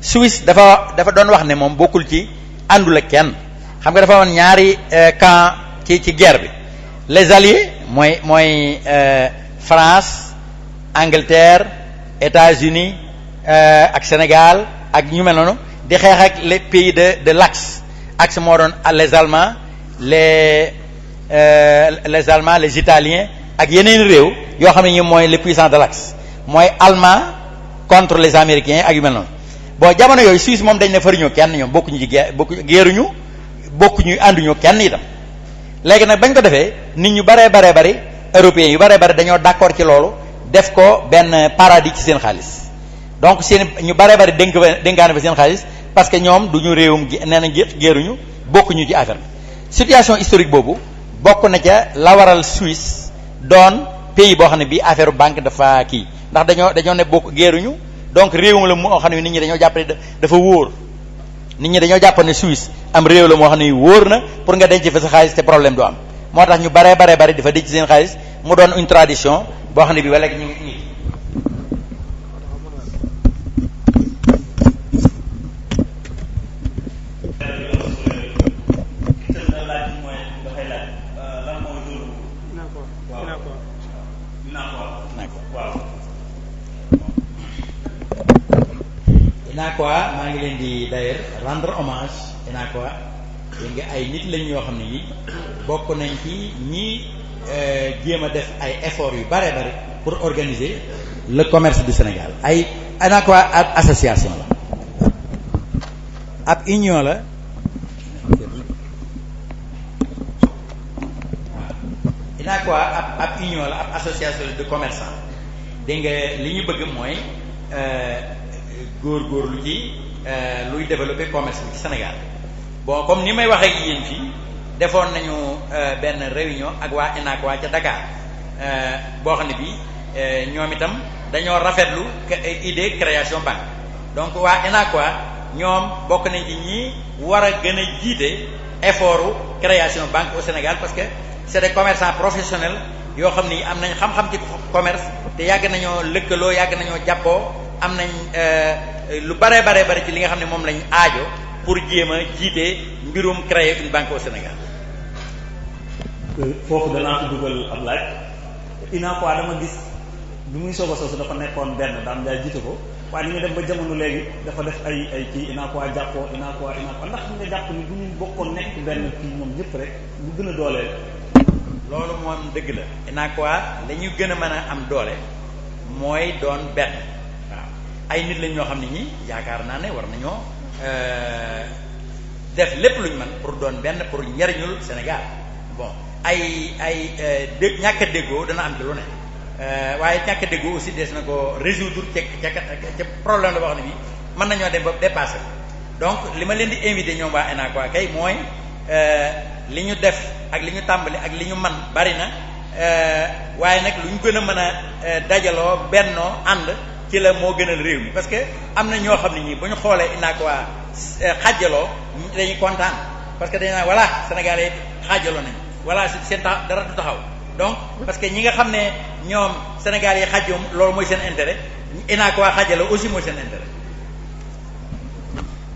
Suisse dafa doon wax ne moom bokkul ci àndul ak kenn xam nga dafa woon ñaari camp ci guerre bi les alliés mooy France Angleterre États-Unis ak Sénégal ak ñu mel noonu di xeex ak les pays de l'Axe axe moo doon les Allemands les Allemands les Italiens ak yeneen réew yoo xam ne ñi mooy les puissants de l'Axe mooy allemand contre les Américains ak yu mel noonu bon jamono yooyu Suisse moom dañ ne faruñoo kenn ñoom bokkuñu ci geeruñu bokkuñu ànduñu kenn itam léegi nag bañ ko defee nit ñu baree bari européens yu baree bari dañoo d'accord ci loolu def ko benn paradis ci seen xaalis donc seen ñu baree bari dénkaane fa seen xaalis parce que ñoom duñu réewum nee na geeruñu bokkuñu ci affaire bi situation historique boobu bokk na ca la waral Suisse doon pays boo xam ne bii affaire banque dafa kii ndax dañoo ne bokk geeruñu donc réewum la moo xam ne nit ñi dañoo jàpp ne dafa wóor nit ñi dañoo jàpp ne Suisse am réew la moo xam ne wóor na pour nga denc fa sa xaalis te problème du am moo tax ñu baree bari dafa denc seen xaalis mu doon une tradition boo xam ne bii ba léegi ñu ngi UNACOIS maa ngi leen di d'ailleurs rendre hommage UNACOIS yéen nga ay nit lañ yoo xam ne yi bokk nañ ci ñi jéem a def ay efforts yu bare pour organiser le commerce du Sénégal ay UNACOIS ab association la ab union la UNACOIS ab union la ab association de commerçants dégg nga li ñu bëgg mooy góorgóorlu ci luy développer commerce bi ci Sénégal bon comme ni may waxee ak yéen fii defoon nañu benn réunion ak waa UNACOIS ca Dakar boo xam ne bii ñoom itam dañoo rafetlu idée création banque donc waa UNACOIS ñoom bokk nañ ci ñi war a gën a jiite effort création banque au Sénégal parce que c'est des commerçants professionnels yoo xam ni am nañ xam-xam ci commerce te yàgg nañoo lëkkaloo yàgg nañoo jàppoo am nañ lu bare ci li nga xam ne moom lañ aajo pour jéem a jiite mbirum créer une banque au Sénégal. foofu danaa ko dugal ab laaj UNACOIS dama gis bi muy soog a soosu dafa nekkoon benn daam jaay jiite ko waaye ni ñu dem ba jamono léegi dafa def ay kii UNACOIS jàppoo UNACOIS ndax nga jàpp ni bu ñu bokkoon nekk benn kii ñoom ñëpp rek lu gën a dooleel. loolu moom dëgg la UNACOIS la ñu gën a mën a am doole mooy doon benn. ay nit lañ ñoo xam ne ñi yaakaar naa ne war nañoo def lépp luñ mën pour doon benn pour njariñul Sénégal bon ñàkk a déggoo dana am ci lu ne waaye ñàkk a déggoo aussi des na ko résoudre ca problème la boo xam ne bi mën nañoo dem ba dépassé donc li ma leen di invité ñoom waa UNACOIS kay mooy li ñu def ak li ñu tàmbali ak li ñu man bari na waaye nag lu ñu gën a mën a dajaloo bennoo ànd ci la moo gënal réew mi parce que am na ñoo xam ne ñii bu ñu xoolee UNACOIS xaajaloo dañuy kontaan parce que dañu naan voilà Sénégalais xaajaloo nañ voilà seen dara du taxaw donc parce que ñi nga xam ne ñoom Sénégal yi xaajoo loolu mooy seen intérêt UNACOIS xaajaloo aussi mooy seen intérêt.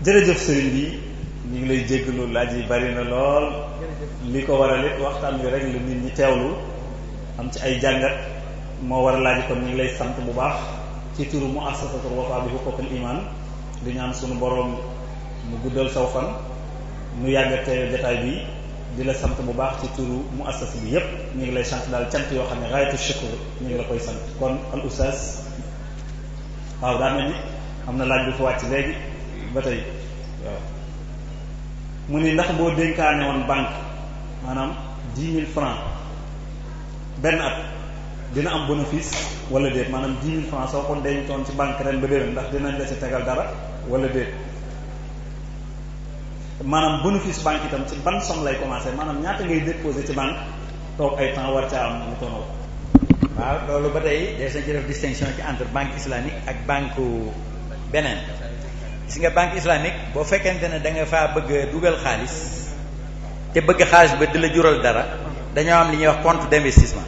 jërëjëf sëriñ bi ñu ngi lay jéggalu laaj yi bari na lool li ko waral it waxtaan bi rek la nit ñi teewlu am ci ay jàngat moo war a laaj kon ñu ngi lay sant bu baax. ci turu muassasatul Wafa bi huquqil iman di ñaan sunu boroom mu guddal saw fan nu yàgg teew jotaay bi di la sant bu baax ci turu muassasa bi yépp ñu ngi lay sant daal cant yoo xam ne gaayatu shukr ñu ngi la koy sant kon al oustaz waaw daa mel ni am na laaj bu fi wàcc léegi ba tey waaw mu ni ndax boo dénkaane woon banque maanaam 10 000 francs benn at dina am bénéfice wala déet maanaam 10 000 francs soo ko dencoon ci banque ren ba déwén ndax dinañ la ci tegal dara wala déet maanaam bénéfice banque itam ci ban somme lay commencer maanaam ñaata ngay déposer ci banque toog ay temps war caa am mu tonaw. waaw loolu ba tey des na ci def distinction ci entre banque islamique ak banque beneen gis nga banque islamique boo fekkente ne da nga faa bëgg a dugal xaalis te bëgg xaalis ba di la jural dara dañoo am li ñuy wax compte d'investissement.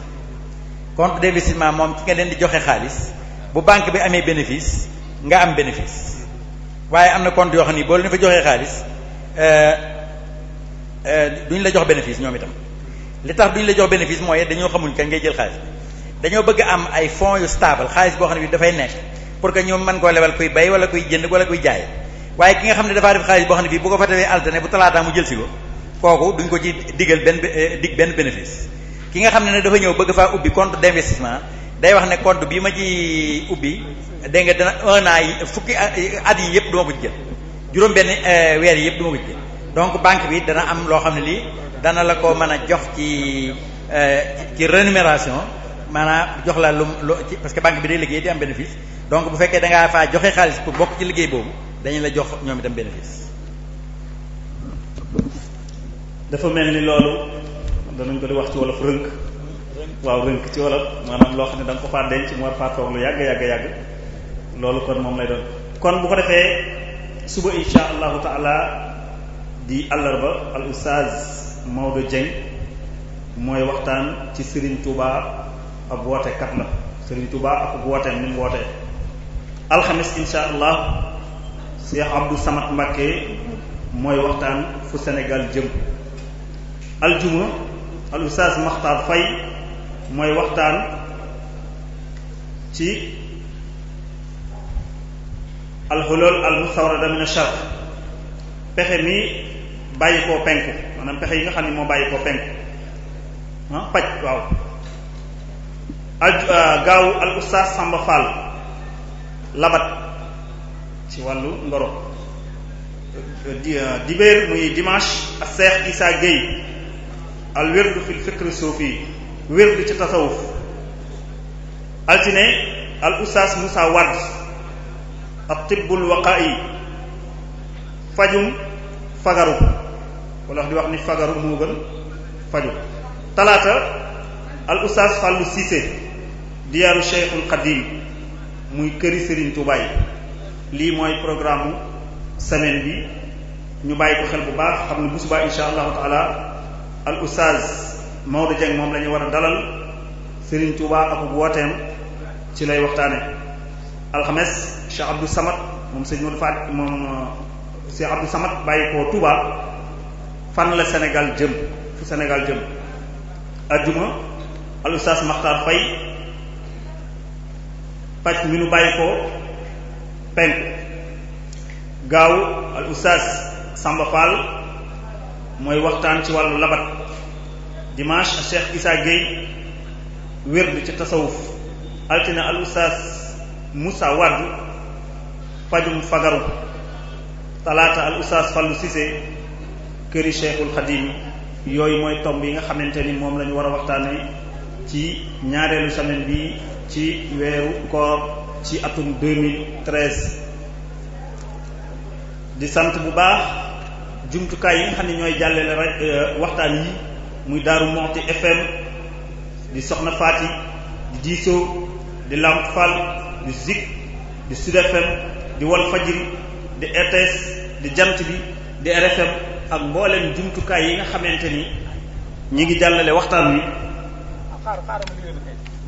compte d'investissement moom ci nga leen di joxe xaalis bu banque bi amee bénéfice nga am bénéfice waaye am na compte yoo xam ni boo leen fa joxee xaalis duñ la jox bénéfice ñoom itam li tax duñ la jox bénéfice mooy dañoo xamuñ kañ ngay jël xaalis dañoo bëgg am ay fonds yu stable xaalis boo xam ne bi dafay nekk pour que ñoom mën koo lebal kuy bay wala kuy jënd wala kuy jaay waaye ki nga xam ne dafaa def xaalis boo xam ne bii bu ko fa tawee alterné bu talaataa mu jël si ko kooku duñ ko ci digal benn bénéfice ki nga xam ne dafa ñëw bëgg faa ubbi compte d'investissement day wax ne compte bii ma ci ubbi dégg nga dana un an yi fukki at yi yëpp duma ko ci jël juróom benn weer yi yëpp duma ko ci jël donc banque bi dana am loo xam ne lii dana la ko mën a jox ci rémunération maanaam jox la lu parce que banque bi day liggéey di am bénéfice donc bu fekkee da ngaa faa joxe xaalis pour bokk ci liggéey boobu dañu la jox ñoom itam bénéfice. dafa mel ni loolu danañ ko di wax ci wolof rënk waaw rënk ci wolof maanaam loo xam ne da nga ko faa denc mu war faa toog lu yàgg loolu kon moom lay doon kon bu ko defee suba insha allahu taala di àllarba al ustaz Maodo Dieng mooy waxtaan ci Serigne Touba ak wootekat la Serigne Touba ak wooteem ni mu wootee alxamis insha allah Cheikh Abdou Samad Mbacké mooy waxtaan fu Sénégal jëm aljuma al ustaz Makhtar Faye mooy waxtaan ci alxulul al mustawrada min ash-sharq pexe mi bàyyi koo penku maanaam pexe yi nga xam ne moo bàyyi koo penku paj waaw gaaw al ustaz Samba Fall labat ci wàllu ngoro dibéer muy dimanche ak Cheikh Issa Gueye al wirdu fil fikri suufi wirdu ci tasawuf altine al ustaz Moussa Wade ak tibbul waqaa'i fajum fagaru wala di wax ni fagaru moo gën faju talaata al ustaz Fallou Cissé diyaaru Cheikhul Khadim muy këri Serigne Touba yi lii mooy programme semaine bi ñu bàyyi ko xel bu baax xam ne bu subaa insha allahu taala al ustaz Maodo Dieng moom la ñu war a dalal Serigne Touba ak wooteem ci lay waxtaane alxames Cheikh Abdou Samad moom sëñ Modou Fat moom Cheikh Abdou Samad bàyyi ko Touba fan la Sénégal jëm fu Sénégal jëm ajjuma al ustaz Makhtar Faye pàcc mi nu bàyyi ko penku gaaw al ustaz Samba Fall mooy waxtaan ci wàllu labat dimanche Cheikh Issa Gueye wérd ci tasawuf altine al ustaz Moussa Wade pajum fagaru talaata al ustaz Fallou Cissé këri Cheikhul Khadim yooyu mooy tomb yi nga xamante ni moom la ñu war a waxtaane ci ñaareelu semaine bi ci weeru koor ci atum 2013 di sant bu baax jumtukaay yi nga xam ne ñooy jàllale rek waxtaan yi muy Daaru Muxti FM di Soxna Faati di Diisoo di Lamp Fall di Zik di Sud FM di Wal Fajri di RTS di Jant bi di RFM ak mboolem jumtukaay yi nga xamante ni ñi ngi jàllale waxtaan wi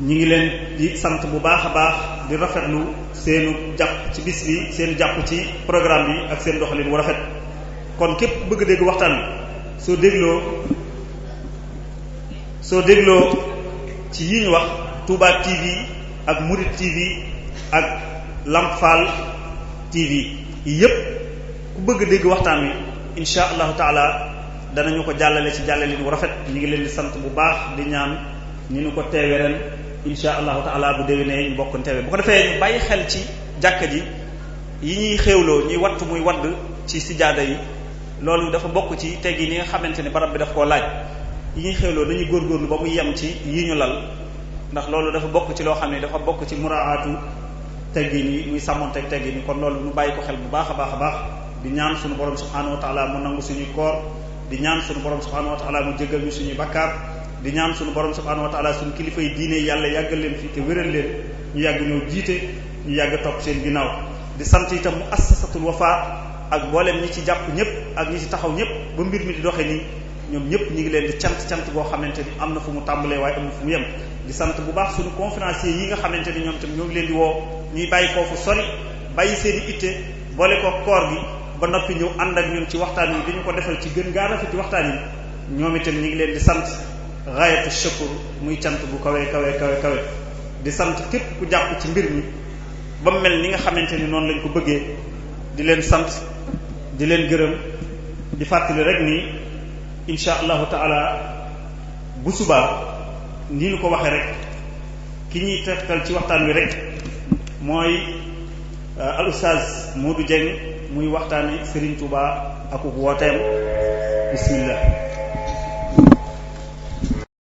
ñi ngi leen di sant bu baax a baax di rafetlu seenu jàpp ci bis bi seen jàpp ci programme bi ak seen doxalin wu rafet kon képp bëgg dégg waxtaan bi soo dégloo ci yi ñu wax Touba TV ak Murid TV ak Lamp Fall TV yi yépp ku bëgg dégg waxtaan wi insha allahu taala danañu ko jàllale ci jàllale wu rafet ñu ngi leen di sant bu baax di ñaan ni ñu ko teewee ren insha allahu taala bu déwénee ñu bokk teewee bu ko defee ñu bàyyi xel ci jàkka ji yi ñuy xéewloo ñuy wattu muy wadd ci sijaada yi loolu dafa bokk ci teg yi ni nga xamante ne barab bi daf koo laaj yi ñuy xéewloo dañuy góorgóorlu ba muy yem ci yi ñu lal ndax loolu dafa bokk ci loo xam ne dafa bokk ci muraatu teggin yi muy sàmmonteeg teggin yi kon loolu ñu bàyyi ko xel bu baax a baax a baax di ñaan suñu borom subhanahu wa taala mu nangu suñuy koor di ñaan suñu borom subhanahu wa taala mu jéggal ñu suñuy bakkaar di ñaan suñu borom subhanahu wa taala suñu kilifa yi diine yàlla yàggal leen fii te wéral leen ñu yàgg ñoo jiite ñu yàgg topp seen ginnaaw di sant itam mu assasatul wafa ak mboolem ñi ci jàpp ñëpp ak ñi ci taxaw ñëpp ba mbir mi di doxee nii ñoom ñëpp ñi ngi leen di cant boo xamante ni am na fu mu tàmbalee waaye am na fu mu yem di sant bu baax suñu conférencier yi nga xamante ni ñoom tam ñoo ngi leen di woo ñuy bàyyi foofu sori bàyyi seen i itte boole ko koor gi ba noppi ñëw ànd ak ñun ci waxtaan yi dañu ko defal ci gën gaa rafet ci waxtaan yi ñoom itam ñi ngi leen di sant gaayatu shakur muy cant bu kawe kawe di sant képp ku jàpp ci mbir mi ba mu mel ni nga xamante ni noonu lañ ko bëggee di leen sant di leen gërëm di fàttali rek ni insha allahu taala bu subaa ni ñu ko waxee rek ki ñuy tegtal ci waxtaan wi rek mooy al ustaaz Modou Dieng muy waxtaani Serigne Touba ak wooteem bismillah